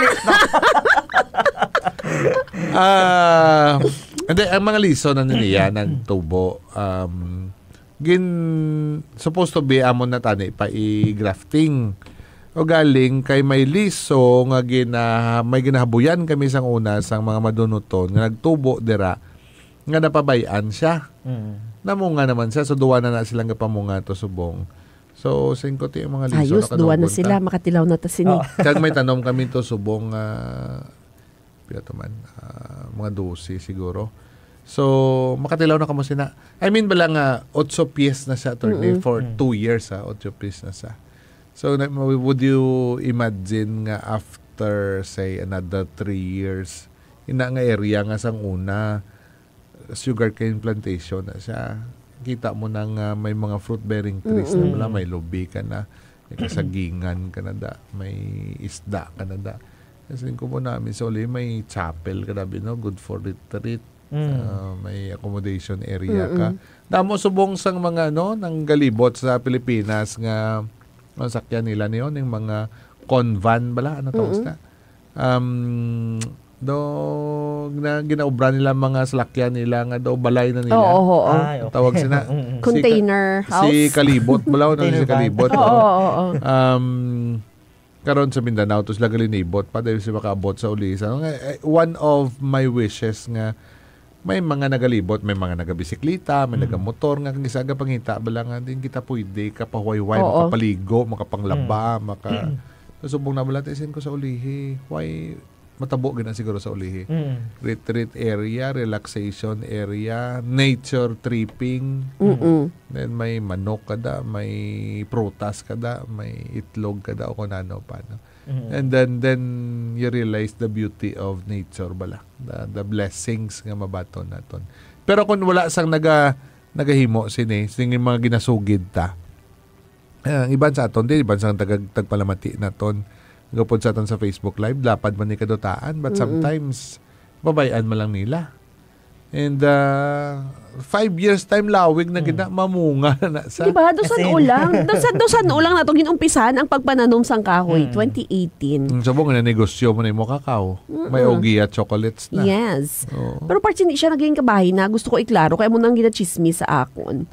Ah, hindi, ang mga liso na nila nagtubo, um, gin, supposed to be, amo na tani pa i-grafting. O galing kay may liso nga gina-, may ginahabuyan kami sang una sang mga madunuton nga nagtubo dira nga napabay-an siya. Mm. Namunga naman siya, so duwa na na silang gapamunga to subong. So, singko ti ang mga liso Ayos, na duwa na kanungon sila, ta. makatilaw na ta sini. Oh. Kag may tanom kami to subong nga pila to man, ah, mga dose siguro. So, makatilaw na kamo sina. I mean, bala nga, otso pies na siya, attorney, Mm-mm. for Mm. two years, ha, otso pies na siya. So, na, would you imagine nga after, say, another three years, ina nga area nga sang una, sugarcane plantation na siya. Kita mo na nga may mga fruit-bearing trees na Mm-mm. wala, may lubi ka na, may kasagingan ka na da, may isda ka na da. Kasi kung mo namin sa uli, may chapel ka na, no? Good for retreat. Mm. Ah, may accommodation area ka. Mm-mm. Damo subong sang mga, ano, nanggalibot sa Pilipinas nga, ang sakyan nila niyo, yung mga convan bala, ano tawag Mm-mm. sa? Um, do, na, ginaobra nila mga salakyan nila nga do balay na nila. Oo, oo. Ay, okay. Tawag sina, Mm, mm. si ka-, Container si house? Kalibot, bala, ano, si Container van. Kalibot, Oo, oo. oo, oo. Um, karon sa Mindanao, to sila galinibot pa, dahil si makaabot sa uli. Sa, nga, eh, one of my wishes nga may mga nagalibot, may mga nagabisikleta, may Mm. nagamotor, nga kung isa ka pangita, bala nga din kita pwede kapahuway-huway, Oo. makapaligo, makapanglaba, Mm. maka-, subong na bala, tisin ko sa ulihi. Why, matabo gina siguro sa ulihi. Mm. Retreat area, relaxation area, nature tripping. Mm-mm. Then may manok kada, may prutas kada, may itlog kada, o kung ano pa, no? Mm. And then, then you realize the beauty of nature bala. The, the blessings nga mabaton naton. Pero kung wala sang naga-, nagahimo sini, sini mga ginasugid ta, eh, ang iban sa aton, di, iban sa tag-, tagpalamati naton. Gapod sa aton sa Facebook Live, lapad man ni kadutaan, but Mm-mm. sometimes, babayan man lang nila. And, uh, five years time, lawig na Mm. gina, mamunga na sa Di ba? Dosan As in. ulang. Dosan, dosan ulang nato ginumpisahan ang pagpananom sang kahoy, Mm. twenty eighteen. Mm, subong nga negosyo mo na imo kakaw. Mm-mm. May Ogia chocolates na. Yes. Oo. Pero part, hindi siya naging kabahin na. Gusto ko iklaro, kaya mo nang ginachismis sa akon.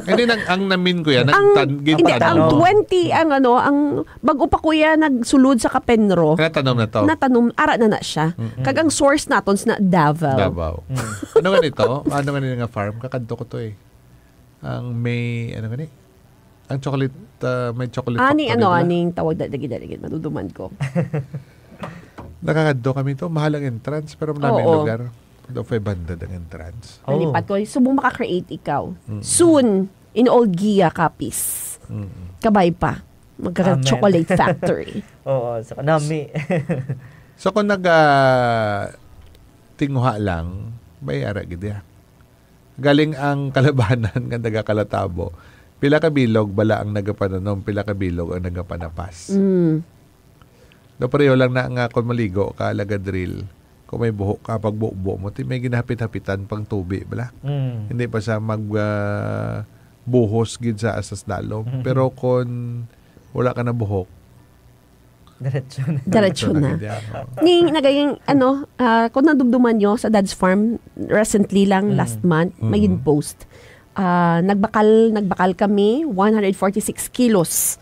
Hindi, nang, ang namin ko yan, Ang, nagtan-, hindi, ang gintanom. twenty, ang ano, ang bago pa kuya nagsulod sa Kapenro. Natanom na to? Natanom, ara na na siya. Mm-mm. Kag ang source naton sa Davao. Davao. Mm. Ano nga nito? Ano nga nito nga farm? Kakadto ko to eh. Ang may, ano nga ni? Ang chocolate, ah, may chocolate Ani, factory ano, ba? aning tawag da-, dagi, dagi, maduduman ko. Nakakadto kami to, mahal ang entrance, pero maraming Oo. lugar. Do five hundred ang entrance. Oh. Nalipat ko. Subong maka-create ikaw. Mm. Soon, in Olguia, Capiz. Mm. Kabay pa. Magka-chocolate factory. Oo, sa kanami. So, kung naga tinguha lang, may ara gid ya. Galing ang kalabanan nga nagakalatawo. Pila ka bilog bala ang nagapananom, pila ka bilog ang nagapanapas. Mm. Do pareho lang na nga kung maligo ka, lagadril, kung may buhok ka, pagbubo mo, ti may ginahapit-hapitan pang tubi, bala. Mm. Hindi pa siya mag, ah, buhos gid sa asas dalom. Mhm. Pero kung wala ka na buhok, Diretso na. Diretso na. Gid yan, oo. Ning, nagayang, ano, ah, kung nadumduman nyo sa Dad's Farm, recently lang, Mm. last month, may Mm. post. Ah, nagbakal, nagbakal kami, one hundred forty-six kilos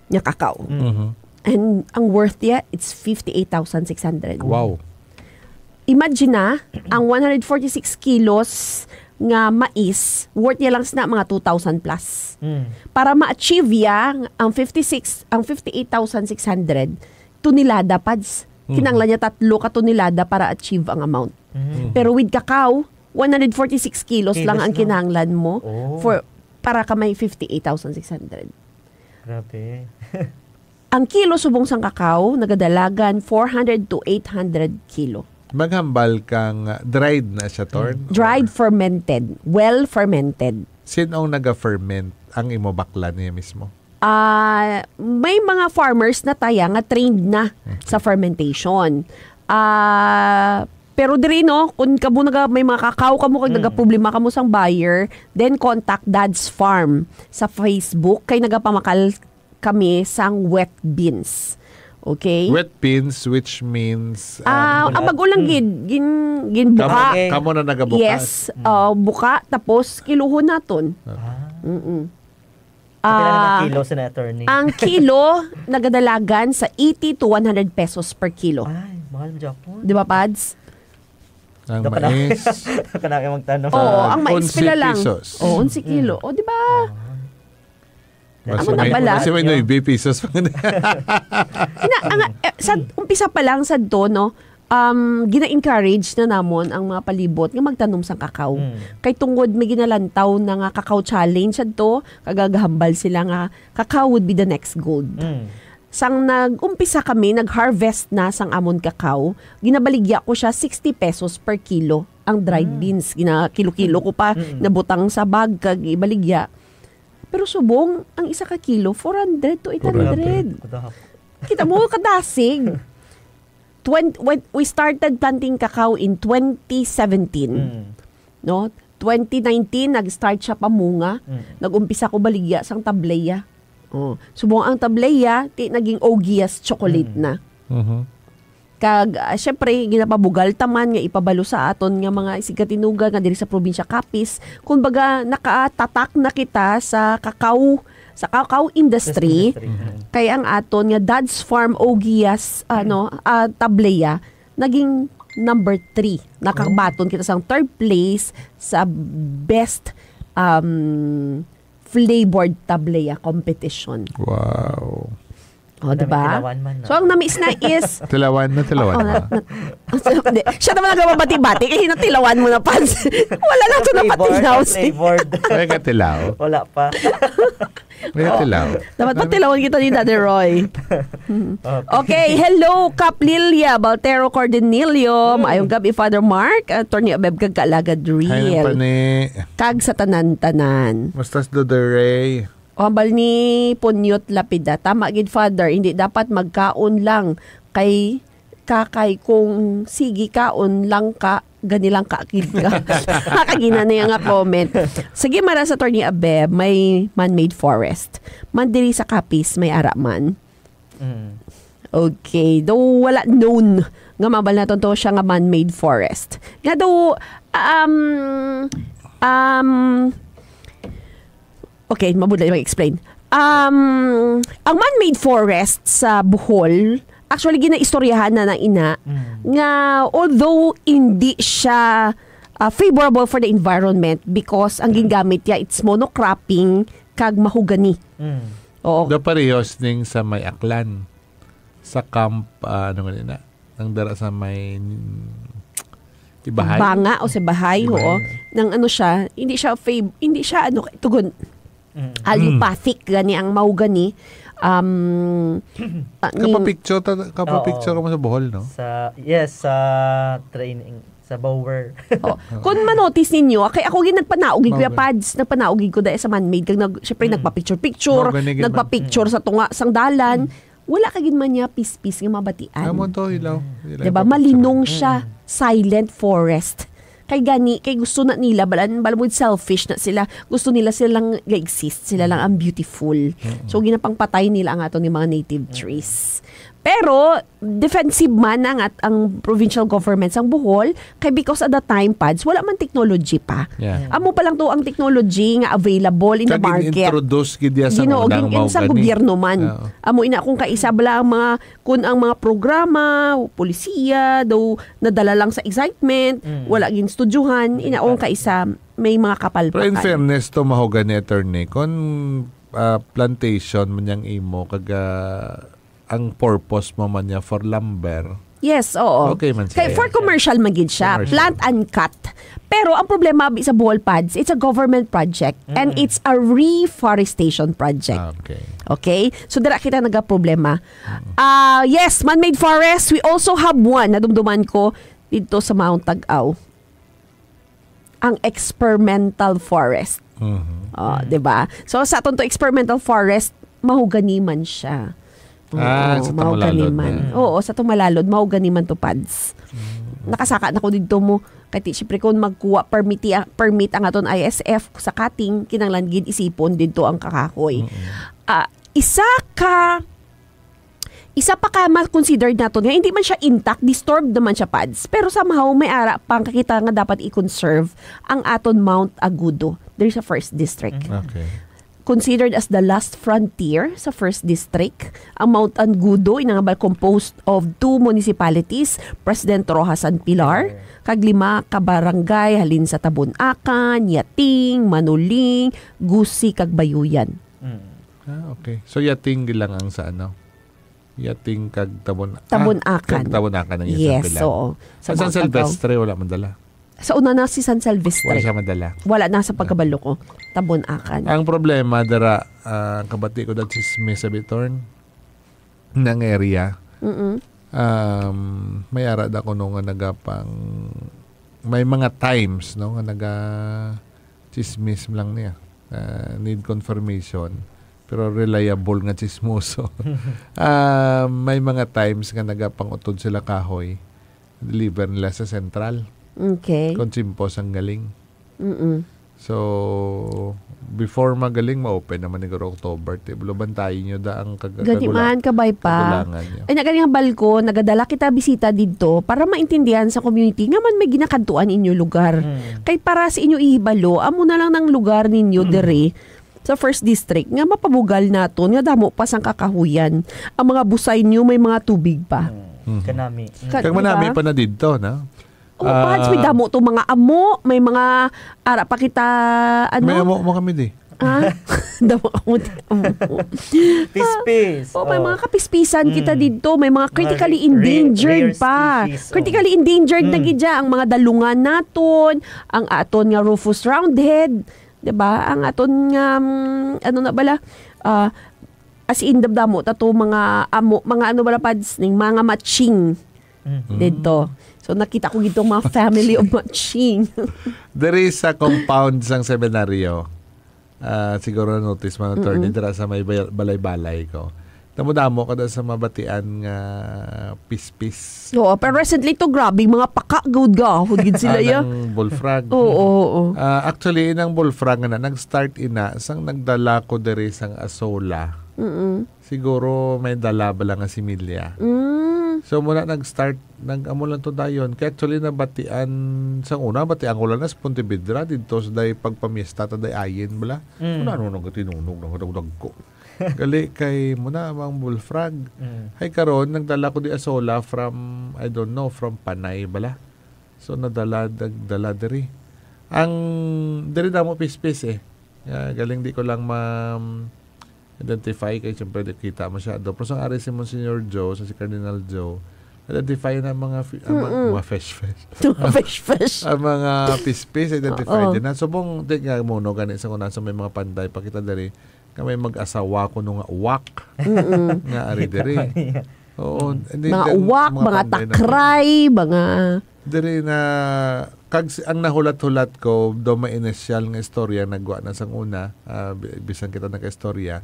nga kakao. Mm. Mhm. And ang worth niya, it's fifty-eight thousand six hundred. Wow. Imagine na, ang one hundred forty-six kilos nga mais, worth niya lang sina mga two thousand plus. Mm. Para ma-achieve ya ang fifty-six, ang fifty-eight thousand six hundred tonelada, pads. Mm. Kinahanglan niya tatlo ka tonelada para achieve ang amount. Mm. Pero with cacao, one hundred forty-six kilos lang Kilos ang lang. kinahanglan mo Oh. for, para ka may fifty-eight thousand six hundred. Grabe. Ang kilo subong sang kakao nagadalagan four hundred to eight hundred kilo. Maghambal kang dried na siya, Torn? Mm. Dried, fermented, well fermented. Sin-o ang naga-ferment? Ang imo bakla niya mismo? Ah, may mga farmers na taya nga trained na Okay. sa fermentation. Ah, pero diri, no, kung kamo naga-, may mga kakao kamo kag Mm. nagaproblema kamo sang buyer, then contact Dad's Farm sa Facebook kay nagapamakal kami sang wet beans. Okay? Wet beans, which means, Ah, um, ang bago lang Mm. gid, gin-, ginbuka. Kamo, Okay. kamo na nagabukas. Yes, Mm. uh, buka, tapos kiluhon naton. Ah. Mm-mm. Pila na Ah, ang kilo, sina attorney? ang kilo, nagadalagan sa eighty to one hundred pesos per kilo. Ay, mahal ang Japon. Di ba, Pads? Ang Doon ka na, mais. doon ka na kayo magtanong. Oo, Ah, ang mais onse pila lang. pesos. Oo, onse kilo. Mm. O, di ba? Ah. Basta Amo na may, bala. basta may Yun. nuebe pesos pa nga. Ina, ang, eh, sa umpisa pa lang sad to, no, um, gina-encourage na namon ang mga palibot nga magtanom sang kakao. Mm. Kay tungod may ginalantaw na nga Kakao Challenge sad to, kag gahambal sila nga kakao would be the next gold. Mm. Sang nag-umpisa kami, nag-harvest na sang amon kakao, ginabaligya ko siya sixty pesos per kilo ang dried Mm. beans. Gina-kilo-kilo ko pa, Mm. nabutang sa bag, kag ibaligya. Pero subong, ang isa ka kilo, four hundred to eight hundred. Four hundred. Kadahap. Kita mo, kadasig. Twen-, when we started planting cacao in twenty seventeen, Mm. no? Twenty nineteen, nag-start siya pamunga. Mm. Nag-umpisa ko baligya sang tableya. Oh. Subong ang tableya, ti naging Ogias chocolate Mm. na. Mhm. Kag, ah, syempre, ginapabugal ta man nga ipabalo sa aton nga mga isigkatinugan nga diri sa probinsya Capiz. Kumbaga, nakatatak na kita sa kakao, sa kakao industry. Industry. Mhm. Kay ang aton nga Dad's Farm Ogias, ano, ah, tableya, naging number three. Nakabaton kita sang third place sa best, um, flavored tableya competition. Wow. Oh, Nami diba? tilawan man, no? So, ang namis na is Tilawan na, tilawan Oh, na. na, na, hindi. Siya naman ang nagpapati-bati, kaya hinatilawan mo na, Pans. Wala lang ito Flavor, napatinaw. Flavored. May katilaw. Wala pa. May katilaw. Dapat patilawan kita ni Daddy Roy. Okay. Okay, hello, Kap Lilia, Baltero Cordenillo. Hmm. Maayong gabi, Father Mark, Attorney Abeb, kag Kaalagad Hi, Riel. Pani. Kag sa tanan-tanan. Mustas, Dodoy Ray? O, hambal ni Punyot Lapida, "Tama gid, Father, hindi dapat magkaon lang kay kakay kung sige kaon lang ka, gani lang ka, kid ka." Nakagina na yung nga comment. Sige, mara sa Attorney Abeb, may man-made forest. Man diri sa Capiz, may ara man. Mm. Okay. Though wala known nga mabal naton to siya nga man-made forest. Nga daw, um, um, okay, mabudlay mag-explain. Um, ang man-made forest sa Bohol, actually, ginaistoryahan na na ina Mm. nga although hindi siya, ah, favorable for the environment because ang gingamit niya, it's monocropping kag mahogany. Mm. Oo. Do parehos ning sa may Aklan. Sa Camp, ah, ano nga nila? Ang dara sa may Ibahay? Banga o sa Bahay, Ibahay. Oo. Nang ano siya, hindi siya fav-, hindi siya ano, tugon, Mm. allopathic gani ang mahogany. Um, ah, ni Kapapicture, ta-, kapapicture Oo. Ka mo sa Bohol, no? Sa, yes, sa training, sa Bower. Oh. Kung manotice ninyo, kay ako gid nagpanaog gid, Kuya Mahogany. Pads, nagpanaog gid ko dahil sa man-made, kag nag-, syempre, Mm. nagpapicture-picture, Mahogany gid man. Nagpapicture Mm. sa tunga, sang dalan. Mm. Wala ka gid man niya pispis nga mabatian. Amo to, hilaw. Mm. Hilaw Diba? yung picture. Malinong siya. Mm. Silent forest. Kay gani, kay gusto na nila, balan, balan mo selfish na sila. Gusto nila sila lang ga-exist, sila lang ang beautiful. Mm. So, ginapangpatay nila ang aton nga mga native Mm. trees. Pero, defensive man ang at-, ang provincial government sang Bohol, kay because at the time, Pads, wala man technology pa. Yeah. Mm. Amo pa lang to ang technology nga available in the Kag market. Gin-introduce gid ya sa Ginoo, unang gin-, mao sa gani. Gobyerno man. Oo. Amo ina kung kaisa bala ang mga, kung ang mga programa, polisiya, daw nadala lang sa excitement, Mm. wala gin-studyuhan, Hindi ina kung pa. Kaisa may mga kapalpakan. Pero in fairness to mahogany, attorney, kung, ah, plantation man yang imo, kag, ah, ang purpose mo man niya for lumber, Yes, oo. Okay man siya. Kay for commercial man gid siya, Commercial. Plant and cut. Pero ang problema abi sa Bohol, Pads, it's a government project and Mm. it's a reforestation project. Ah, okay. Okay? So, dira kita nagaproblema. Mm. Ah, yes, man-made forest. We also have one, nadumduman ko, dito sa Mount Tag-aw. Ang experimental forest. Mhm. Oh, Mm. 'di ba? So, sa aton to experimental forest, mahogany man siya. Ah, Oo, sa mahogany Tumalalod man. Na. Oo, sa Tumalalod, mahogany man to, Pads. Mm. Nakasaka na ko didto mo. Kay ti, syempre, kung magkuha, permit, permit ang aton I S F sa cutting, kinahanglan gid isipon didto ang kakahoy. Mm. Ah, isa ka Isa pa ka ma-considered naton nga hindi man siya intact, disturbed naman siya, Pads. Pero somehow, may ara pang kakita nga dapat i-conserve ang aton Mount Agudo diri sa First District. Mm. Okay. Considered as the last frontier sa First District, ang Mount Agudo, inangabal composed of two municipalities, President Roxas and Pilar, Pilar. Kag lima ka barangay, halin sa Tabon-acan, Yating, Manuling, Gusi, kag Bayuyan. Mm. Ah, okay. So, Yating lang ang sa ano? Yating kag Tabon-, ah, Tabon-acan. Kag Tabon-acan ang iyang Yes, sampilan. Oo. Sa Ang San Mount Agaw. Silvestre, wala man dala. Sa una na si San Silvestre. Wala siya madala. Wala na sa pagkabalo ko. Tabon-acan. Ang problema, dara, ah, kabati ko da chismis sa Bitorn, ng area. Mm-mm. Um, may ara da kuno nga nagapang, may mga times, no, nga naga chismis lang niya. Ah, need confirmation, pero reliable nga chismoso. Ah, may mga times nga nagapangutod sila kahoy, deliver nila sa sentral. Okay. Kung chimpos ang galing. Mm-mm. So, before magaling, ma-open naman ni guro October. Ti, bulo, bantayin nyo da ang kag-, Gani kagula-, man, kabay pa. Kagulangan nyo. Ay, na gani nga balko, nagadala kita bisita didto para maintindihan sa community nga man may ginakadtuan inyo lugar. Mm. Kay para sa inyo ihibalo, amo na lang nang lugar ninyo Mm. diri sa First District nga mapabugal naton nga damo pa sang kakahuyan. Ang mga busay nyo may mga tubig pa. Mm. Mhm. Kanami. Mm. Ka-, Kag di manami ba? pa na didto, no? Oh, Pads, may Ah. damo to mga amo, may mga ara pa kita, ano? May amo mo kami di. Ah, damo amo di, amo. Pispis. Oh, may Oh. mga kapispisan kita Mm. dito, may mga Mga critically ra-, ra-, endangered rare pa. species, oh. Critically endangered na Mm. gid siya ang mga dalungan naton, ang aton nga rufous roundhead, 'di ba? Ang aton nga, mm, ano na bala? Ah, as in, damo ta to mga amo, mga ano bala, Pads, ning mga matching. Mhm. Dito. So, nakita ko gito mga family of matching. There is a compound sang seminaryo. Ah, siguro na-notice man, attorney, Mm-mm. dira sa may bay-, balay-balay ko. Damo-damo ka daw sa mabatian nga pispis. Oo, pero recently to, grabe, mga paka, gud gahod gid sila, Ah, ya. Ng bullfrog. Oo, oo, oo. Ah, actually, inang bullfrog nga na, nag-start ina, sang nagdala ko diri sang asola. Mm-mm. Siguro may dala bala nga similya. Mm. So, muna nag-start, nag-amo lang to dayon. Kaya actually, nabatian, sang una, batian ko lang na sa Pontevedra, dito sa day pagpamiesta, ta day ayin bala. Mm. Ano, ano, nagkatinunog, nagkadagdag ko. Gali kay muna, mga bullfrog. Mm. Hay karon, nagdala ko di asola from, I don't know, from Panay bala. So, nadala, nagdala diri. Ang, diri damo pispis eh. Ah, galing di ko lang ma-, identify kay siyempre di kita masyado. Pero sang ari si Monsignor Joe, sa si Cardinal Joe, Identify na mga fi-, ang mga, Mm-mm. mga fish fish. Mga fish fish. Ang mga fish fish, identify Oo. din na. Subong, di nga, muno gani sa una, sa may mga panday, pakita diri, nga may mag-asawa kuno nga uwak. Mm-mm. Nga ari diri. Oo, Mm. hindi Mga din, uwak, mga mga panday na takray, mga Diri na, kag si-, ang nahulat-hulat ko, daw may inisyal nga istorya, nagwa na sang una, ah, bi-, bisan kita nagka-istorya,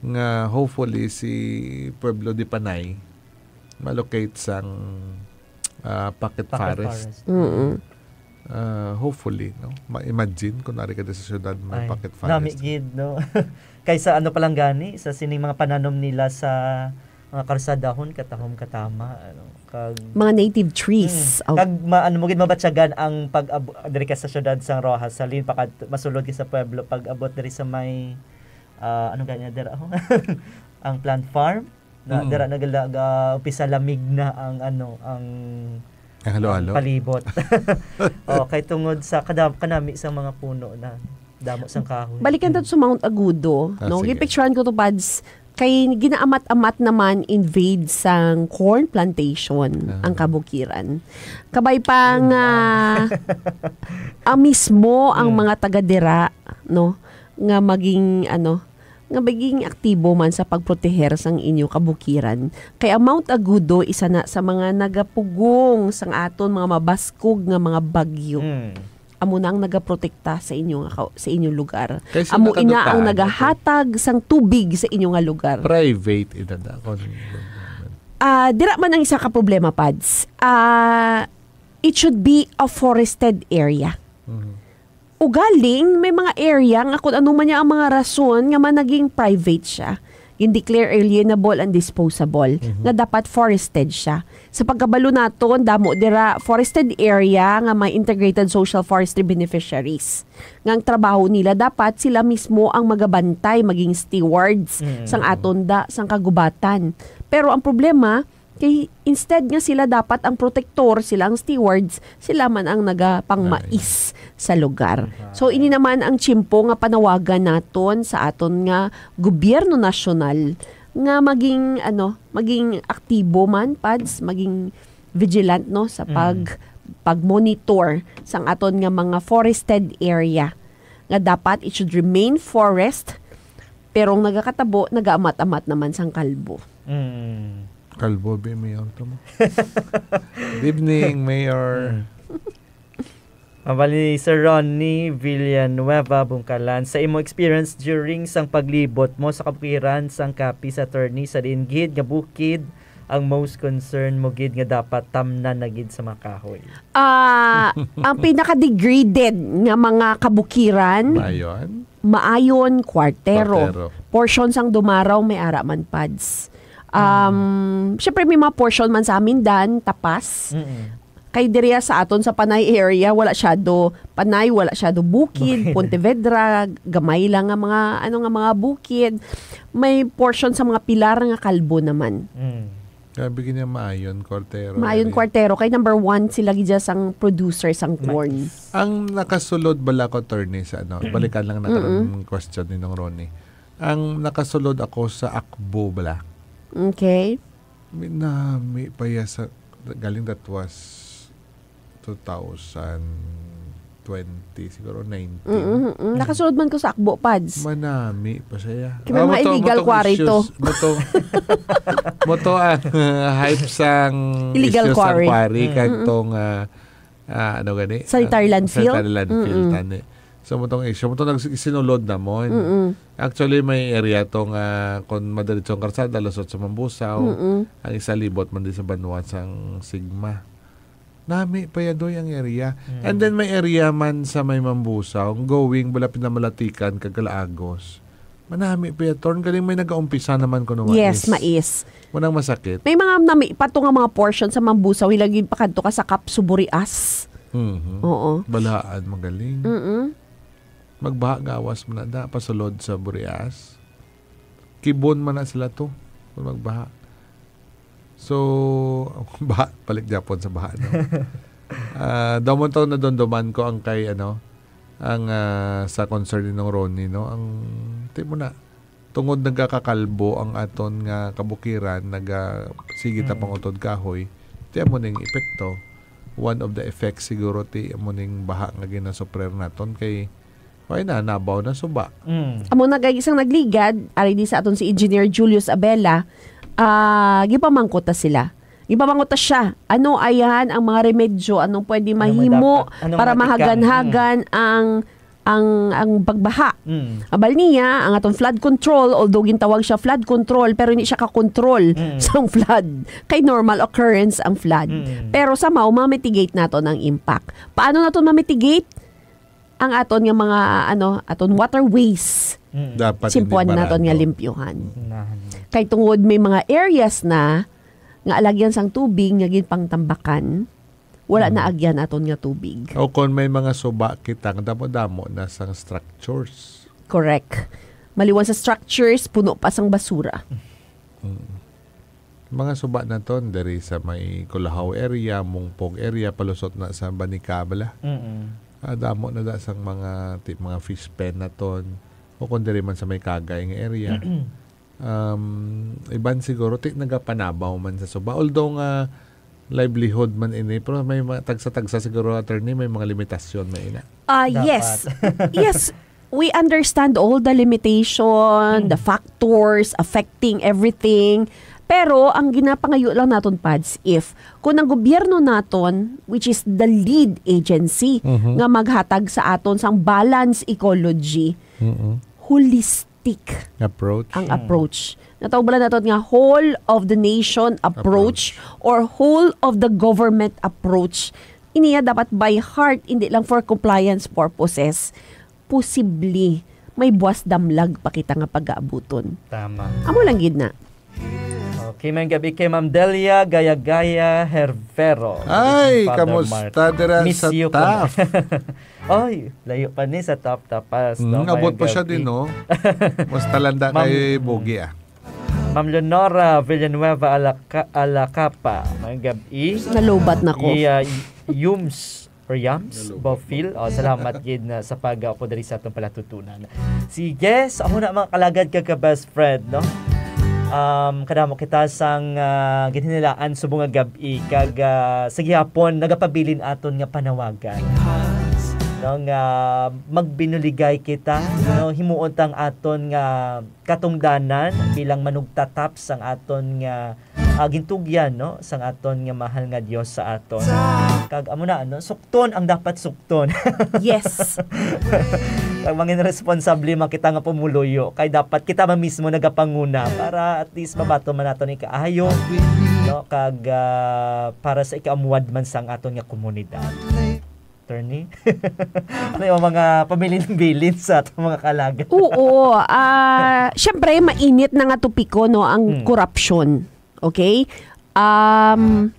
nga hopefully si Pueblo de Panay ma-locate sang, ah, pocket Pocket forest. forest. Mm-mm. Ah, hopefully, no? Ma-imagine kung nari ka sa syudad may Ay, pocket nami forest. gid, no? Kaysa ano pa lang gani, sa sining mga pananom nila sa mga karsadahon, katahom katama, ano, kag Mga native trees. Mm. Oh. Kag ma-, ano mo gid, mabatyagan ang pag-ab-, diri ka sa syudad sang Roxas, halin, pakad-, masulod ka sa pueblo, pag-abot diri sa may, ah, ano gani na dira, ang plant farm, na Mm. dira na gala-, ga-, umpisa lamig na ang, ano, ang, Ang halo-halo? ang palibot. Oh, kay tungod sa kadam-, kanami sa mga puno na damo sang kahoy. Balikan ta Mm. sa Mount Agudo, Ah, no? sige. Gipicturan ko to, Pads, kay ginaamat-amat naman invade sang corn plantation Ah. ang kabukiran. Kabay pa Yun nga, lang. ah, mismo ang Mm. mga taga dira, no, nga maging, ano, nga maging aktibo man sa pagproteher sang inyo kabukiran. Kay ang Mount Agudo, isa na sa mga nagapugong sang aton mga mabaskog nga mga bagyo. Mm. Amo na ang nagaprotekta sa inyo nga ka-, sa inyong lugar. Kay sa Amo ina ang nakadutado, nagahatag sang tubig sa inyo nga lugar. Private ina na, kung Ah, dira man ang isa ka problema, Pads. Ah, it should be a forested area. Mhm. Ugaling, may mga area nga kung ano man niya ang mga rason nga man naging private siya, gin-declare alienable and disposable, Mhm. nga dapat forested siya. Sa pagkabalo naton, damo dira forested area nga may integrated social forestry beneficiaries. Nga ang trabaho nila, dapat sila mismo ang magabantay, maging stewards Mm. sang aton da, sang kagubatan. Pero ang problema, kay instead nga sila dapat ang protektor, sila ang stewards, sila man ang nagapangmais Nice. sa lugar. Right. So, ini naman ang tiyempo nga panawagan naton sa aton nga gobyerno nasyonal nga maging, ano, maging aktibo man, Pads, maging vigilant, no, sa Mm. pag-, pag-monitor sang aton nga mga forested area, nga dapat it should remain forest, pero ang nagakatabo, nagaamat-amat naman sang kalbo. Mm. Kalbo, be, Mayor to mo. Good evening, Mayor. Mm. Mabali, Sir Ronnie Villanueva Bungkalan, sa imo experience during sang paglibot mo sa kabukiran sang Capiz, attorney, sa diin gid nga bukid ang most concern mo gid nga dapat tamnan na gid sa mga kahoy? Ah, ang pinaka-degraded nga mga kabukiran, Maayon? Maayon, Cuartero. Cuartero. Portion sang Dumarao may ara man, Pads. Um, Mm. syempre, may mga portion man sa Amindan, Tapas. Mm-mm. Kay diriya sa aton sa Panay area, wala siyado, Panay, wala siyado bukid, Bukid. Pontevedra, gamay lang nga mga, ano nga mga bukid. May portion sa mga pilar nga kalbo naman. Mm. Grabe gid niya Maayon, Cuartero, Maayon, area. Cuartero, kay number one sila gid dyan sang producer sang corn. Mais. Ang nakasulod bala ko, attorney, sa ano, balikan lang nato Mm-mm. ang question ni Nong Ronnie. Ang nakasulod ako sa Akbo bala. Okay. May nami pa ya sa, galing that was two thousand twenty, siguro nineteen. Mm, mm, mm. Nakasulod man ko sa Akbo, Pads. Manami pa siya. Kay may Ah, mga mo to, illegal mo to quarry issues. to. Mo to, mo to ang, uh, hype sang Illegal issues sang quarry. quarry, Mm. kag Mm-mm. tong, uh, uh, ano gani? Sanitary Ang landfill? sanitary landfill, Mm-mm. tani. So, mo tong issue, mo to nagsinulod na mo. Mm-mm. Actually, may area to nga, kung madiretso ang karsada, lusot sa Mambusaw, Mm-mm. ang isa libot man di sa banwa sang Sigma. Nami pa ya doy ang area. Mm. And then may area man sa may Mambusaw, going bala pinamalatikan kag Calaagos. Manami pa ya, Torn, galing may nagaumpisa naman kuno Yes, mais. mais. Mo nang masakit. May mga nami pa to nga mga portion sa Mambusaw, hilagi pa kadto ka sa Cap Suburias. Mhm. Oo. Balaan, magaling. Mm-mm. Magbaha gawas mo na da, pasulod sa Burias. Kibon man na sila to, kung magbaha. So, baha, balik Japon sa baha, no? Ah, daw mo to nadumduman ko ang kay, ano, ang, ah, sa concern ni Nong Ronnie, no? Ang, ti mo na, tungod nagakakalbo ang aton nga kabukiran, naga-, sige ta Mm. pangutod kahoy, Ti amo ning epekto. One of the effects siguro ti amo ning baha nga ginasuprer naton kay, why na, nabaw na suba. Mm. Amo na, kay isang nagligad, ari di sa aton si Engineer Julius Abela, ah, gipamangkot ta sila. Gipamangkot ta siya, ano ayan ang mga remedyo, anong pwede Ano may mahimo dapat? Anong para mga tikang? Mahagan-hagan ang, ang pagbaha? Mm. Abal niya, ang atong flood control, although gintawag siya flood control, pero hindi siya ka-control Mm. sang flood. Kay normal occurrence ang flood. Mm. Pero somehow, ma-mitigate naton ang impact. Paano naton ma-mitigate? Ang aton nga mga, ano, aton waterways. Mm. Dapat hindi Simpuan naton nga barado. Limpyuhan. Nahan. Kay tungod may mga areas na nga alagyan sang tubig nga ginpangtambakan, wala Mm. na agyan aton nga tubig. O kung may mga suba kita, ang damo-damo na sang structures. Correct. Maliwan sa structures, puno pa sang basura. Mm. Mga suba naton diri sa may Culahaw area, Mungpog area, palusot na sa Banicabala. Mm-mm. Ah, damo na da sang mga ti-, mga fish pen naton. O kung diri man sa may Kagay nga area. Um, iban siguro, ti nagapanabaw man sa suba. Although nga livelihood man ini, pero may mga tagsa-tagsa siguro, attorney, may mga limitasyon man ina. Ah, Dapat. yes. Yes, we understand all the limitation, the factors affecting everything. Pero ang ginapangayo lang naton, Pads, if kung ang gobyerno naton, which is the lead agency, Mhm. nga maghatag sa aton sang balance ecology, Mm-mm. holistic Approach. ang Mm. approach. Natawag bala naton nga whole of the nation approach Approach. or whole of the government approach. Iniya dapat by heart, hindi lang for compliance purposes. Posible, may buwas damlag pa kita nga pagaabuton. Tama. Amo lang gid na. Okay, may gabi kay Ma'am Delia Gayagaya Hervero. Ay, Father kamusta Mark. dira Miss sa you, Taft? Oy, layo pa ni sa Taft, Tapas, no? Mm, abot Mayang pa siya gabi. din, no? Mas talanda Ma'am, kay Bogi, ah. Ma'am Leonora Villanueva Alaca-, Alacapa, mayang gabi. Nalubat na ko. Iya, Yums or Yams Nalubat Bofil. na. Oh, salamat gid na sa pag-, uh, diri sa atong palatutunan. Sige, so amo na, mga kalagad, kag ka-best friend, no? Um, kadamo kita sang, ah, ginhinilaan subong nga gab-i, kag, ah, sa gihapon nagapabilin aton nga panawagan. No, nga magbinuligay kita, no, himuon tang aton nga katungdanan bilang manugtatap sang aton nga, ah, gintugyan, no, sang aton nga mahal nga Dios sa aton. Kag amo na, no, sukton ang dapat sukton. Yes. Kag mangin responsable man kita nga pumuluyo, kay dapat kita man mismo nagapanguna para at least mabaton man naton ikaayo, no, kag, ah, para sa ikaumwad man sang aton nga komunidad. Attorney? Ano yung mga pabilin-bilin sa atong mga kalaga? Oo, ah, syempre, mainit na nga topiko, no, ang Hmm. korupsyon. Okay? Um,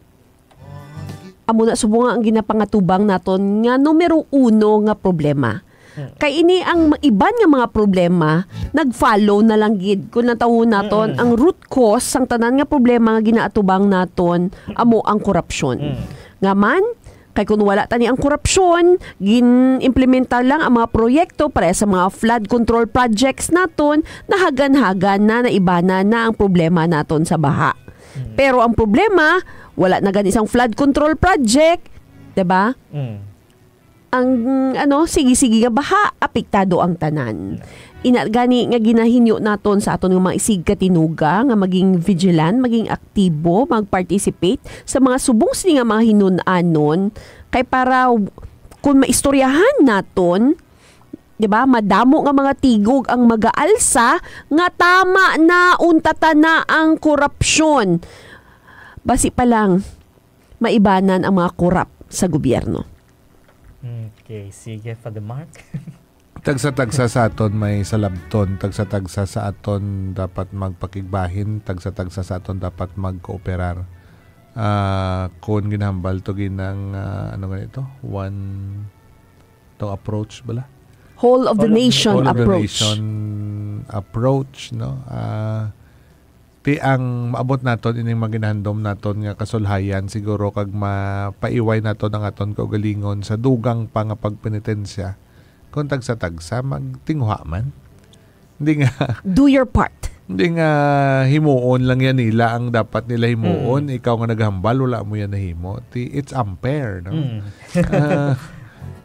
amo na subong nga ang ginapangatubang naton nga numero uno nga problema. Hmm. Kay ini ang ma-, iban nga mga problema, nag-follow na lang gid. Kung natawon naton, Mm-mm. ang root cause sang tanan nga problema nga ginaatubang naton, amo ang korupsyon. Mm. Nga man, kay kung wala tani ang korupsyon, gin-implementar lang ang mga proyekto para sa mga flood control projects naton, nahagan-hagan na, naibanan na ang problema naton sa baha. Mm. Pero ang problema, wala na gani sang flood control project, 'di ba? Mm. Ang, ano, sige-sige nga baha, apektado ang tanan. Ina gani nga ginahinyo naton sa aton nga mga isigkatinuga nga maging vigilant, maging aktibo, mag-participate sa mga subong sini nga mga hinun-anon, kay para w-, kung maistoryahan naton, 'di ba, madamo nga mga tigog ang magaalsa nga tama na, unta ta na ang korupsyon. Basi pa lang, maibanan ang mga korap sa gobyerno. Okay, sige, Father Mark. Tagsa-tagsa sa aton may salabton, tagsa-tagsa sa aton dapat magpakigbahin, tagsa-tagsa sa aton dapat magkooperar. Ah, kung ginhambal to ginang, ah, ano nga ito? One, to approach bala? Whole of the Whole of the nation Whole of the approach. nation approach, no? Ah, ti ang maabot naton ining maginahandom naton nga kasulhayan siguro kag mapaiway naton ang aton kaugalingon sa dugang pa nga pagpenitensya. Kung tagsa-tagsa, magtinguha man. Hindi nga. Do your part. Hindi nga himuon lang yan nila ang dapat nila himuon. Mm. Ikaw nga naghambal, wala mo yan nahimo. Ti-, it's unfair, no? Mm. Ah,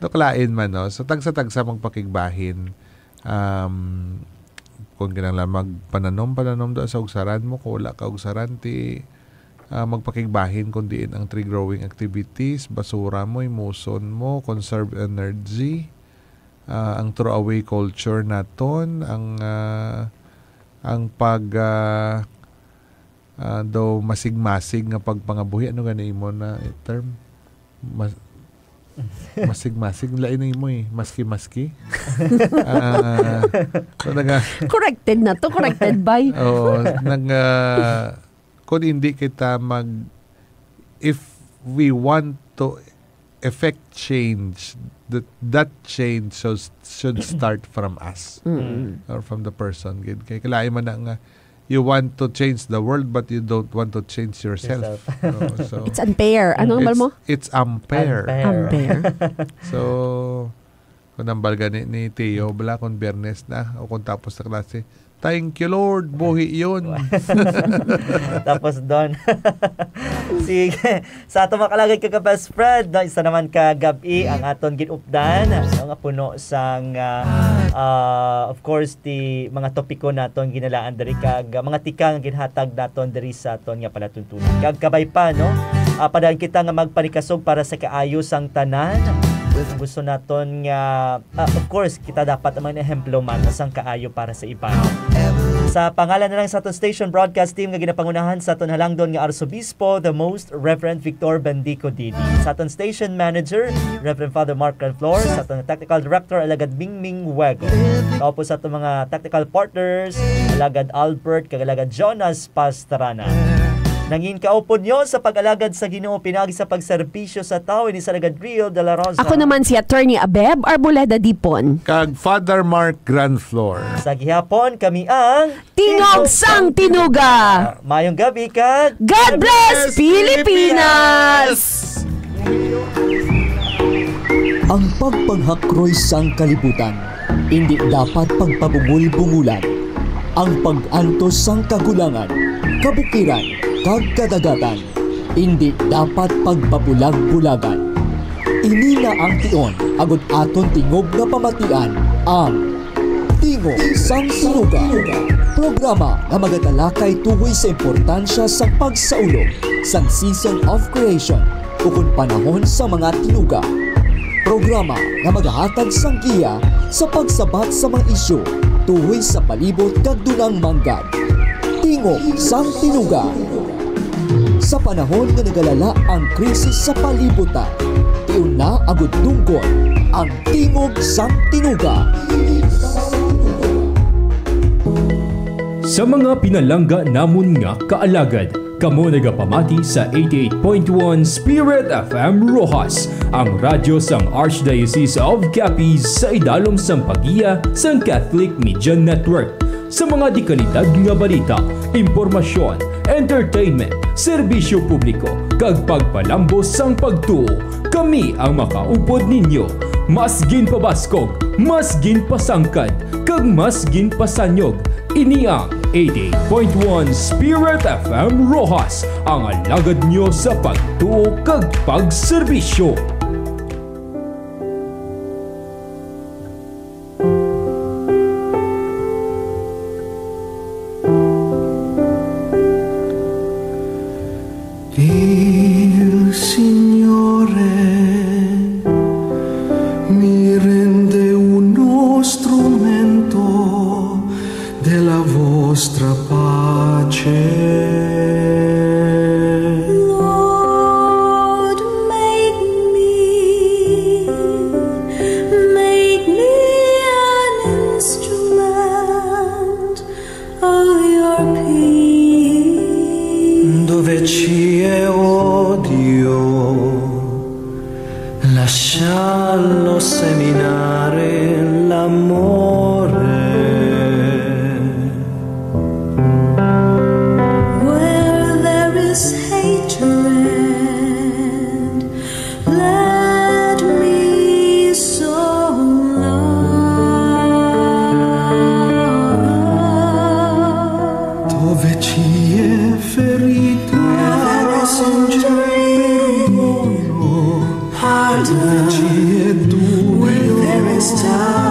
to kalain man, no? So, tagsa-tagsa magpakigbahin. Um, kung kinahanglan magpananom, pananom do sa ugsaran mo. Kung wala ka ugsaran, ti, ah, magpakigbahin kung diin ang tree growing activities, basura mo, imuson mo, conserve energy, ah, ang throwaway culture naton, ang, ah, ang pag, ah, ah, daw masig-masig nga pagpangabuhi. Ano gani imo na term? Mas-, masig-masig. Lain ang imo eh. Maski-maski. Ah, so naga- Corrected na to, corrected by. Oo, nag, ah, kung hindi kita mag, if we want to effect change, that, that change should, should start from us. Mm. Or from the person. Gid. Kay kalain man na nga, you want to change the world, but you don't want to change yourself. Yourself. No? So, It's unfair. Ano ang it's, mo? It's unfair. Unfair. Unfair. So, kung nambal gani ni Tio, bala kung Biyernes na, o kung tapos sa klase, "Thank you, Lord, buhi yun." Tapos doon. Sige. Sa ato mga kalagad, ka best friend, no, isa naman ka gabi ang aton ginupdan, no, nga puno sang, ah, ah, of course, ti mga topiko naton ginalaan diri kag, ah, mga tikang ginhatag naton diri sa aton nga palatuntunan. Kag kabay pa, no? Ah, padayon kita nga magpanikasog para sa kaayo sang tanan. Gusto naton nga, ah, of course, kita dapat ang mga ehemplo man sang kaayo para sa iban. Sa pangalan na lang sa aton station broadcast team nga ginapangunahan sa aton halangdon nga Arsobispo, the most Reverend Victor Bendico Didi. Sa aton station manager, Reverend Father Mark Granflor. Sa aton technical director, Alagad Mingming Wego. Kaupo sa aton mga technical partners, Alagad Albert kag Alagad Jonas Pastrana. Nangin kaupo nyo sa pag-alagad sa Ginoo pinagi sa pagserbisyo sa tawo, ini si Alagad Rio de la Rosa. Ako naman si Attorney Abeb Arboleda Dipon. Kag Father Mark Granflor. Sa gihapon, kami ang Tingog sang Tinuga. Mayong gabi kag God bless Pilipinas! Ang pagpanghakroy sang kalibutan indi dapat pagpabungol-bungolan. Ang pag-antos sang kagulangan, kabukiran, kag kadagatan indi dapat pagpabulag-bulagan. Ini na ang tion agod aton tingog nga pamatian, ang Tingog sang Tinuga, programa nga magatalakay tuhoy sa importansya sang pagsaulog sang Season of Creation ukon Panahon sa mga Tinuga. Programa nga magahatag sang giya sa pagsabat sa mga isyu tuhoy sa palibot kag dunang manggad. Tingog sang Tinuga. Sa panahon nga nagalala ang krisis sa palibot ta, tion na agud tungkol ang Tingog sang Tinuga. Sa mga pinalangga namon nga kaalagad, kamo nagapamati sa eighty-eight point one Spirit F M Roxas, ang radyo sang Archdiocese of Capiz sa idalom sang paggiya sang Catholic Media Network. Sa mga dekalidad nga balita, impormasyon, entertainment, serbisyo publiko, kag pagpalambo sang pagtuo, kami ang makaupod ninyo. Mas ginpabaskog, mas ginpasangkad, kag mas ginpasanyog. Ini ang eighty-eight point one Spirit F M Roxas, ang alagad nyo sa pagtuo kag pagserbisyo. Il Signore mi rende uno strumento della vostra pace. Lord, make me, make me an instrument of your peace. Dove ci è odio, lascialo seminare l'amore. Where there is hatred, let me sow love. Sa